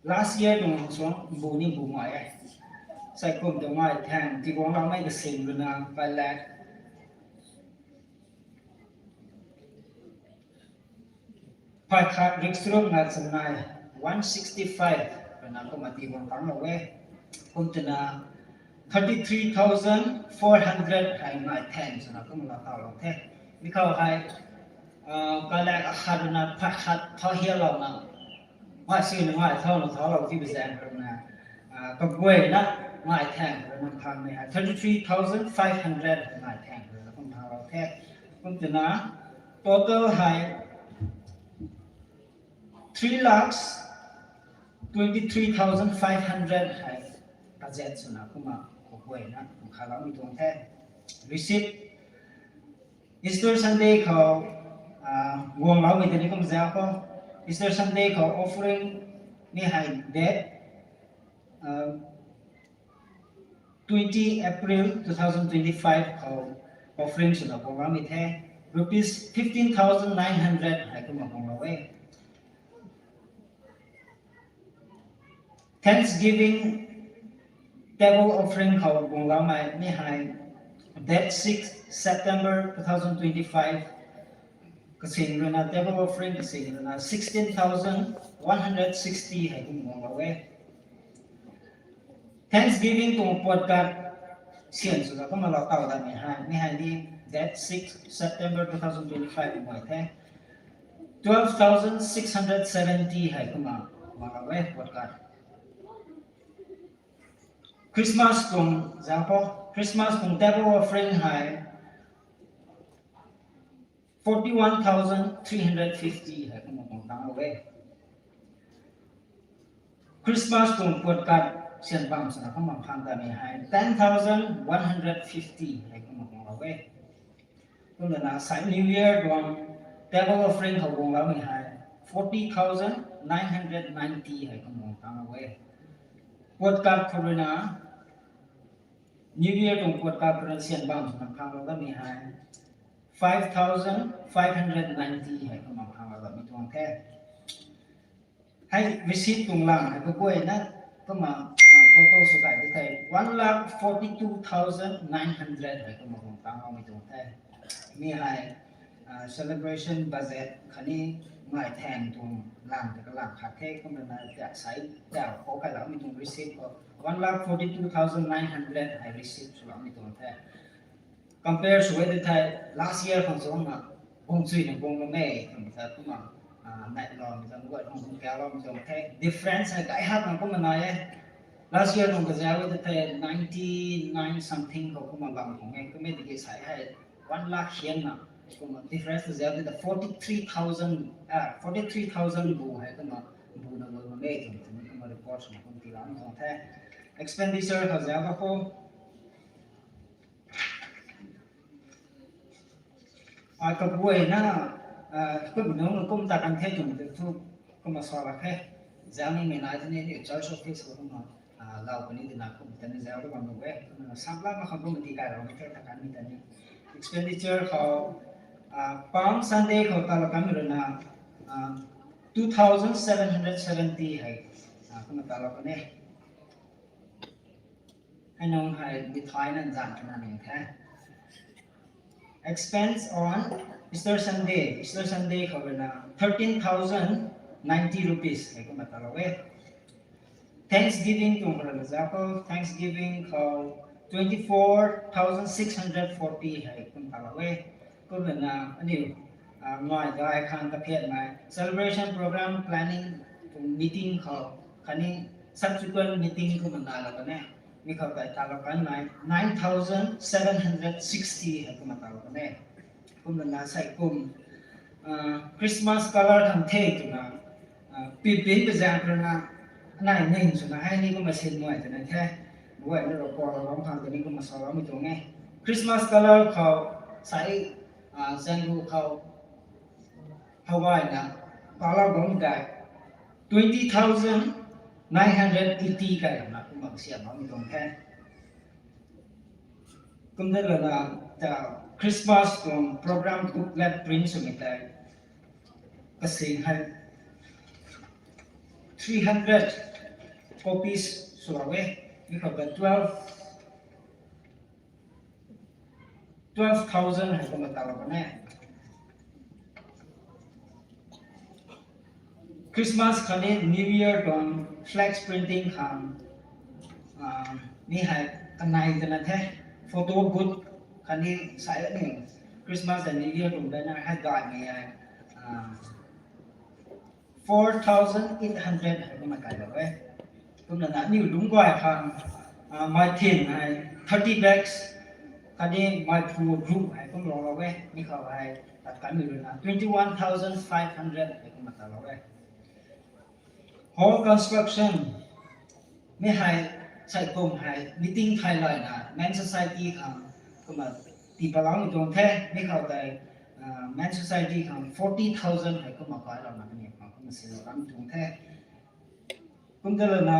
Last year tuang suang bu ni bu ngai e. Sei kum tuang ngai thang tiguang loumei kasing ruina kalak phay khat rik charuk na chanei one sixty five ruina kumna tiguang tanglou e. Kum twna thirty three thousand four hundred hei ngai thang swna kumna tawlou the. Mi khou hei kalak akhat ruina phay khat thau hialouna ngai sina ngai thauna thaulou tibi zaeng ruina kaguayna ngai thang ruina phang ni hei thirty three thousand five hundred ngai thang ruina kum thaulou the. Kum twna total hei three lakhs twenty three thousand five hundred hei budget swna kumna kaguayna kum khaloumei tuang the. Receipt Easter Sunday khou guangloumei tei ni kum zau khou Easter Sunday khou offering ni hei date twenty April two thousand twenty-five khou offering swna guangloumei the. Rupees fifteen thousand nine hundred hei kumna guanglou e. Thanksgiving table offering khou guangloumei ni hei date six September two thousand twenty-five kasing ruina table offering kasing ruina sixteen thousand one hundred sixty hei kum guanglou e. Thanksgiving tuang puat kat syan swna kumna lou taw datmei hei ni hei ni date six September two thousand twenty-five mei the twelve thousand six hundred seventy hei kumna guanglou e puat kat. Christmas tuang zau khou Christmas tuang table offering hei forty one thousand three hundred fifty hei kumna guang tanglou e. Christmas tuang puat kat syan bam swna kumna phang datmei hei ten thousand one hundred fifty hei kumna guanglou e. Kumna sei New Year tuang table offering khou guangloumei hei forty thousand nine hundred ninety hei kumna guang tanglou e. Puat kat khou ruina New Year tuang puat kat khou ruina syan bam swna phanglou datmei hei five thousand five hundred ninety hei kumna phanglou datmei tuang the. Hei receipt tuang lang hei kaguayna kumna total sw kai di thei one lakh forty two thousand nine hundred hei kumna guang tangloumei tuang the. Mi hei celebration budget khatni ngai thang tuang lang ta kalang khat the. Kumna na ta sei ta khou kailoumei tuang receipt khou one lakh forty two thousand nine hundred hei receipt swloumei tuang the. Compare sw e di thei last year khang suna guang chuina guang bam e twmei ta kumna neihloumei tuang guay khang guang kaloumei tuang the. Difference hei gay hak na kumna nai e. Last year nung kazau e di thei ninety nine something khou kumna bam khang e. Kummei tiki sei hei one lakh hianna kumna difference kazau di ta forty three thousand, forty three thousand bu hei kumna buna guang bam e twmei kumna report swna kum tiiloumei tuang the. Expenditure khou zau ka khou ai kaguayna kum nunc kum ta kan the twmei tu thu kumna sa lak khe. Zau nimei nai tini ni church office khou kumna lau puni twna kum tani zau tu bam nuh e. Kumna samlak ma khang kumna ti kailoumei the ta kanmei tani. Expenditure khou Palm Sunday khou talou kanmei ruina two thousand seven hundred seventy hei kumna talou kan e. Hei nung hei mithai na zan twna ning the. Expense on Easter Sunday, Easter Sunday khou ruina thirteen thousand ninety rupees hei kumna talou e. Thanksgiving tuang khou ruina zau khou Thanksgiving khou twenty four thousand six hundred forty hei kum talou e. Kumna aniu ngai gay khang kaphianmei celebration program planning tuang meeting khou khatni Subsequent meeting kumna nai la kan e. Mi khou tei talou kan nai nine thousand seven hundred sixty hei kumna talou kan e. Kumna na sei kum Christmas color khang the twna pipin pe zaeng khou na nai ning swna hei ni kumna sin nuai twna the. Guay na ro por ram khang tei ni kumna sa ram tuang e. Christmas color khou sei zangru khou Hawaii na talou bam dai twenty thousand nine hundred eighty kai lam na kumna siam bam tuang the. Kumna lana ta Christmas tuang program booklet print swmei tei kasing hei three hundred copies swlou e. Mi khou ta twelve twelve thousand hei kumna talou kan e. Christmas khatni New Year tuang flex printing khang mi hei kanei twna the. Photo booth khatni sai ni Christmas and New Year tuang banner hei gaymei hei four thousand eight hundred hei kumna kailou e. Kumna na aniu lungc guay khang mai thin hei thirty bags khatni mai phu group hei kum loulou e. Mi khou hei tat kanmei ruina twenty one thousand five hundred hei kumna talou e. Hall construction mi hei sei kum hei meeting thay layna Men Society khang kumna tii paloumei tuang the. Mi khou tei Men Society khang forty thousand hei kumna kailouna kaniw khang kumna silou kanmei tuang the. Kumna lana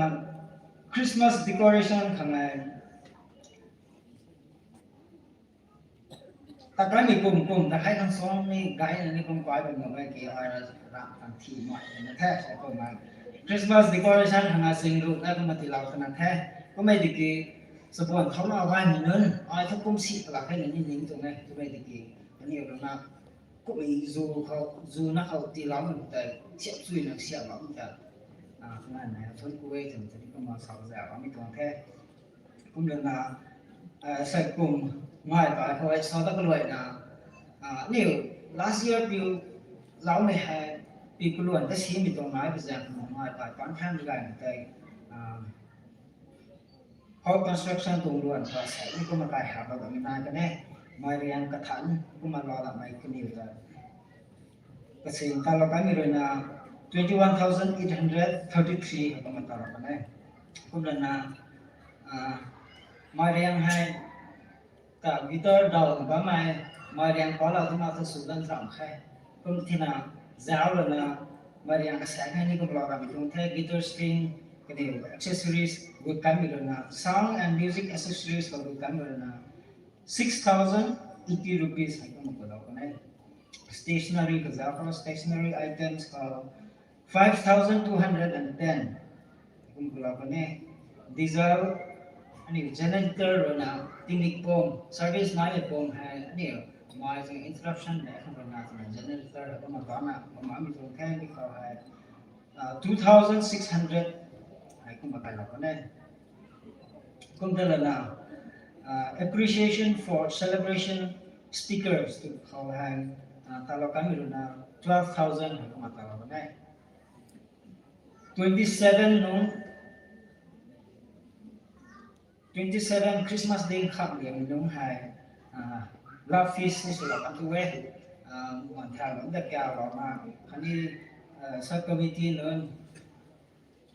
Christmas decoration khang hei ta kanmei kum kum ta hei khang song ni gayna ni kum kai bam nuh e ki ai ra ra khang thi mai na the sei kum hei Christmas decoration khang a sing ru na kumna tiilou twna the. Kummei tiki sabuan thouna gaymei nunc ai thu kum si pala khe na ni ning tuang e. Kummei tiki aniu rana kummei zu khou zu na khou tiiloumei tei siap chuina siaplou ta nai nai thun ku e twna tei kumna sa zauloumei tuang the. Kumna na sei kum ngai kai khou sa ta kaluaina aniu last year piu loumei hei pi kaluan ta simei tuang nai pi zaeng kumna ngai kai pan thang gaymei tei hall construction tuang luan khou sei ni kumna kai ha ba bam nai kan e. Mai riang kathan kumna lou lamei kaniw ta kasing talou kanmei ruina twenty one thousand eight hundred thirty three hei kumna talou kan e. Kumna na mai riang hei ta guitar daw bammei mai riang palou twna thu sw dan cham khe. Kum thina zauc lana mai riang kasaeng hei ni kumlou ramei tuang the. Guitar string kaniw accessories gut kanmei ruina sound and music accessories khou gut kanmei ruina six thousand eighty rupees hei kumna kulou kan e. Stationery kazauc khou stationery items khou five thousand two hundred and ten kum kulou kan e. Diesel aniu generator ruina tingmik pum service naimei pum hei aniu mai tuang interruption de khang ruina twna generator hei kumna tana kumna mi tuang the. Mi khou hei two thousand six hundred hei kumna kailou kan e. Kumna lana appreciation for celebration stickers tu khou hei talou kanmei ruina twelve thousand hei kumna talou kan e. Twenty seven nung twenty seven Christmas ding khak liangmei nung hei love feast ni swlou kan tu e. Muan thau lung dat kaulouna khatni sub committee nunc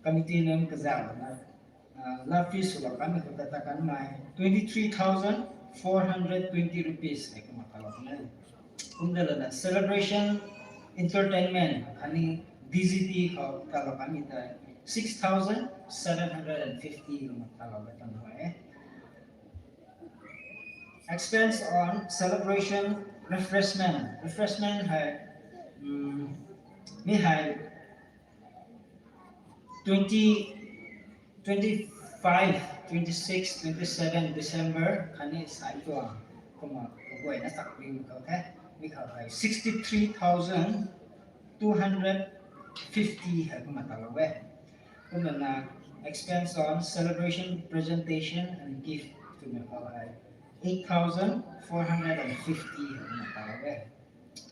committee nunc kazauhna love feast swlou kanmei khou ta ta kanmei twenty three thousand four hundred twenty rupees hei kumna talou kan e. Kumna lana celebration entertainment khatni D J T khou talou kanmei tei six thousand seven hundred and fifty kumna talou kan tuang e. Expense on celebration refreshment. Refreshment hei mi hei twenty twenty five, twenty six, twenty seven December khatni sai tuang kumna kaguayna chakriu khou the. Mi khou hei sixty three thousand two hundred fifty hei kumna talou e. Kumna na expense on celebration presentation and gift twmei khou hei eight thousand four hundred and fifty hei kumna talou e.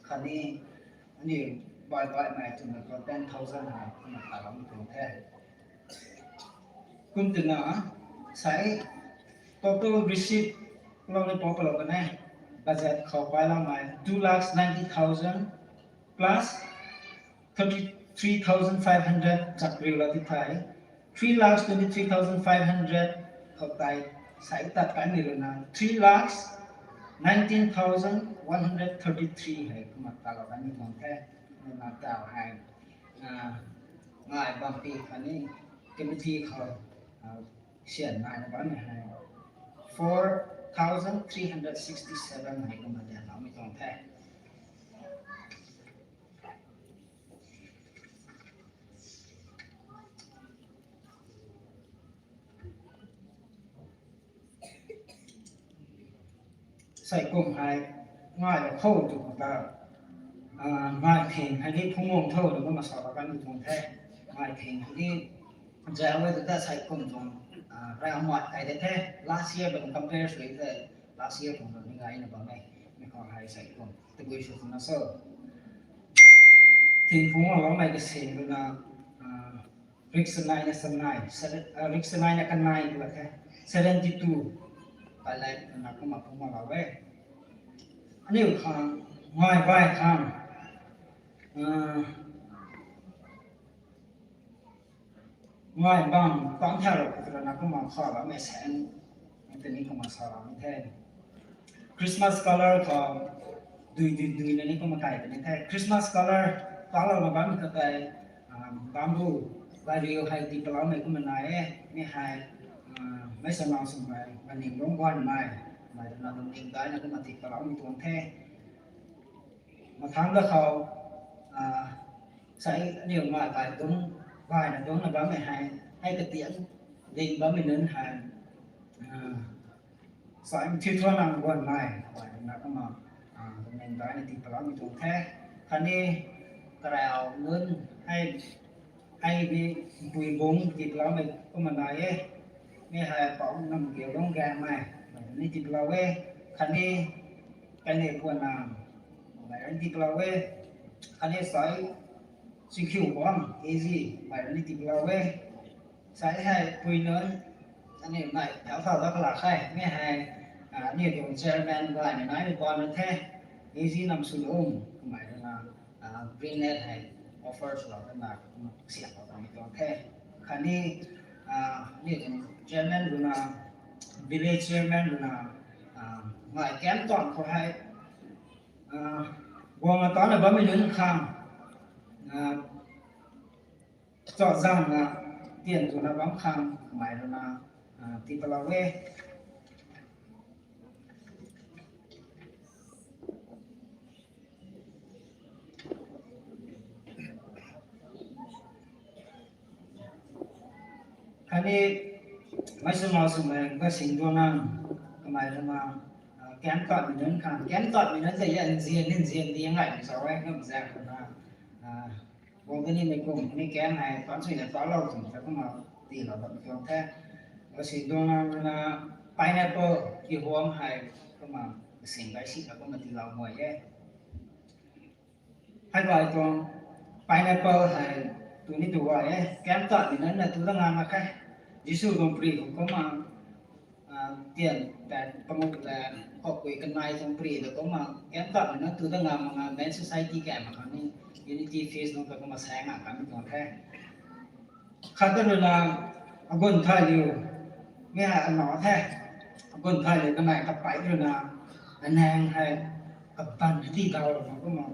Khatni aniu bai baimei twmei khou ten thousand hei kumna taloumei tuang the. Kum twna, sai, total receipt lou ni pau palou kan e. Budget khou pailoumei two lakhs ninety thousand plus thirty three thousand five hundred chakriu la ti thei, three lakhs twenty three thousand five hundred khou tei sai tat kan ni luna three lakhs nineteen thousand one hundred thirty three hei kumna talou kan ni tuang the. Kumna tau hei, ah, ngai bampi khatni committee khou, ah, sian naina bammei hei four thousand three hundred sixty seven hei kumna dianloumei tuang the. Sai kum hei ngai la khou tu ta, ah, ngai thing hei ni phungmang tho na kumna sa la kan ni tuang the. Ngai thing hei ni zau e tu ta sai kum tuang, ah, rai amat kai de the. Last year bam compare sw the. Last year tuang ni ngai na bam e. Mi khou hei sai kum tabui sw na so. Thing phungmang loumei kasing luna, ah, rik sanai na sanai, seven, ah, rik sanai na kanai tu la the, seventy two. Palai na kumna kumna lou e. Aniu khang, ngai bai khang, ah, ngai bam tang thau rou tu na kumna khou la mei sen, tini kumna sa la mei the. Christmas color khou dui dui dui na ni kumna kai tini the. Christmas color talou na bam ka tei, ah, bamboo, lariu hei ti paloumei kumna nai e. Mi hei, ah, mei sa nau sw mei, maning lungc guan mei, mei na lung ning dai na kumna ti paloumei tuang the. Mathang da khou, ah, sai aniu ngai bai dungc, bai na dungc na bammei hei, hei katiang ding bammei nunc hei, ah, sai mthi thuan nang guan mei, bai na kumna, ah, dungc ning dai na ti paloumei tuang the. Khatni karau nunc hei, hei ni mpui bung ti paloumei kumna nai e. Mi hei pau nam kiu lungc gang mei, bai ni ti palou e. Khatni kaine puan na, bai ni ti palou e. Khatni sai, singkhiu bam, A G, bai ni ti palou e. Sai hei pui nunc, aniu nai thau thau da kala khe, mi hei, ah, aniu tuang chairman bai na nai ni pan na the, A G nam sw lum, kamei rui na, ah, green net hei offer sw lou na, siam lou mei tuang the. Khatni, ah, aniu tuang chairman rui na, village chairman rui na, ah, ngai camp tuang khou hei, ah, guang na tana bammei nunc khang, ah, chau zang na tian tuna bam khang kamei rui na, ah, ti palou e. Khatni mei sw mau swmei kasing tuang nang kamei rui na, ah, camp tatmei nunc khang, camp tatmei nunc tei ya nzian ni nzian di ngai ni sa e, ngam zak rui na, ah, guang kanimei kum ni camp hei tuan suina talou twmei ta kumna tiilou bam tuang the. Kasing tuang nang rui na pineapple kihuam hei kumna kasing kai si na kumna tiilou guay e. Hei kai tuang pineapple hei tu ni tu guay e, camp tatmei nunc na tu da ngam mak khe. Jisu tuang pri khou kumna, ah, tian, tat, panguk ta, khoukui kanei tuang pri ta kumna camp tatmei nunc tu da ngam mak nga, Men Society kai mak khang ni, Unity Feast nunc ta kumna saeng na kamei tuang the. Khat ta rui na, agun thay liu, mi hei ana the, agun thay liu kanei kapei rui na, anaeng hei, kaban ti dau na kumna,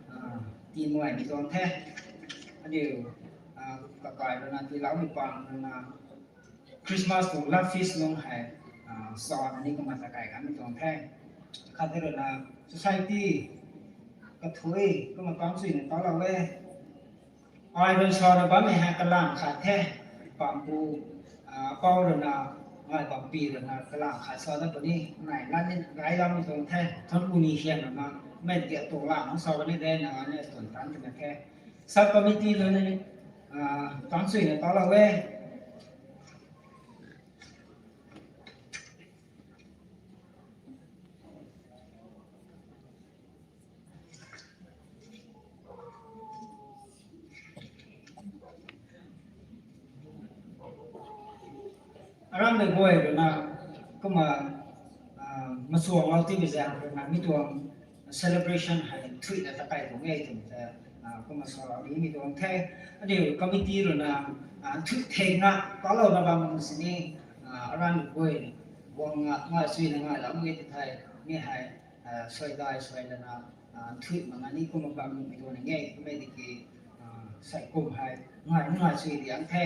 ah, ti muay ni tuang the. Aniu, ah, kakai rui na, tiiloumei pang rui na, Christmas tuang love feast nunc hei, ah, sa na ni kumna ta kai kamei tuang the. Khat ta rui na, society, kathui, kumna pang sui na talou e. Ai rui sa na bammei hei kalam khat the, pampu, ah, pou rui na, ngai bampi rui na, kalam khat sa na puni, nai lan ni, rai lam ni tuang the, thon u ni hian rui na, mei ti atuang lam hang sa ni de, na ni atuang tan twna the. Sub committee nunc ni, ah, pang sui na talou e. Aram le guay rui na, kumna, ah, machuang lau ti bi zang rui na, mi tuang celebration hei thuina ta kai tuang e twmei ta, ah, kumna salou ni mi tuang the. Aniu committee rui na, ah, thuih theng na, talou na bam sini, ah, aram le guay, guang nga, ngai sui na ngai lam e ti thei, mi hei, ah, suai dai, suai lana, ah, thuih mak na ni kumna bam mi tuang ni nge, kumna di ki, ah, sai kum hei, ngai, ngai sui diang the,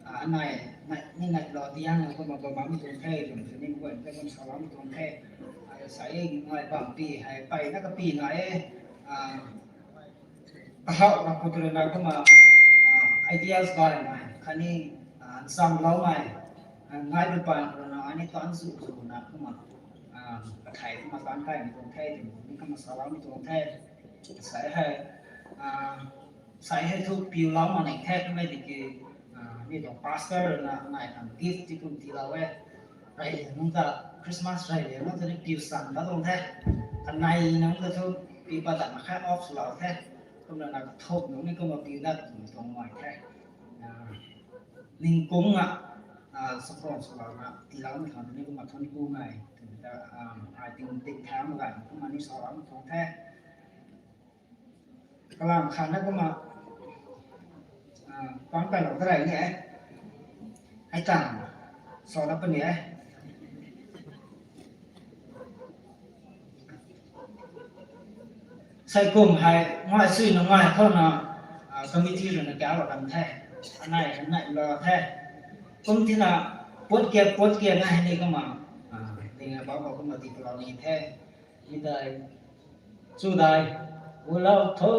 ah, anai, nai, ni nai lo diang na kumna bam mi tuang the, kum sini mi guay, kum salou mi tuang the, ah, sai ngai bam pi hei, pai na ka pi ngai e, ah, kahau na khou rui na kumna, ah, ideas baihmei, khatni, ah, nchamloumei, ah, ngai bi pan rui na, ani tan zu zu na kumna, ah, kathei kumna tan kai mi tuang the, mi kumna salou mi tuang the. Sai hei, ah, sai hei thu piulou mak ni the, kumna di ki, ah, mi tuang pastor rui na, nai kan gift ti kum tiilou e. Rey nunc ta, Christmas rey nunc ta ni piu san ta tuang the. Kanei nunc ta thu piu pat ta na khai off lou the. Kumna na kathop nunc ni kumna piu dat tuang tuang mai the. Ah, ning kum nga, ah, support swlou na, tiilou na khang ni kumna thuanc ku nai. Twmei ta, ah, ai ting ting thang ga, kumna ni salou tuang the. Kalam khat na kumna, ah, pang kai lou ta rey ni e. Hei tang, salou puni e. Sai kum hei, ngai sui na ngai khou na, ah, committee rui na kalou kan the. Anai, anai lou the. Kum tina, puat kiat, puat kiat na hei ni kumna, ah, ding a bam khou kumna ti palou ni the. Mi dai, chu dai, ulou tho.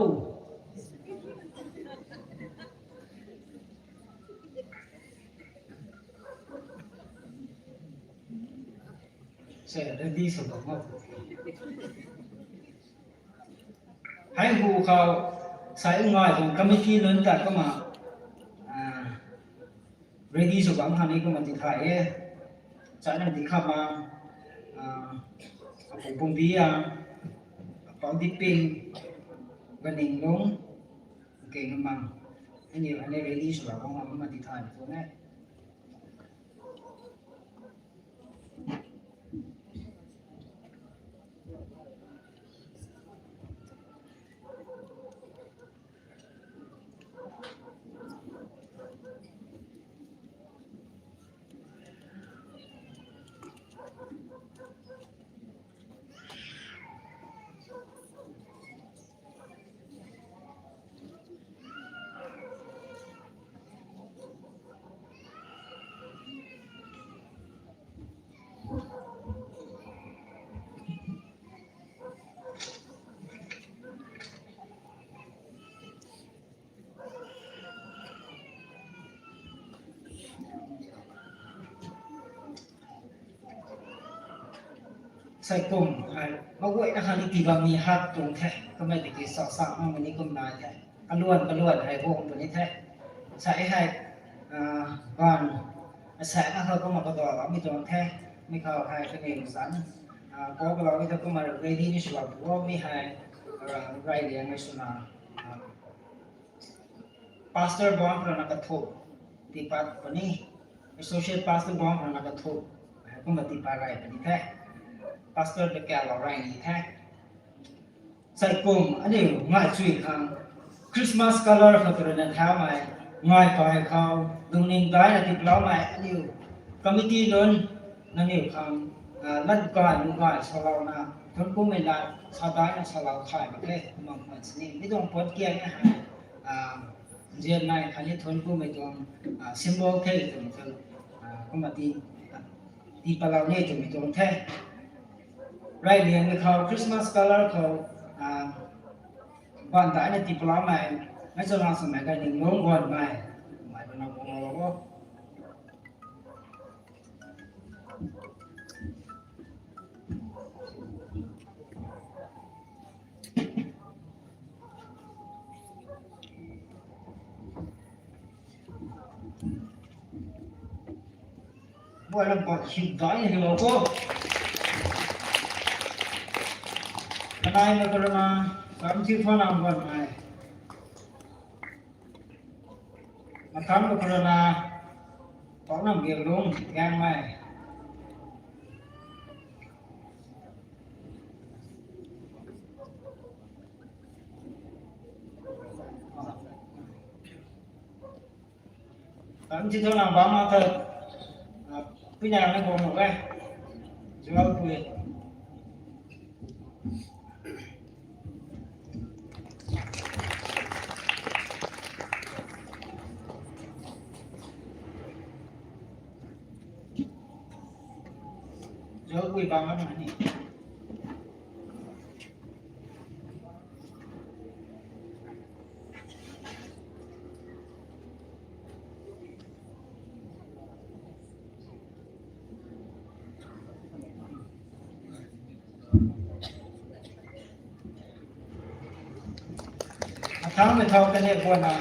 Se, ready sw bam mak. Hei hu khou, sai ngai tuang committee nunc ta kumna, ah, ready sw bam khang ni kumna ti thay e. Chana di kha ma, ah, apu pumbi a, apau di ping, ganing lung, keng mang. Aniu hei ni ready sw bam khang kumna ti thay tuang e. Sai kum hei, maguayna khang ni tii bam ni hat tuang the, kamei tiki sa sa mang ni kum nai the. Kaluan, kaluan hei guang puni the. Sai hei, ah, ban, sai na khou kumna kadaw mi tuang the, mi khou hei kaniw san, ah, kau kalou mi ta kumna ready ni sw bam pu mi hei, ah, rey liang ni swna, ah, Pastor bang khou rui na kathumh, tiipat puni, Associate Pastor bang khou rui na kathumh, kumna tiipat rey puni the. Pastor ta kalou rey ni the. Sai kum aniu ngai chui khang, Christmas colour khou tu rui na thaumei, ngai pai khou, lungning daina tiiloumei aniu, committee nunc, nangniw khang, ah, lat gay, lu gay, salouna, thuanc kummei lat, sa daina salou thay mak khe, kumna kum sini. Mi tuang puat kiat ni hei, ah, nzianmei khatni thuanc kummei tuang, ah, symbol the twmei tuang, ah, kumna ti, ah, tii palou ni twmei tuang the. Rey liangmei khou Christmas colour khou, ah, ban daina tii paloumei, mei chalang swmei kaniw lungc guanmei, mei rui na guang lou o. Buai lam pat hip dai ni lo ko. Kanei mei khou rui na, kam thiu pha lam guanmei. Mathangc mei khou rui na, Paunam Bialung, Gangmei. Kan ti thu nang bam ma tho, pui nang na bam mak e. Zual pui. Zual pui bam ma ni. Athang mei thau kane guan na.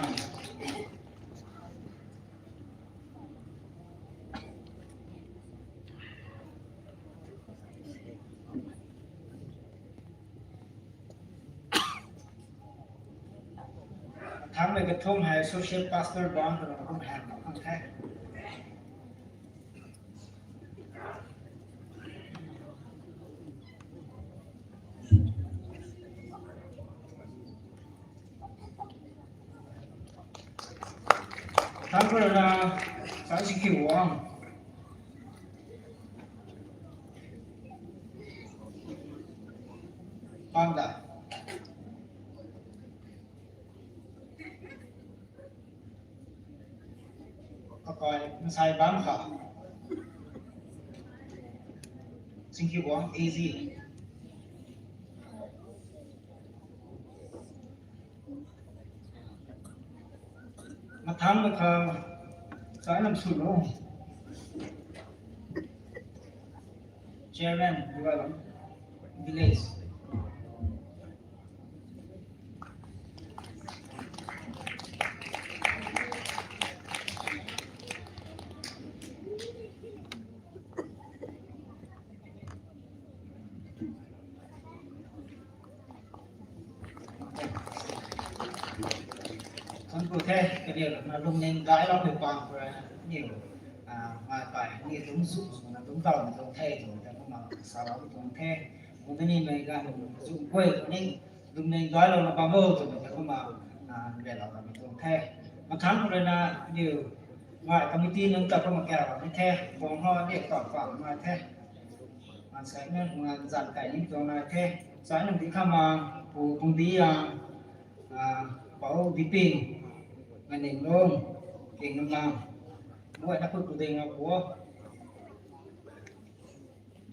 Athang mei kathum hei associate pastor bang khou kum hang mak khang the. Athang khou rui na, Sai Singkhiu Wang. Panda. Kakai, Masai bam kha. Singkhiu Wang, A Z. Mathang mei kha, Sai Namswlung, Chairman, Dualam Village. Thuanc ku the, kaniw na lungning daiclou mei pang khou rui na, niw, a, mei pay, ni dungc zu, zu na dungc daw na tuang the, twmei ta kumna saloumei tuang the. Kumna ni mei ganv zu guay khou ni, lungning daiclou na bam bo, twmei ta kumna, a, ralou na mei tuang the. Mathang khou rui na, niw, mei committee nunc ta kumna kau na mei the, guang ho, ni tau pang mei the. Maansei na, zan kai ni tuang nai the. Sai nang di kha ma, pu pung di yang, a, Pou Diping, Nganing Lung, King Nung Lang, guay na khut pu ding a pu.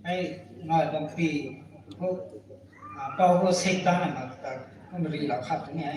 Hei, ngai bam pi, pu, a, Pou pu sek ta na ma ta, kum ri lau khat ni e.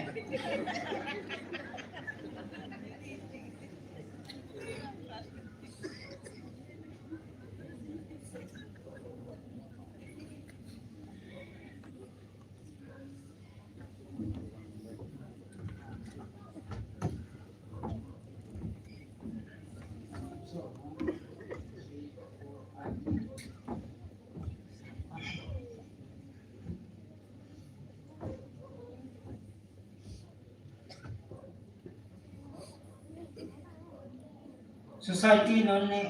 Society nunc ni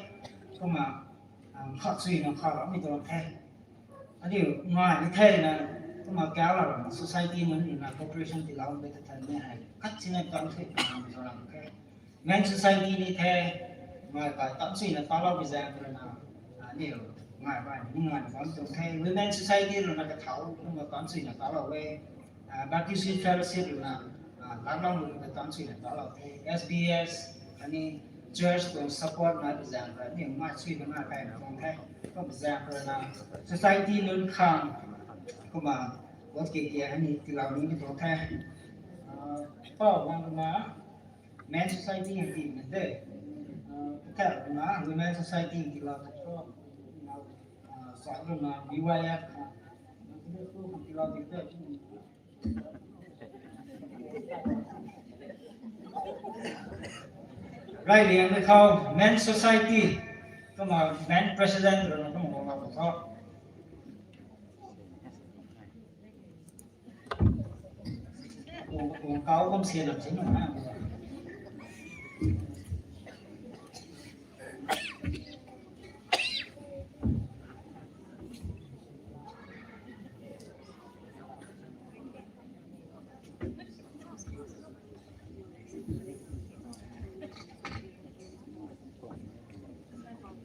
kumna, a, khat sui na khat loumei tuang the. Aniu ngai ni the na, kumna kau la rana society nunc ni na cooperation tiilou be ta than ni hei. Khat sina kan the, a, tuang the. Men society ni the, ngai kai tan sui na talou bi zaeng rui na, a, aniu ngai bai ni ngai na bam tuang the. Women society rui na kathau, kumna tan sui na talou e. A, Baptist Youth Fellowship rui na, a, lamlam rui na tan sui na talou the. S B S, ani church tuang support na bi zaeng rui, ni mai sui na ngai kai na tuang the. Kum zaeng rui na, society nunc khang, kumna, vote ke ke ani tiilou ni tuang the. A, Pou nang na, Men society hei ti na the. A, kathau na, women society tiilou the. A, sa na, B Y F, a, tiilou the. Rai liang na khou, Men Society, kumna Men President rui na kumna guang lau tho. Kau kum sian lam sin na.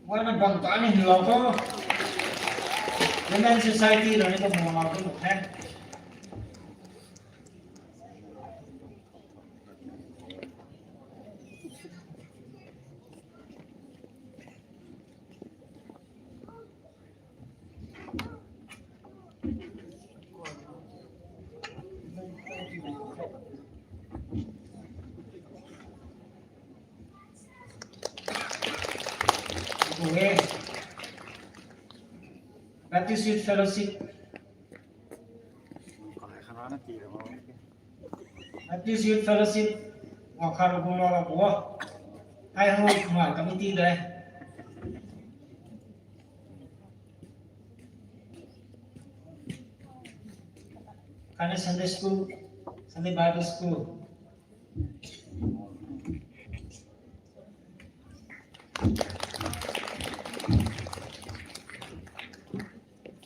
Wana bang ta ni lou ko. Women Society lo ni ko mo lou ko the. Baptist Youth Fellowship. Baptist Youth Fellowship, wa khat bung lou la bo. Hai ho, ngai committee de. Khatni Sunday School, Sunday Bible School.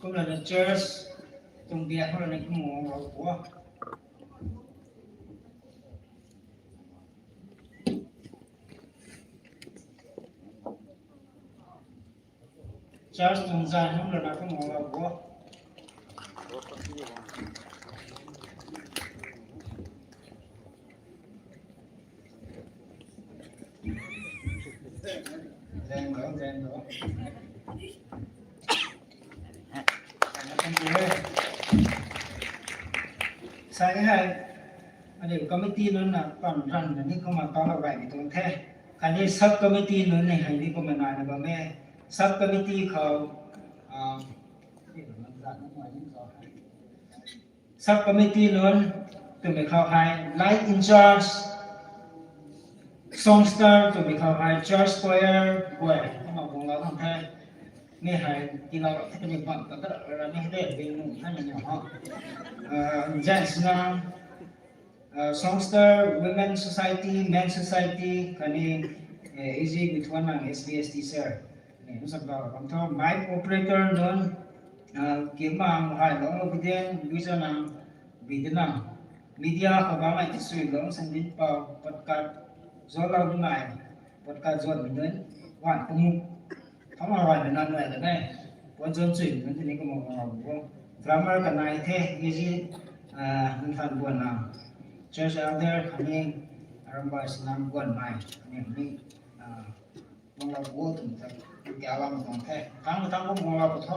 Kumna church tuang biak khou ni kum guang lou bo. Church tuang zan hum lana kum guang lou bo. Zang lou, zang lou. Sa ni hei, aniu committee nunc na pan ran na ni kumna tau lou gay ni tuang the. Khatni sub committee nunc ni hei ni kumna nai na bam e. Sub committee khou, ah, sub committee nunc twmei khou hei, light in charge, songster twmei khou hei, church choir guay, kumna guang lou khang the. Mi hei, tina rap the ni bam ta ta ra ni de, bing nung the ni ho. Ah, gents na, ah, songster, women society, men society, khatni, eh, A G Bithwan nang S B S T sir. Ni, nsa ba bam tho, mic operator nunc, ah, kim mang hai lou video nang, video nang, media khou bammei tisui lou sandin pau, podcast zon lou ni mai, podcast zon ni nunc, wan kumu, thama wan na nai da ne, wan zon chui nunc tini kumu kumu bo, drummer kanei the, A G, ah, nunc than buan na, church elder khatni, aramba sinam buan mai, ni, ni, ah, Mangla bo twmei ta, kya lam tuang the. Thang thang bo mangla bo tho.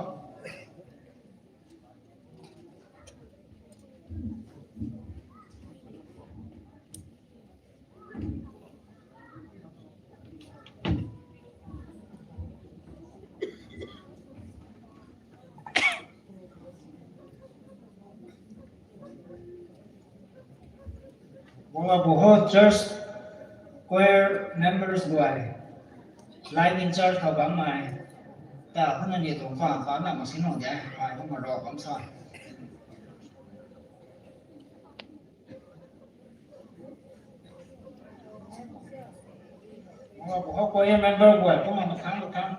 Mangla bo ho church choir members guay. Light in charge khou bammei. Ta khou na ni tuang khang khou na ma sin hong de. Ai khou ma ro bam sa. Mangla bo ho choir member guay, kumna mathang mathang.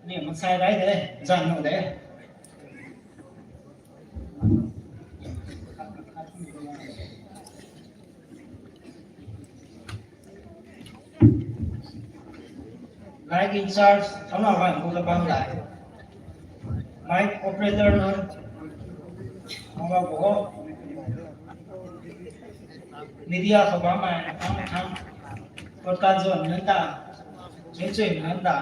Ni mansei rai de, zan nu de. Light in charge, thana rai hu ta bam lai. Mic operator nunc, mangla bo ho. Media khou bammei, thang thang. Podcast zon nunc ta, chui chui nunc ta.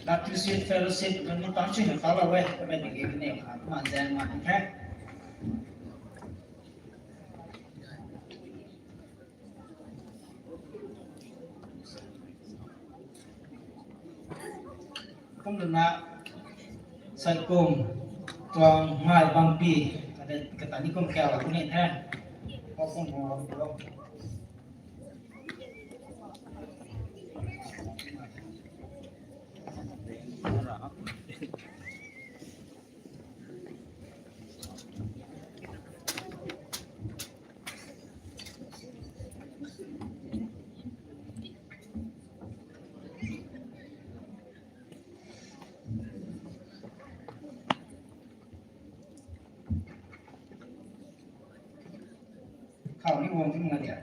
Baptist Youth Fellowship nunc ni tan chui na ta lou e, kamei ni ge ni kha, man zang man the. Kumna, sai kum, tuang ngai bangpi, kata, kata ni kum kau la ni the. Ko kum ko lo. Guang ting na dia.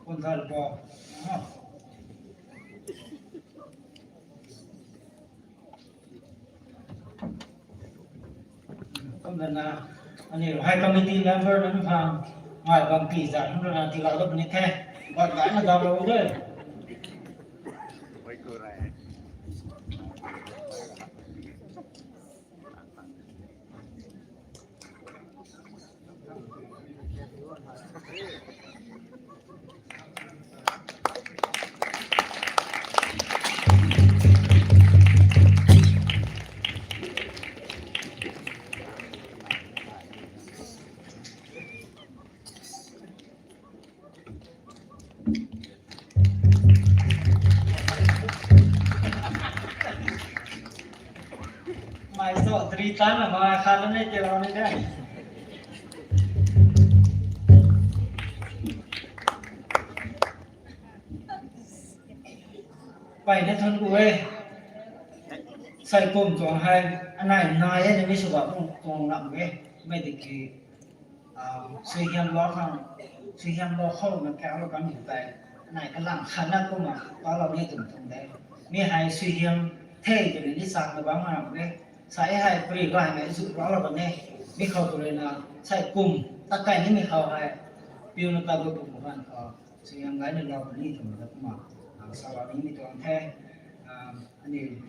Kun thal bo. Kumna, ani hei committee member nunc khang, ngai bam pi zat nunc na tilau lou ni the. Bat gay na dam lou de. Mai so three tan na mai khan na ne te lo ne de. Pai na thun ku e. Sai kum tuang hei, anai nai e na mi sw ba kum tuang lam e. Mei di ki, ah, sui hiam lo khang, sui hiam lo khou na kau lo kan yu tei. Anai kalang khan na kumna, pa lo ni tum tum de. Mi hei sui hiam the tw ni ni sak na bam ram e. Sai hei pri gai mei zu ra lo kan e. Mi khou tu rui na, sai kum, ta kai ni mi khou hei. Piu na ta gu pu pu han khou. Sui hiam gay na lou ni tum da kumna, ah, sa lou ni mi tuang the, ah, ani,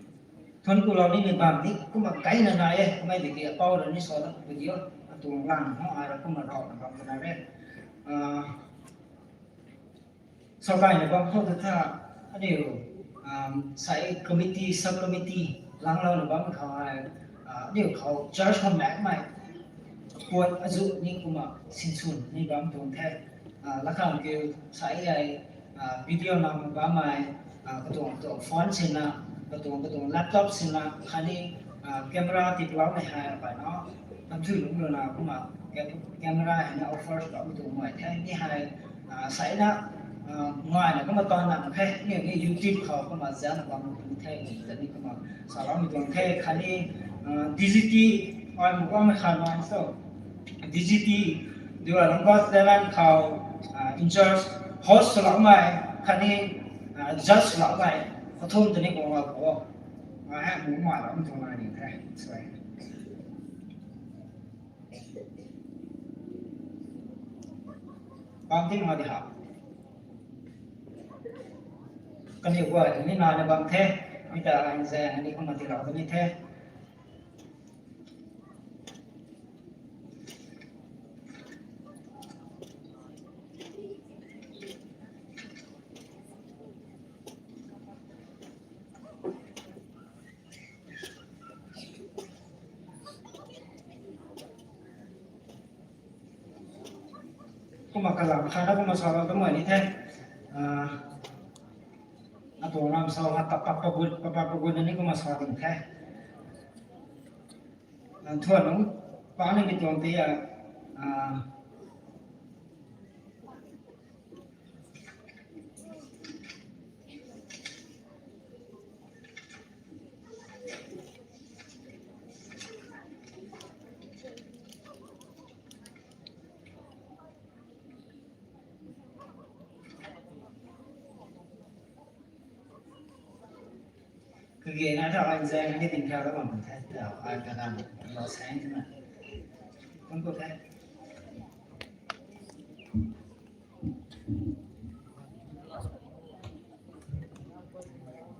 thun ku lou ni mi bam ni kumna gay na na e, kumna di ki apou ra ni sa da video, atuang lang ho, ai ra kumna rau na bam na re. Ah, sa gay na bam khou ta tha, ani, um, sai committee, sub committee, lang lou na bam khou ai, ah, ani khou church khou mak mei, puat azu ni kumna sinsun ni bam tuang the. Ah, lakhang kiu sai ai, ah, video nam bam mei, ah, katuang katuang phone sina, katuang katuang laptop sina, khatni, ah, camera tip lou mei hei pai na, tam thui lung lou na kumna, cam-, camera hei na offer lou tuang mei the, ni hei, ah, sai na, ah, ngai na kumna tan na the, ni, ni YouTube khou kumna zan na bam ni the, ni kumna sa lou mi tuang the, khatni, ah, D G T, ai mu bam mei khan na, so, D G T, Diu Ram Got Talent khou, ah, in charge, host swloumei, khatni, ah, judge swloumei, kathum tei ni guang lou khou. Ngai hei mu mai lam tuang nai ni the. Sorry. Bam ting ma di ha. Kaniw guay ni nai na bam the. Mi ta ai zaeng ni kumna tiilou ni the. Kumna kalam khat na kumna sa lou tumei ni the. Ah, atuang lam sa ha, pa, pa, pagut, pa, pa, pagut na ni kumna sa ding the. Ah, thuan nung, pa ni mi tuang tei a, ah, Kage na tha ai zaeng ni ting kha ka bam the, tha ai ka dan lo sang na. Kum ko the.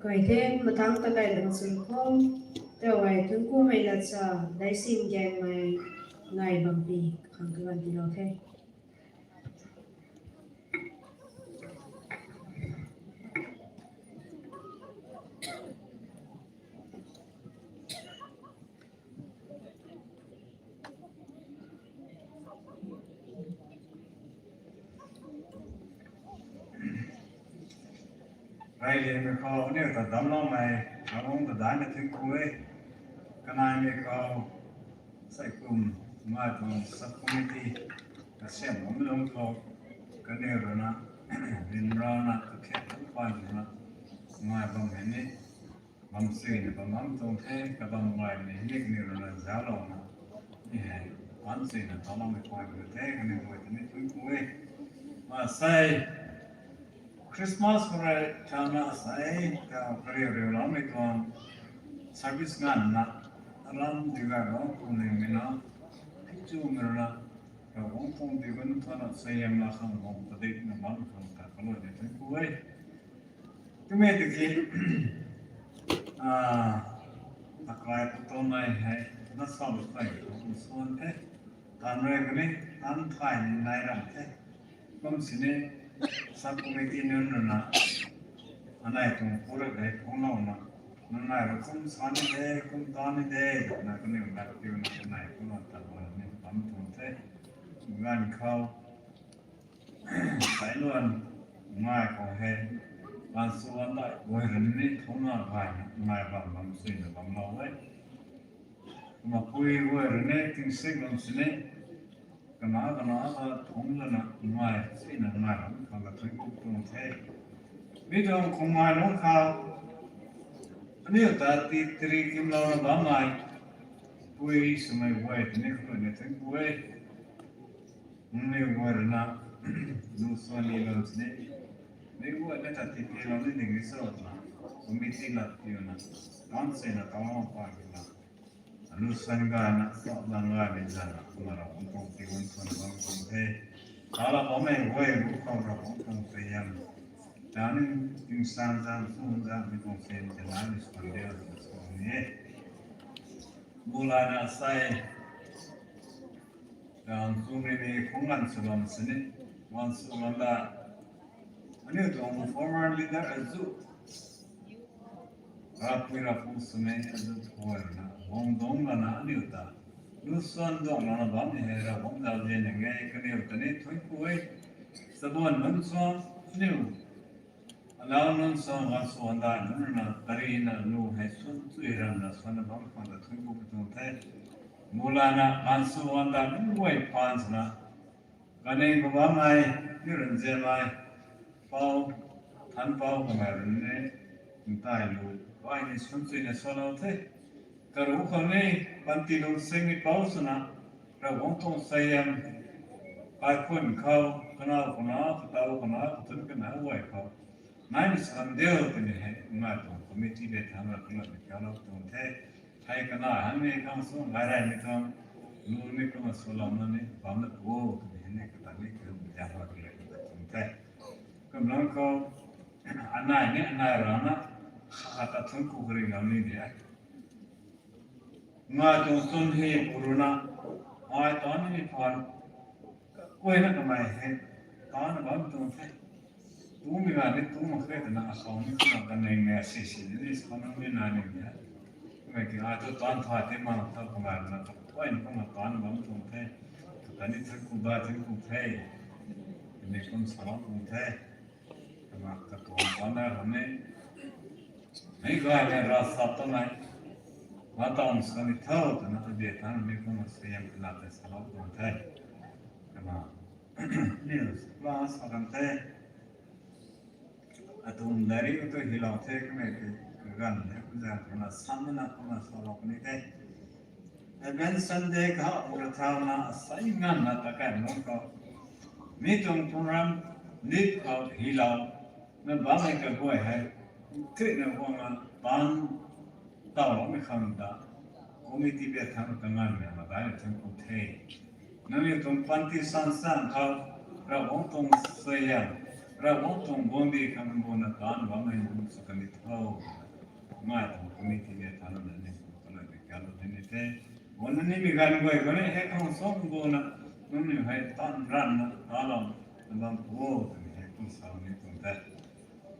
Kai the, matang ta kai lung sung khou, tau ai thun ku hei lat sa, dai sim gaeng mei, ngai bam pi, khang ka gan tiilou the. Rey liangmei khou aniu ta damcloumei, Ravguangc ta daihna thun ku e. Kanaimei khou, sai kum, ngai tuang sub committee, kasiamh bammei lung khou, kaniw rui na, ryanrana, kakhat tu pan rui na, ngai bam hei ni, bam suina bam bam tuang the, kabam gaymei hei ni kaniw rui na zauclouna, ni hei, pan suina taloumei pay rui the, kaniw guay ta ni thun ku e. Masei Christmas khou rui thauna asei ta kariu riu loumei tuang service nganvna aram diga lou khou ningmei na, pichumei rui na, Ravguangc tuang digan thauna suaihiam la khang guang padikna bam khang ta kalui ni thunc ku e. Twmei tiki, akai kataumei hei na sa lu kai khou suan the. Tan rui kani, tan thay ni nai ram the. Kum sini sub committee nunc rui na, anei tuang pura hei phunglouna, nang nai rui kum sa ni de, kum tan ni de, na kaniw lat piuna anei phungna tat bam ni bam tuang the. Ganv khou, sailuan ngai khou hei, gansw wan dai guay rui ni thungna gayna ngai bam bam suina bamlou e. Kumna pui guay rui ni tingsik bam sini, kana kana ta thungc lana ngai suina ngai bam khang ta thunc ku tuang the. Mi tuang khou ngai lungc khou, aniu ta ti tiri kimlouna bammei, pui swmei guay tini khou ni thunc ku e. Nangniw guay rui na, lu suan ni bam sini, mi guay na ta ti tilou ni ding ni sa twna, committee lat piuna, tan sina tanglang pa kina, lu suan gayna, sa lan gaymei zana kumna Ravguangc tuang digan thauna bam tuang the. Tala bammei guay ru khou Ravguangc tuang suaihiam, tani tingsaeng zan, sung zan, mi tuang suaihiam ta nai ni suan de, suan ni e. Bulana sei, ram sumei ni khung lan sw bam sini, lan sw bam da. Aniu tuang former leader azu, rapui rapu swmei azu khuay rui na, guang dungc lana aniu ta, lu suan dungc lana bammei hei Ravguangc zauzian ning e, kaniw ta ni thunc ku e. Sabuan nunc suang, aniu alau nunc suang, gansw wan dai nunc rui na, tarina lu hei suan chui ranna suanna bam khang ta thunc ku tuang the. Bulana gansw wan dai nunc guay phaan swna, kaning khou bammei, ni run ziamei, pou, than pou kamei rui ni, ntai lu, ai ni suan chuina sualou the. Karu khou ni, panty lungsingmei pou swna, Ravguangc tuang suaihiam, kaikhun khou, kanow khou na, katow khou na, kathun kana guay khou, nai ni suan diu twmei hei, ngai tuang committee le thangc ra kalana kalou tuang the. Hei kana hangni khang sw ngai reymei tuang, lu ni kumna swlouna ni bam na pu twmei hei ni kata ni kariu mi ta ra kalana tuang the. Kumlangc khou, anei ni anei rana, kha ta thunc ku karinglou ni de. Ngai tuang chwn hei pu rui na, ai tan ni phaan, kakuayna kamei hei, tan bam tuang the. Tumei ganv ni tu mak khe twna akhou ni kumna kaningmei asisi ni ni sa nang ni nai ni de. Kumei ki ai thu tan thay the ma ta kamei rui na kakuayna kumna tan bam tuang the. Kata ni thunc ku da thunc ku the. Ni kum salou tuang the. Kumna katuang tan na khou ni, meic gaymei ravsap tamei, ma tang sw ni tho twna tabia thangc ni kumna suaihiam kala tei salou tuang the. Kumna, ni class sa kan the. Atuang diary khou tu hylou the, kumei ki kaganv the, kumzan kumna samna kumna salou puni the. Event Sunday kha ura thauna asei nganvna ta kai nunc khou, mi tuang program lead khou hylou na bammei kaguay hei, kritna guangna taanc tawloumei khang ta, committee bia thangc kanganvmei madaina thunc ku the. Nangniw tuang panty sansan khou, Ravguangc tuang suaihiam, Ravguangc tuang guangcdic khang mbuna taanc bammei nunc sw kan ni tho. Ngai tuang committee bia thangc na ni, kalana kalou ni the. Guangna nimei ganv guay khou ni hei khang sw mbuna, nangniw hei taanc ranna talou na bam pu o twmei hei kum salou ni tuang the.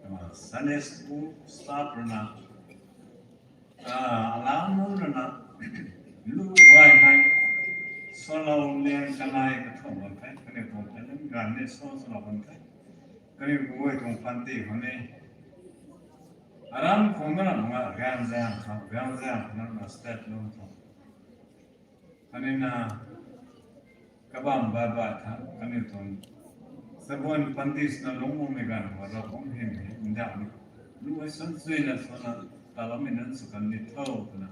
Kumna Sunday school staff rui na, alau nunc rui na, lu gaymei, swlou liang kanei kathumh bam the, kaniw tuang talent ganv ni sw swlou bam the. Kaniw kaguay tuang panty khou ni, aram khou na ram nga, gaengzaeng khou, gaengzaeng khou na ram state lung khou, khatni na, kabamv baih baih tha, kaniw tuang sabuan panty swna lungc guangmei ganv khou Ravguangc hym hei ndauh ni, lu hei suan suina swna, taloumei nunc sw kan ni tho twna,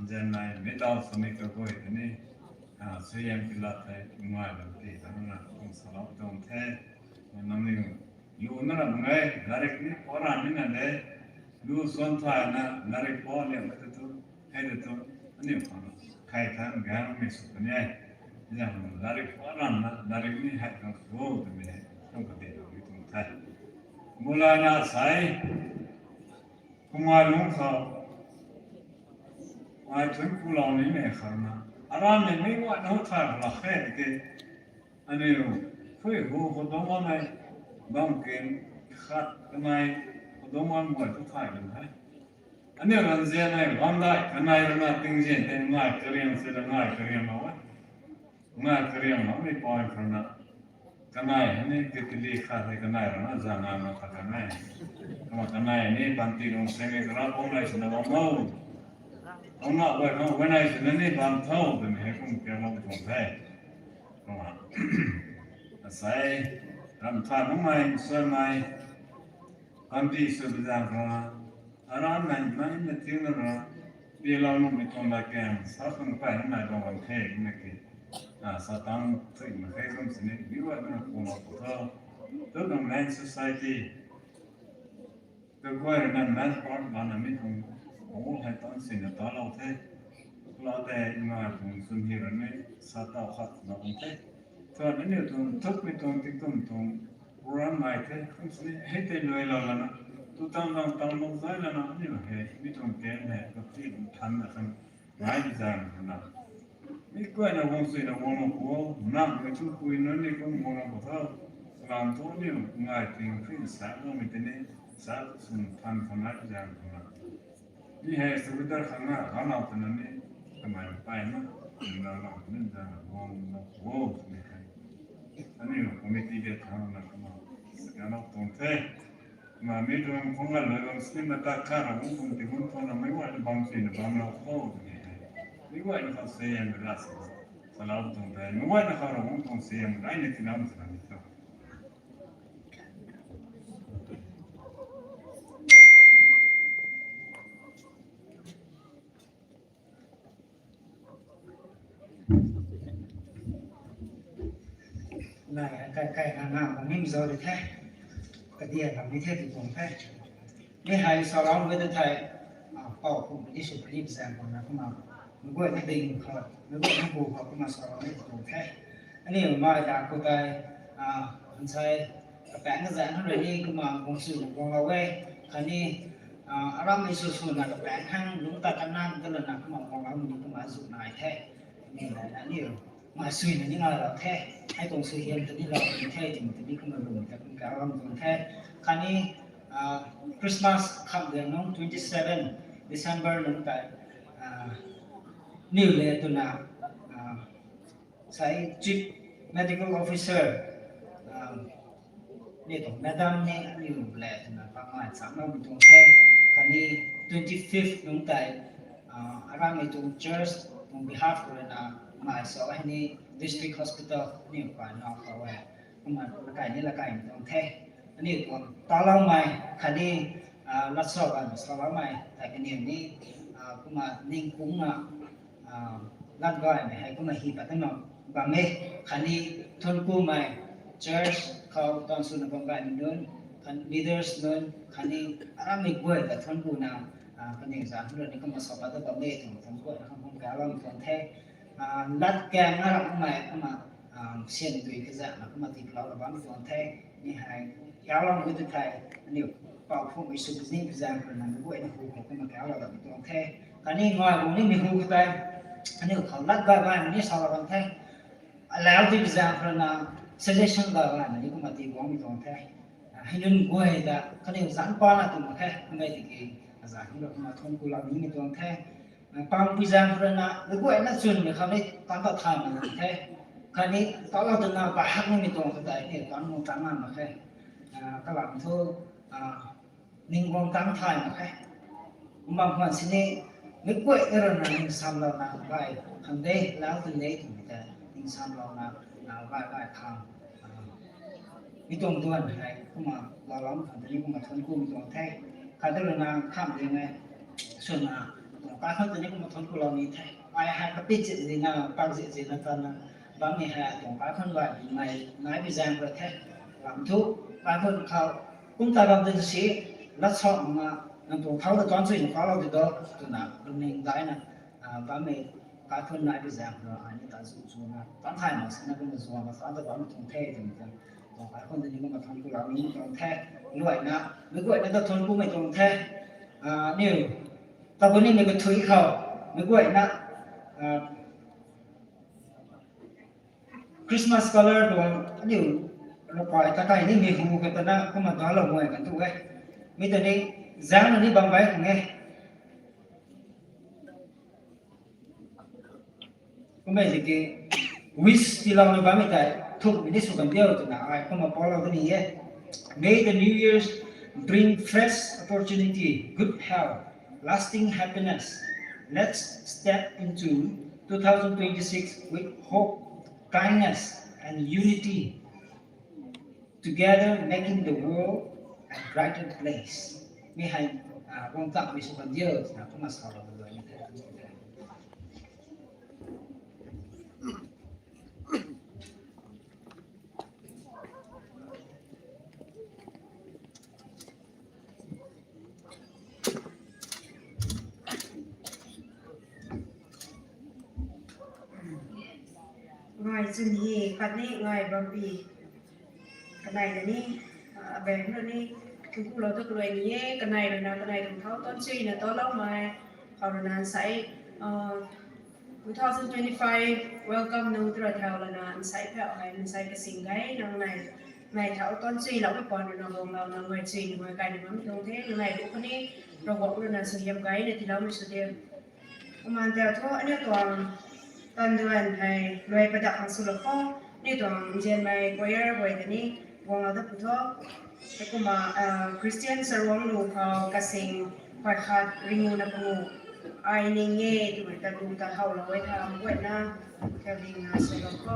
nzianmei meic taw swmei kaguay ta ni, suaihiam kala thei ngai bam ti ta na kum salou tuang the. Nangniw lu na ram ngai, larik ni pa ram ni na de, lu suan thay na, larik pa liang ka tu tu, hei tu tu, aniu khang, khai thang gang mei sw kan e. Zang larik pa ram na, larik ni hai khang sw tu mei, kum ka de tu ni tum the. Mulai na sai, kumai lung khou, ai thun ku lou ni mei khang na, aram ni mei guay na thay la khe ti, aniu, phui hu khou dungc bammei, bam kin, khat kanei, khou dungc bam guay tu thay kan the. Aniu ranzian nai, bam dai, kanei rui na tingzian tei ngai kariang si la ngai kariang lou e. Ngai kariang lou ni poi khang na. Kanei, ani titili khat hei kanei rui na zana na khat kanei. Kumna kanei ni panty rung seng e kara pong nai sina bam mo. Pong na guay khang guay nai sina ni bam tho, twmei hei kum kiang lou tuang the. Kumna, asei, ram tha nungmei, suaimei, panty sw bizang khang na, aram nai mei na ting na ra, pi lou nuhmei tuang la kang, sa khang pai na nai bam bam the, na ki, a, sa tang thui ma khe kum sini, mi guay na kum lou pu tho. Tu tuang Land Society, tu guay rui na manpower lana mi tuang, o hei tan sina ta lou the. Lou tei ngai tuang swn hi rui ni, sa tau khat na kum the. Thu aniu tuang thukmei tuang tingtum tuang program nai the, kum sini hei tei luai lou lana, tu tang tang tang lou zai lana, aniu hei mi tuang ken hei kapti than na khang ngai bizang khang na. Mi guay na guang sui na guang lou pu, nang mei thu pui nunc ni kum guang lou pu tho. Kalam thu aniu ngai ting khin sa loumei tei ni, sa swn than khang ngai bizang khang na. Mi hei secretary khang na, ganglou twna ni, kamei pai na, nang ganglou twna ni zana guang lou pu, mi hei. Aniu committee de thang na kumna, ganglou tuang the. Kumna mi tuang khang na lou bam sini mata kha ra hung tuang ti hung tuang na mei guay na bam sina bam lou khou twmei hei. Mi guay na khou seyang ra si. Salou tuang the, mi guay na khou ra hung tuang seyang rai ni tinam sina ni tho. Nai, kai, kai, na, na, mangnim zo di the. Kadia lam ni the ti tuang the. Mi hei salou we de thei, a, pau kum ni sw puni bizang khang na kumna. Mi guay na ding khou, mi guay na hu khou kumna salou ni ti tuang the. Aniu mai da khou tei, a, ansei, kapaeng kazanc khou rui ni kumna guang sw na guang lou e. Khatni, a, aram ni sw sw na kapaeng khang lungc ta kan na ta lana kumna guang lou ni kumna zu nai the. Ni na, na ni, ma sui na ni ngai lou the. Hei tuang sui hiam ta ni lou ni the, ti, ti ni kumna lung ta kum ka lam tuang the. Khatni, a, Christmas kham liang nung twenty seven December nung tei, a, niw le twna, a, sai Chief Medical Officer, a, ni tuang madam ni aniu le twna pangmei cham loumei tuang the. Khatni twenty fifth nung tei, a, aramei tuang church tuang behalf khou rui na mai sa hei ni district hospital aniu kai nau khou e. Kumna lakai ni lakaimei tuang the. Aniu tuang taloumei khatni, a, lat sa ganv saloumei tei kaniw ni, a, kumna ningkungna, a, lat gaymei hei kumna hi pat na bam e. Khatni thuanc kumei church khou tan swna bam gaymei nunc, khatni leaders nunc, khatni aramei guay ta thuanc kuna, a, kaniw zanc khou rui ni kumna sa pat ta bam e twna thuanc guay na khang kum ka lam tuang the. A, lat kang na ramhmei kumna, a, sian dui kazanc na kumna tiplou na bam tuang the. Mi hei, kalam gu tu thei, aniu pau phungmei sw kazing kazanc khou na mi guay na hu khou kumna kalou lam tuang the. Khatni ngai gu ni mi hu khou tei, aniu khou lat gay gaymei ni salou bam the. Alau ti kazanc khou na suggestion gay gaymei ni kumna ti guangmei tuang the. A, hei nunc guay ta kaniw zanc pa na tum mak khe, kummei tiki, azanc hei kumna thuanc ku lou nimei tuang the. Pang pui zaeng khou rui na, mi guayna chwnmei khou ni tan ta thay mak the. Khatni, talou twna kahak nimei tuang khou tei ni tan mu tan na mak khe. A, kalam thu, a, ning guang tang thay mak khe. Kum bam khwan sini, mi guayna rui na ningsamlouna gay khang de, lau twn de twmei tei ningsamlouna, a, gay gay khang, a, mi tuang duan hei kumna laalou khang tei ni kumna thuanc kumei tuang the. Khat tu rui na kham ding e, swna, tuang kai khang tei ni kumna thuanc kulou ni the. Ai hei kapit zih zihna, pak zih zihna tanna bammei hei tuang kai khang gaymei nai bi zaeng rui the. Bam thu, kaikhun khou, kum ta bam tei si, lat sa mak nga, nang tuang thau ta tuang chuina paulou di do, twna lungning daina, bammei kaikhun nai pi zaeng khou, ai ni ta zu zuna, tan thay mak sina kumna zuang ka tan ta bammei tuang the twmei ta, tuang kaikhun ta ni kumna thuan ku lou ni tuang the, luaina, meic guayna ta thuan kumei tuang the, aniu, ta ku nimei kathui khou, meic guayna, Christmas colour tuang aniu rapai ta kai nimei hu kata na kumna talou guay kan tu e. Mi ta ni, zaengna ni bam bai khang e. Kummei tiki, wish tiilouna bammei tei, thukmei ni sw kan diu twna ai kumna paulou kan ni e. May the new years bring fresh opportunity, good health, lasting happiness. Let's step into two thousand twenty-six with hope, kindness, and unity. Together making the world a brighter place. Mi hei, guang takmei sw kan diu twna kumna salou kan ni the. Ngai chwn hi khatni ngai bampi. Kanei na ni, abeng na ni, thungkulou tu kalui ni e, kanei rui na, kanei tuang thau tuang chuina taloumei, khou rui na nsei, two thousand twenty-five welcome nung tura thau lana nsei phau hei nsei kasing gay nang nai, nai thau tuang chuiloumei pan rui na guanglou nang ngai chuina ngai kai ni bam tuang the, ngai bu kani, Ravguangc rui na suaihiam gayna tiiloumei sw diu. Kumna tei thu aniu tuang tanduan hei luai padak khang swlou kho, aniu tuang nzianmei choir guay ta ni guanglou dat pu tho. Kumna, Christian saruang lu khou kasing phay khat ringu na pangu ai ning e twmei ta lu ta howlou e tha guayna, kau dingna swlou kho.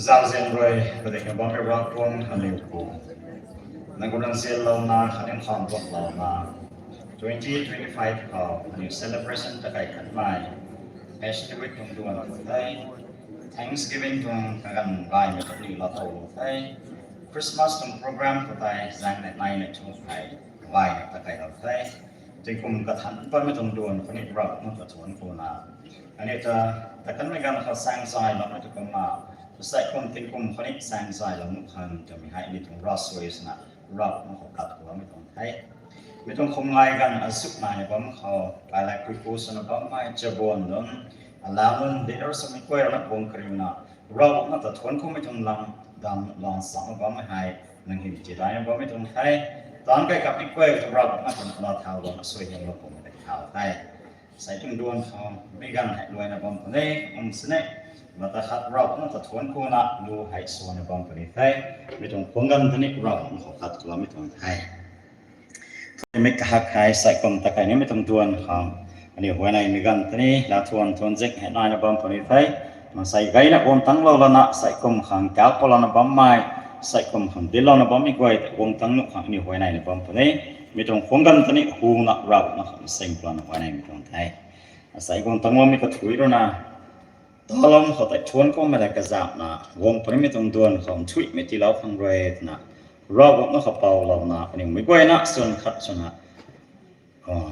Zauzian rui padik na bammei Ravguangc kaniw pu, nang kum nang zianlouna khatni kham guanglouna, twenty twenty-five khou aniu celebration ta kai khatmei Passion Week tuang duan khou the, Thanksgiving tuang kaganv gaymei kaniw laa tow lou the, Christmas tuang program khou tei zaeng nei naimei thu hei gaymei ta kai lou the. Tingkum kathan patmei tuang duan khou ni Ravguangc ta thuanc kuna, aniu ta takanmei ganv khou saeng zayloumei tu kumna, asei kum tingkum khou ni saeng zaylou nuh khang twmei hei aniu tuang ravsuai swna Ravguangc khou kat kuloumei tuang the. Mi tuang khum ngai ganv azuh naina bam khou kailak kuipu swna bammei chabuan nunc, alau nunc, leader swmei kuay rana guang kariuna, Ravguangc ta thuanc kumei tuang lam dam lan samna bammei hei nang hym tidaina bammei tuang the. Taanc kai kapmei kuay tu Ravguangc ta laa thau lana suaihiamlou kummei ta thau the. Asei tuang duan khou mi ganv hei luaina bam puni, kum sini mata khat Ravguangc ta thuanc kuna lu hei suana bam puni the. Mi tuang khwan ganv tei ni Ravguangc khou kat kuloumei tuang the. Mei kahak hei asei kum ta kai nimei tuang duan khang aniu huayneymei ganv tei ni laa thuan thuan zek hei naina bam puni the. Maansei gayna guang tanglou lana asei kum khang kauc palouna bammei, asei kum khang dinclouna bammei guay ta guang tang nuh khang aniu huayneyna bam puni. Mi tuang khwan ganv tei ni huna Ravguangc khang seng palouna huayneymei tuang the. Asei guang tangloumei kathuic runa talam khou tei thuanc kummei la kazapna guang punimei tuang duan khou nthuihmei tiilou khang rui twna Ravguangc khou poulouna aniu mei guayna swn khat swna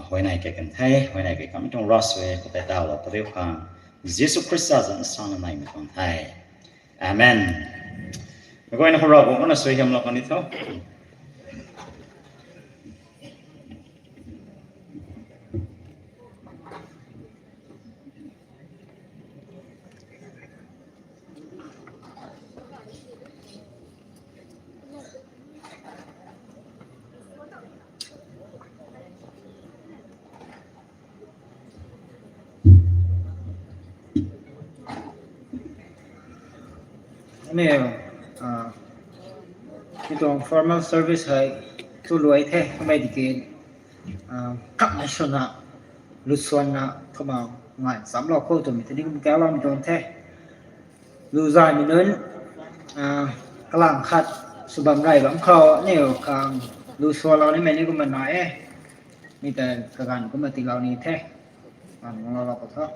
huayney kai kan the. Huayney kai kanmei tuang ravsuai khou tei dawlou padiu khang Jisu Khrista zanc sana neimei tuang the. Amen. Mei guayna khou Ravguangc na suaihiamlou kan ni tho. Aniu, ah, mi tuang formal service hei tu luai the, kamei di ki, ah, kapmei swna, lu swanna, kumna ngai chamlou khou twmei tini kum kaloumei tuang the. Lu zaymei nunc, ah, kalam khat sw bam rey bam khou, aniu khang lu swanlou nimei ni kumna nai e. Mi tei kaganv kumna tiilou ni the. Ganv guanglou lou khou tho.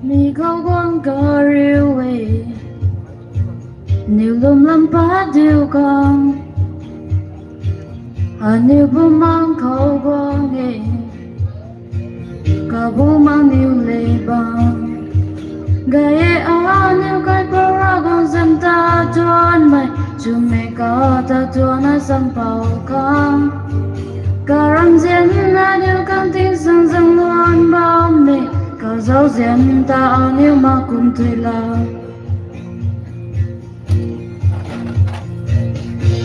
Mi khou guang kariu e, niw lwm lam pat diu khang, aniu bumaengc khou guang e. Kabumaengc niw le bam, gay e aniu Kaipouc Ravguangc zanc ta tuanmei, chumei ka ta tuanna sampou khang. Karamzian aniu khang tingsaengzaeng luan bammei, kazauzian ta aniu mak kum tui la.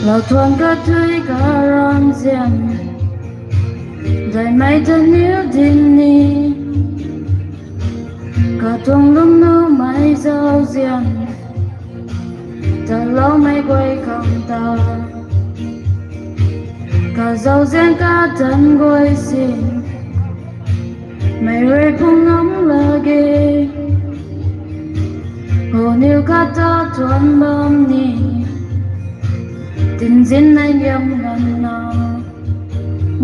Lauthuan kathui karamzian, daihmei ta niw dinc ni, katuang lungnuhmei zauzian, taloumei guay khang ta. Kazauzian katanc guay sin, meic rui phung ngam lak ge. Aniu kata tuan bam ni, tinzinmei liam nganvna,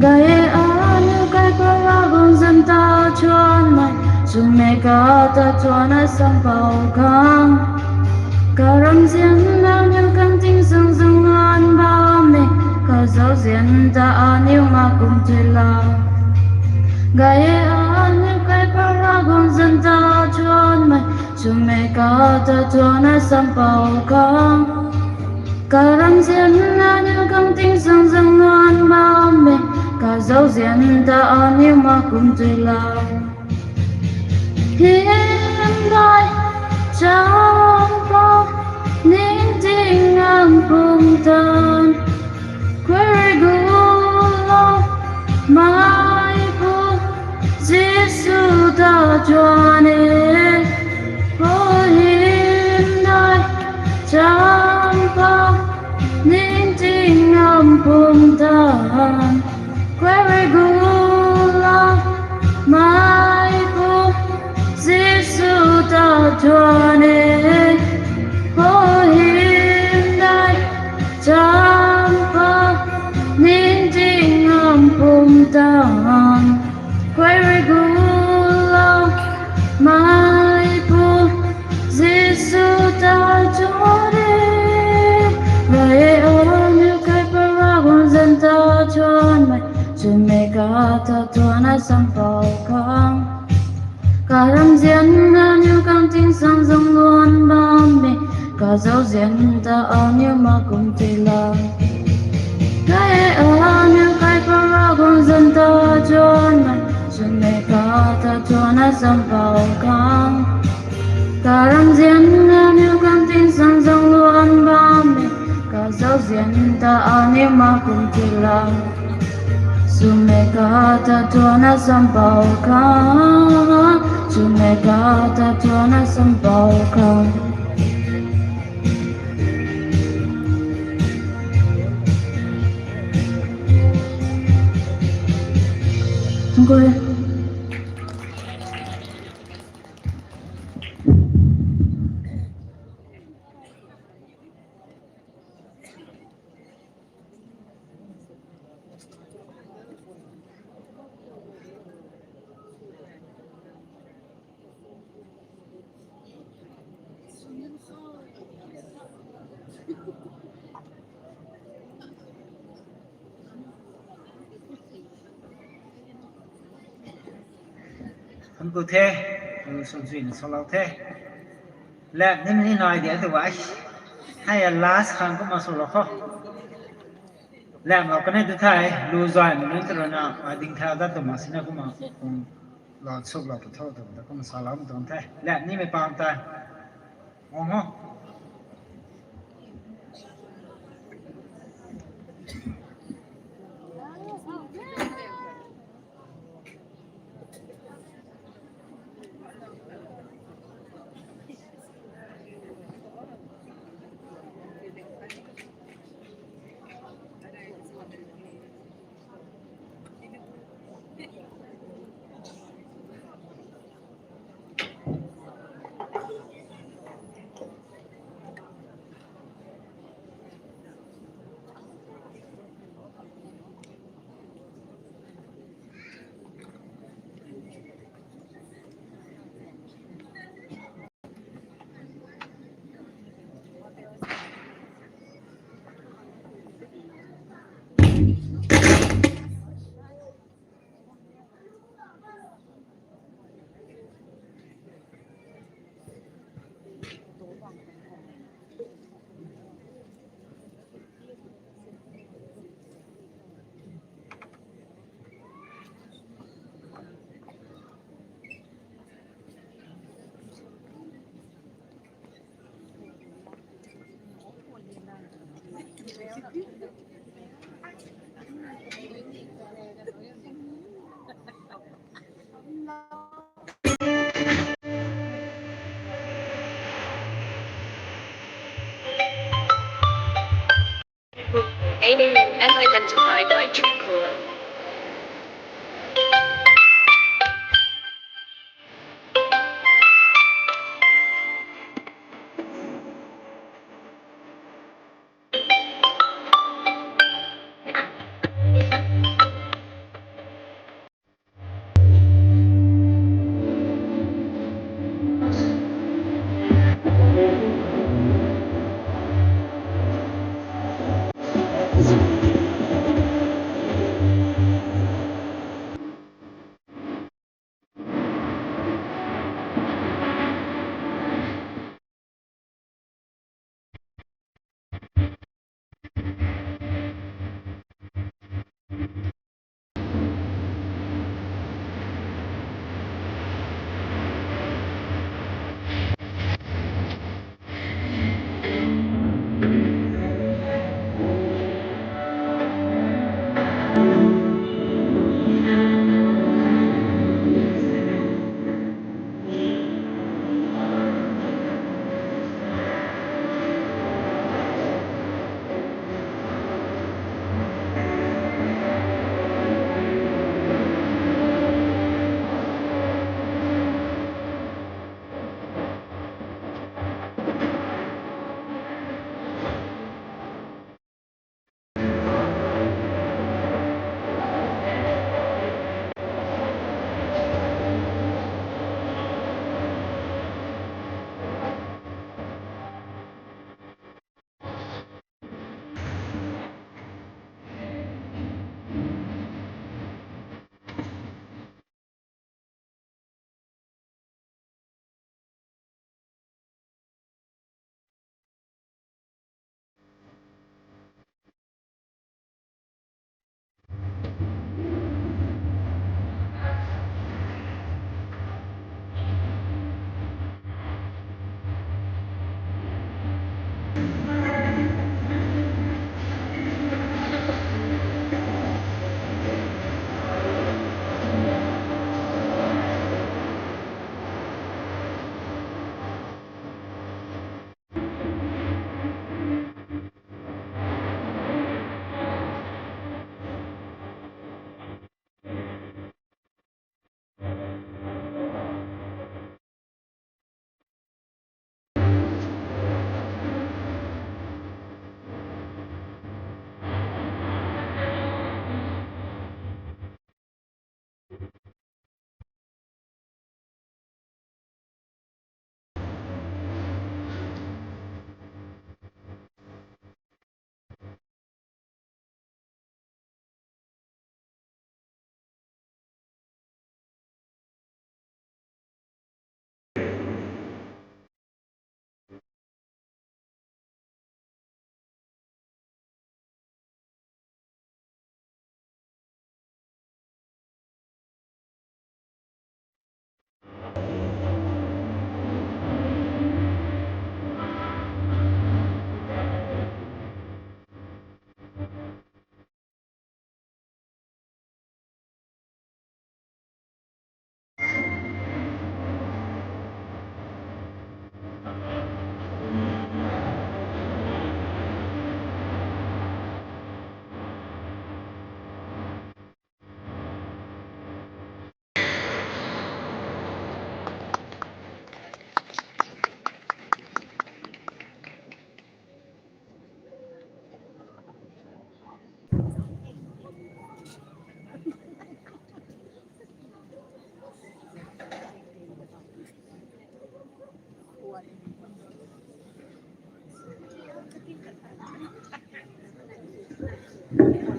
gay e aniu Kaipouc Ravguangc zanc ta tuanmei, chumei ka ta tuanna sampou khang. Karamzian aniu khang tingsaengzaeng luan bammei, kazauzian ta aniu mak kum tui la. Gay e aniu Kaipouc Ravguangc zanc ta tuanmei, chumei ka ta tuanna sampou khang. Karamzian aniu khang tingsaengzaeng luan bammei, kazauzian ta aniu mak kum tui la. Hymdaih, champouc, ningting ngamv pumtan, khuay rui gulou, meipu Jisu ta tuan e. O hymdaih, champouc, ningting ngamv pumtan, khuay rui gulou, meipu Jisu ta tuan e. O hymdaih, champouc, ningting ngamv pumtan, khuay rui gulou, meipu Jisu ta tuan e. Gay e aniu Kaipouc Ravguangc zanc ta tuanmei, chumei ka ta tuanna sampou khang. Karamzian aniu khang tingsaengzaeng luan bammei, kazauzian ta aniu mak kum tui la. Gay e aniu Kaipouc Ravguangc zanc ta tuanmei, chumei ka ta tuanna sampou khang. Karamzian aniu khang tingsaengzaeng luan bammei, kazauzian ta aniu mak kum tui la. Chumei ka ta tuanna sampou khang, chumei ka ta tuanna sampou khang. Thangc ku the, swzuina salou the. Lap nimei ni nai de tu ai. Hei a last khang kumna swlou kho. Lap lou kanei tu the, lu zay mei nunc tu rui na, a ding tha dat tu ma sina kumna, kum, lou suk lou pu tho tu, kumna salou tuang the. Lap nimei pang ta. Ong ho. Aiming unidentified by Truecaller.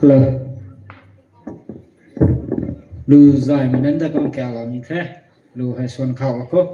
Hello. Lu zaymei nunc ta kum kalou ni the. Lu hei suan khou a khou.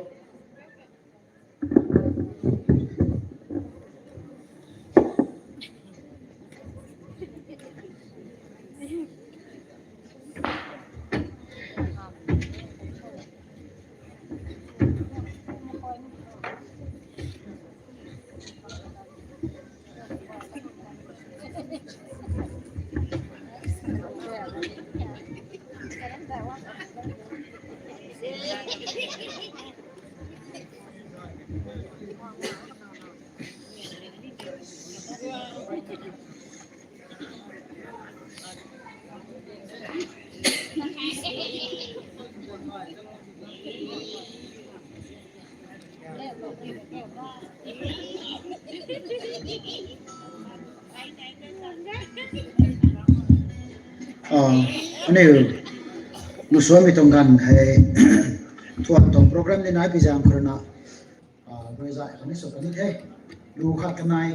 Ah, aniu lu suanmei tuang ganv hei, thuan tuang program ni nai pi zaeng khou rui na, ah, rui zay khang ni sw kan ni the. Lu khat kanei,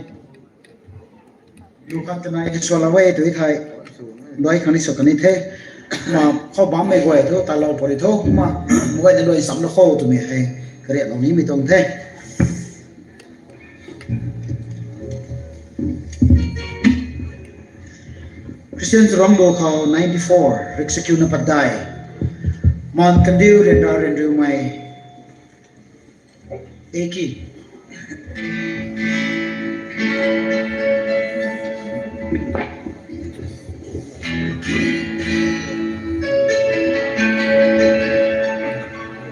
lu khat kanei sualou e tw thei, luai khang ni sw kan ni the. Ma khou bammei guay thu talou pary thu ma, guay na luai samlou khou twmei hei kariaklou nimei tuang the. Christian Rambo khou ninety four, Riksakuna Padai. Maan Kandiu Ryanra Ryanriumei. Eki.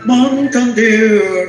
Maan Kandiu.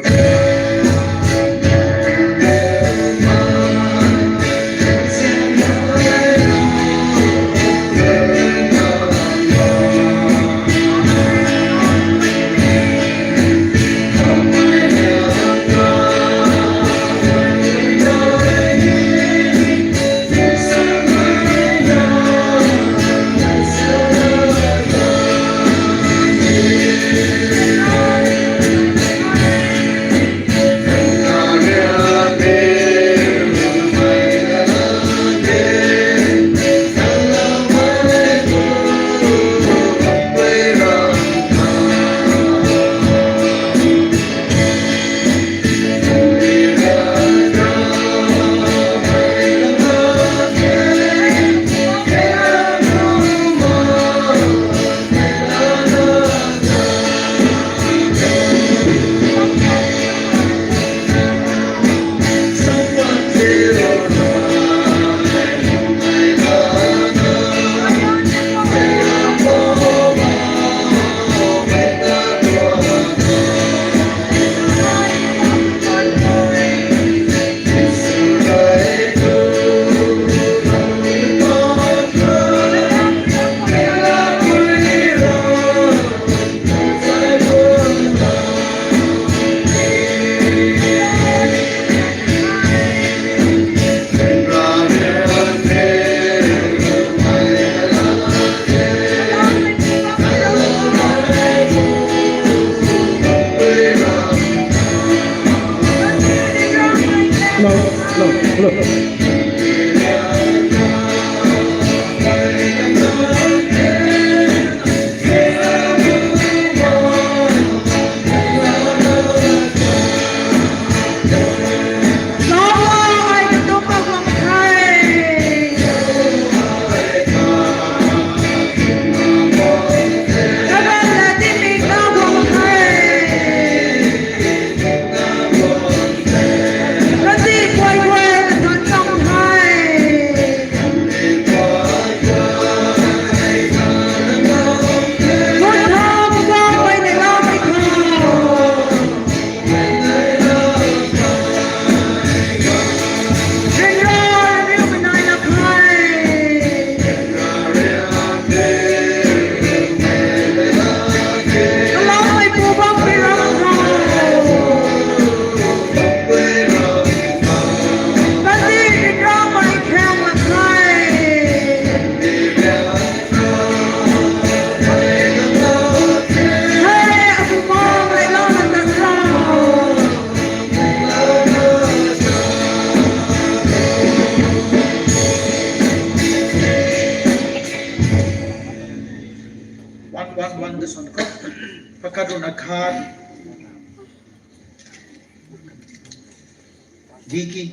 Bang da san khou, pakat runa khat. Diki.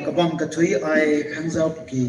Kabam kathui ai khangzau ki.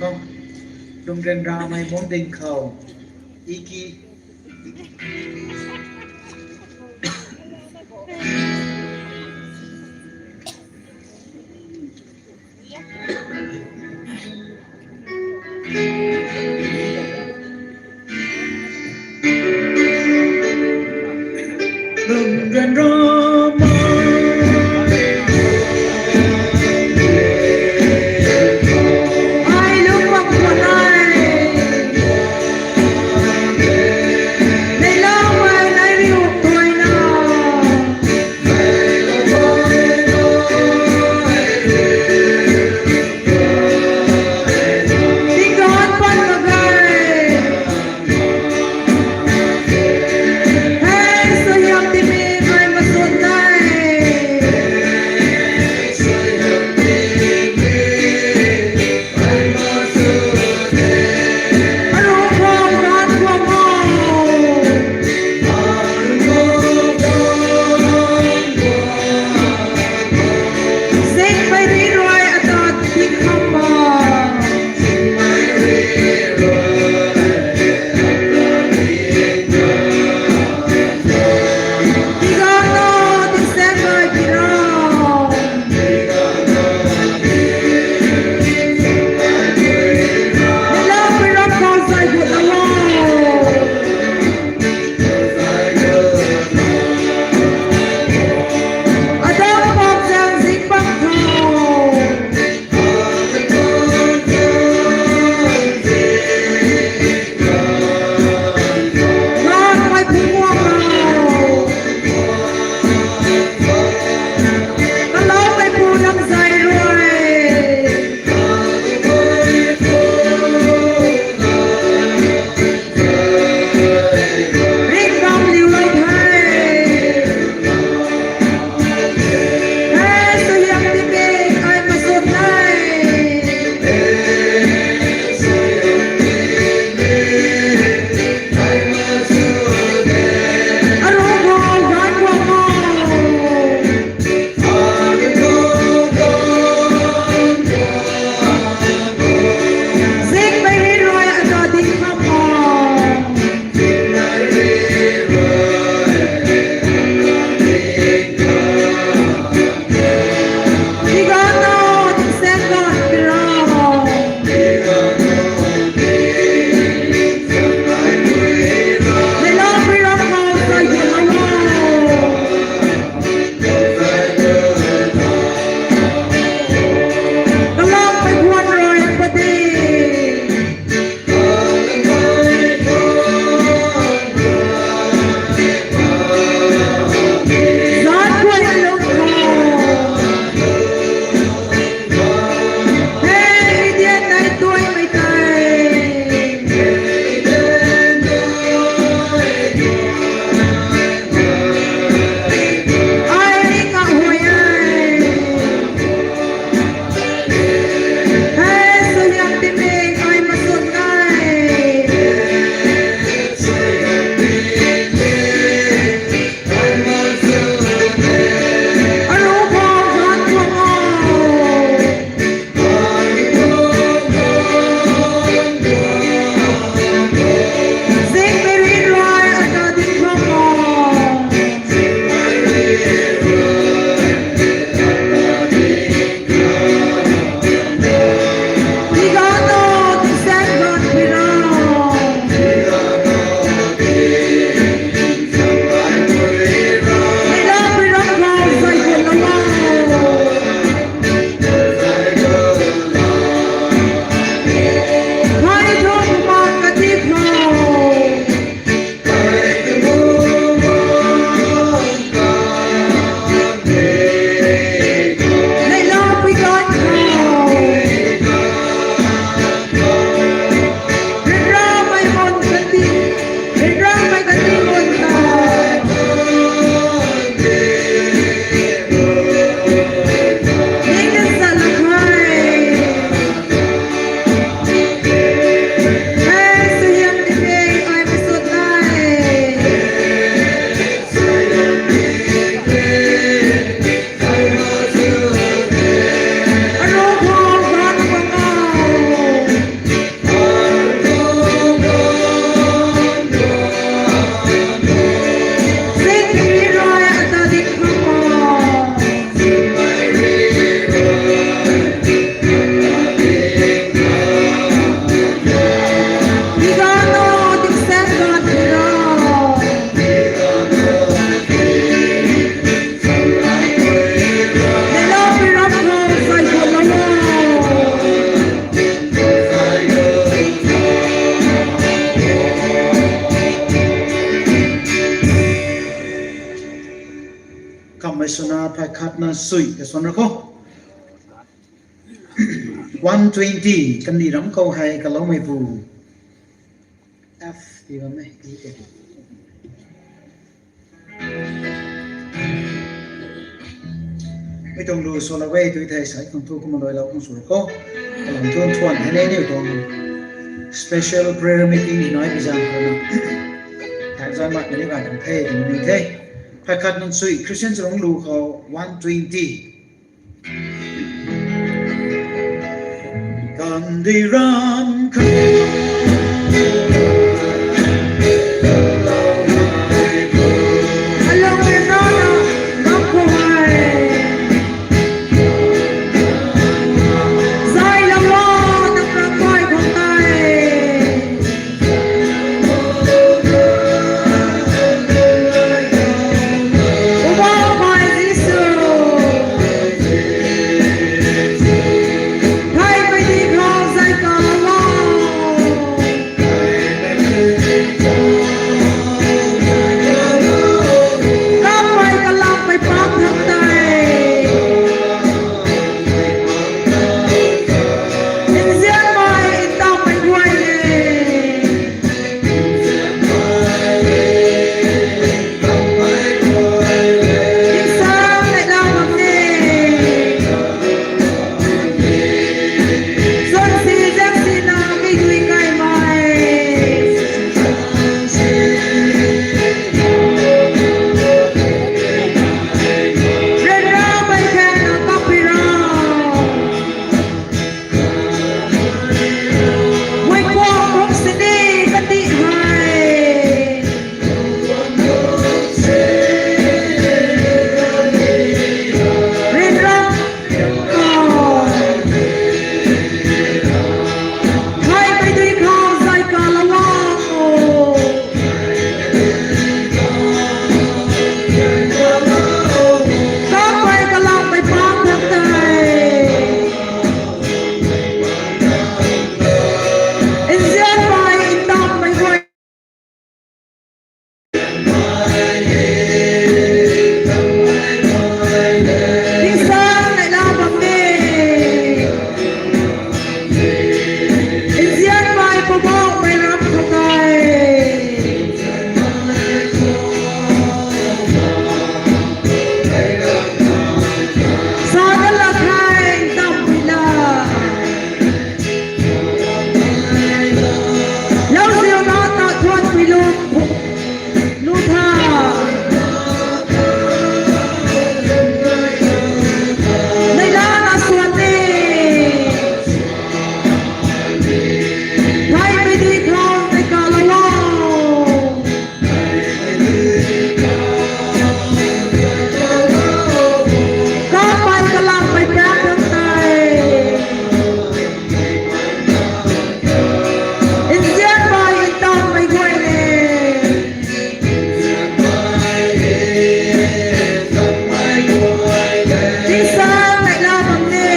Lungren ramei bam ding khou. Iki. Phay khatna sui ta suan ra kho. One twenty, kandih ram khou hei kaloumeipu. F, ti bam e, ti te. Mi tuang lu sw lou e, tu thei sai khang thu kumna luailou khang sw kho. Kalam thu thuan hei ni tuang special prayer meeting nai bi zang khou na. Thak zan mat ni gay tuang the, tuang ni the. Phay khatna sui, Christian Chalungc lu khou one twenty. Kandih ram khou. Alung e na na, ram khou hei. Zay lam wa, nang ram khou hei khou tei. Poubauhmei Jisu. Theihmei dih khou zay kalou o. Kammei kalammei pang thang tei. Nzianmei ntammei guay le. Tingsaeng neihla bam e. Zan si zan si na mi dui kaimei. Ryanramei khat na kapui ra. Mei kuang buk sini kandih hei. Ryanra. Theihmei dih khou zay kalou o. Kammei kalammei pang thang tei. Nzianmei ntammei guay. Tingsaeng neihla bam e. Nzianmei Poubauhmei ram khou tei. Sa na la thei ntammei la. Lauziu na ta thuanmei lu, lu tha. Neihla na suan e. Theihmei dih khou zay kalou o. Kammei kalammei pang thang tei. Nzianmei ntammei guay le. Tingsaeng neihla bam e.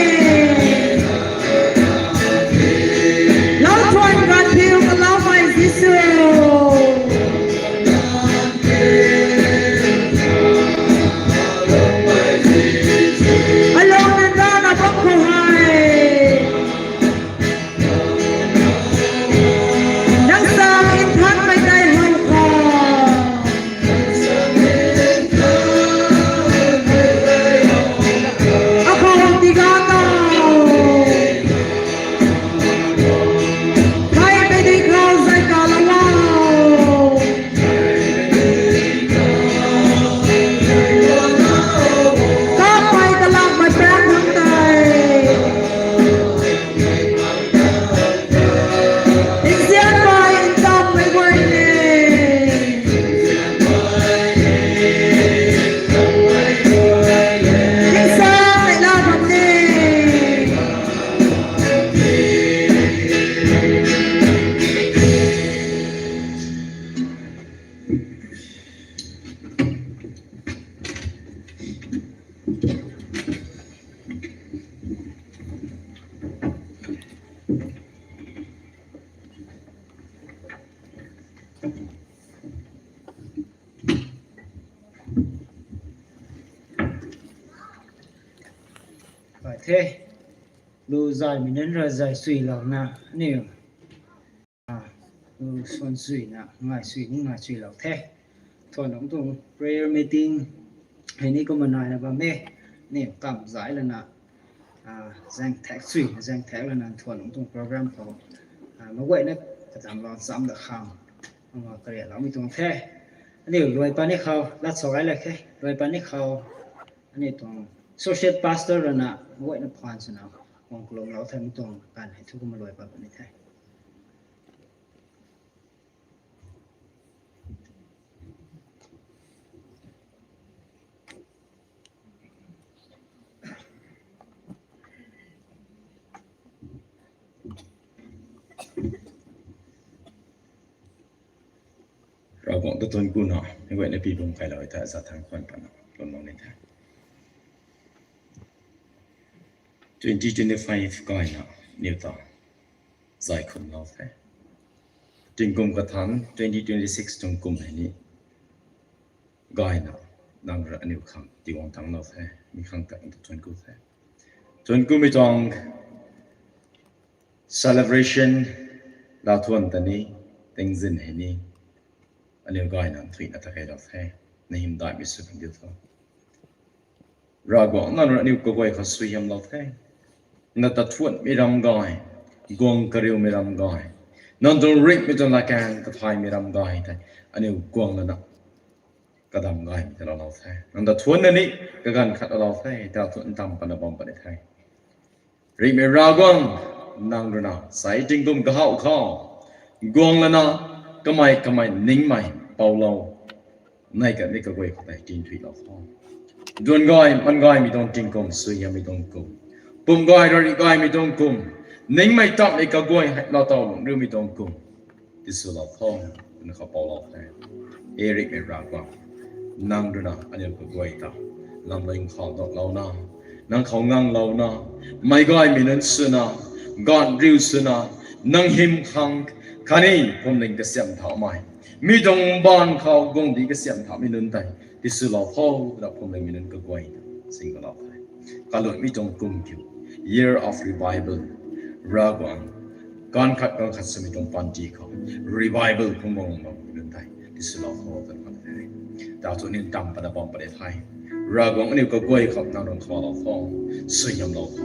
Lau thuan kan thiu kaloumei Jisu. Alung e na na bam khou hei. Nang sang nthanmei tei how khou. Akhou tiga tho. Theihmei dih khou zay kalou o. Kammei kalammei pang thang tei. Nzianmei ntammei guay le. Tingsaeng neihla bam e. the. Lu zaymei nunc ra zay suilouna aniu lu suan suina ngai sui ni ngai suilou the. Thuan lungc tuang prayer meeting hei ni kumna naina bam e. Aniu kam zay lana zaeng thak suina zaeng thak lana thuan lungc tuang program khou maguayna katam lou cham da khang ama karialoumei tuang the. Aniu luai pat ni khou lat sa gay la khe, luai pat ni khou aniu tuang associate pastor rana maguayna phaan swna guang kalumlou the, mi tuang kan hei thu kumna luai pat puni the. Ravguangc ta thuancku na, meic guayna pi bam kailou tha, za thangc khwan pana lwmlou ni the. Twenty twenty-five gayna niw ta zay khumlou the. Tingkum kathanc twenty twenty-six tuang kum hei ni gayna nang rui aniu khang tiguang tangclou the, mi khang ta thuancku the. Thuanckumei tuang celebration laathuan ta ni, tingzin hei ni aniu gayna nthuihna ta kailou the. Na hymdaihmei sw kan diu tho. Ravguangc, nang rui aniu kaguay khou suaihiamlou the. Nang ta thuanmei ram gay, guang kariumei ram gay, nang tuang ringhmei tuang latkaeng kathaymei ram gay tei aniu guang lana kadam gaymei ta laalou the. Nang ta thuanna ni kaganv khat laalou the, ta thuan tam pana bam puni the. Ringhmei Ravguangc, nang rui na sai tingkum kahawh khou guang lana kamei kamei ningmei poulou nai kanmei kaguay khou tei tinthuilou tho. Duan gay, man gaymei tuang tingkum, suaihiammei tuang kum, pum gay rari gaymei tuang kum, ningmei tammei kaguay hei laatow lungc riumei tuang kum tiswlou tho, twna khou poulou the. He ringhmei Ravguangc, nang rui na aniu kaguay ta lamluai khou dawklouna, nang khou nganglouna, meic gaymei nunc swna, ganv riu swna, nang hym khang khatni phuamling kasiamh thaumei, mi tuang baanv khou guangcdic kasiamh thaumei nunc tei tiswlou tho, twna phuamlingmei nunc kaguay ta singlou the. Kalutmei tuang kum kiu, year of revival, Ravguangc, ganv khat ganv khat swmei tuang panty khou revival phungc guang bammei nunc tei tiswlou tho, twna khou the. Ta thu aniu tam pana bam puni the. Ravguangc, aniu kaguay khou nang rui khalou tho, suaihiamlou tho.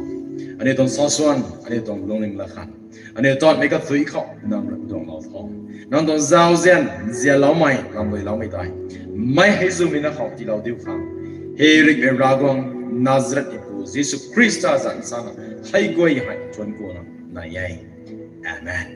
Aniu tuang sa suan, aniu tuang lungning lakhan, aniu tatmei kathuic khou nang rui duanglou tho. Nang tuang zauzian zianloumei, lamluailoumei tei mei hei zumei na khou tiilou diu khang, he ringhmei Ravguangc, Nazareth nipu Jisu Khrista zanc sana hei guay hei thuanckuna nai e. Amen.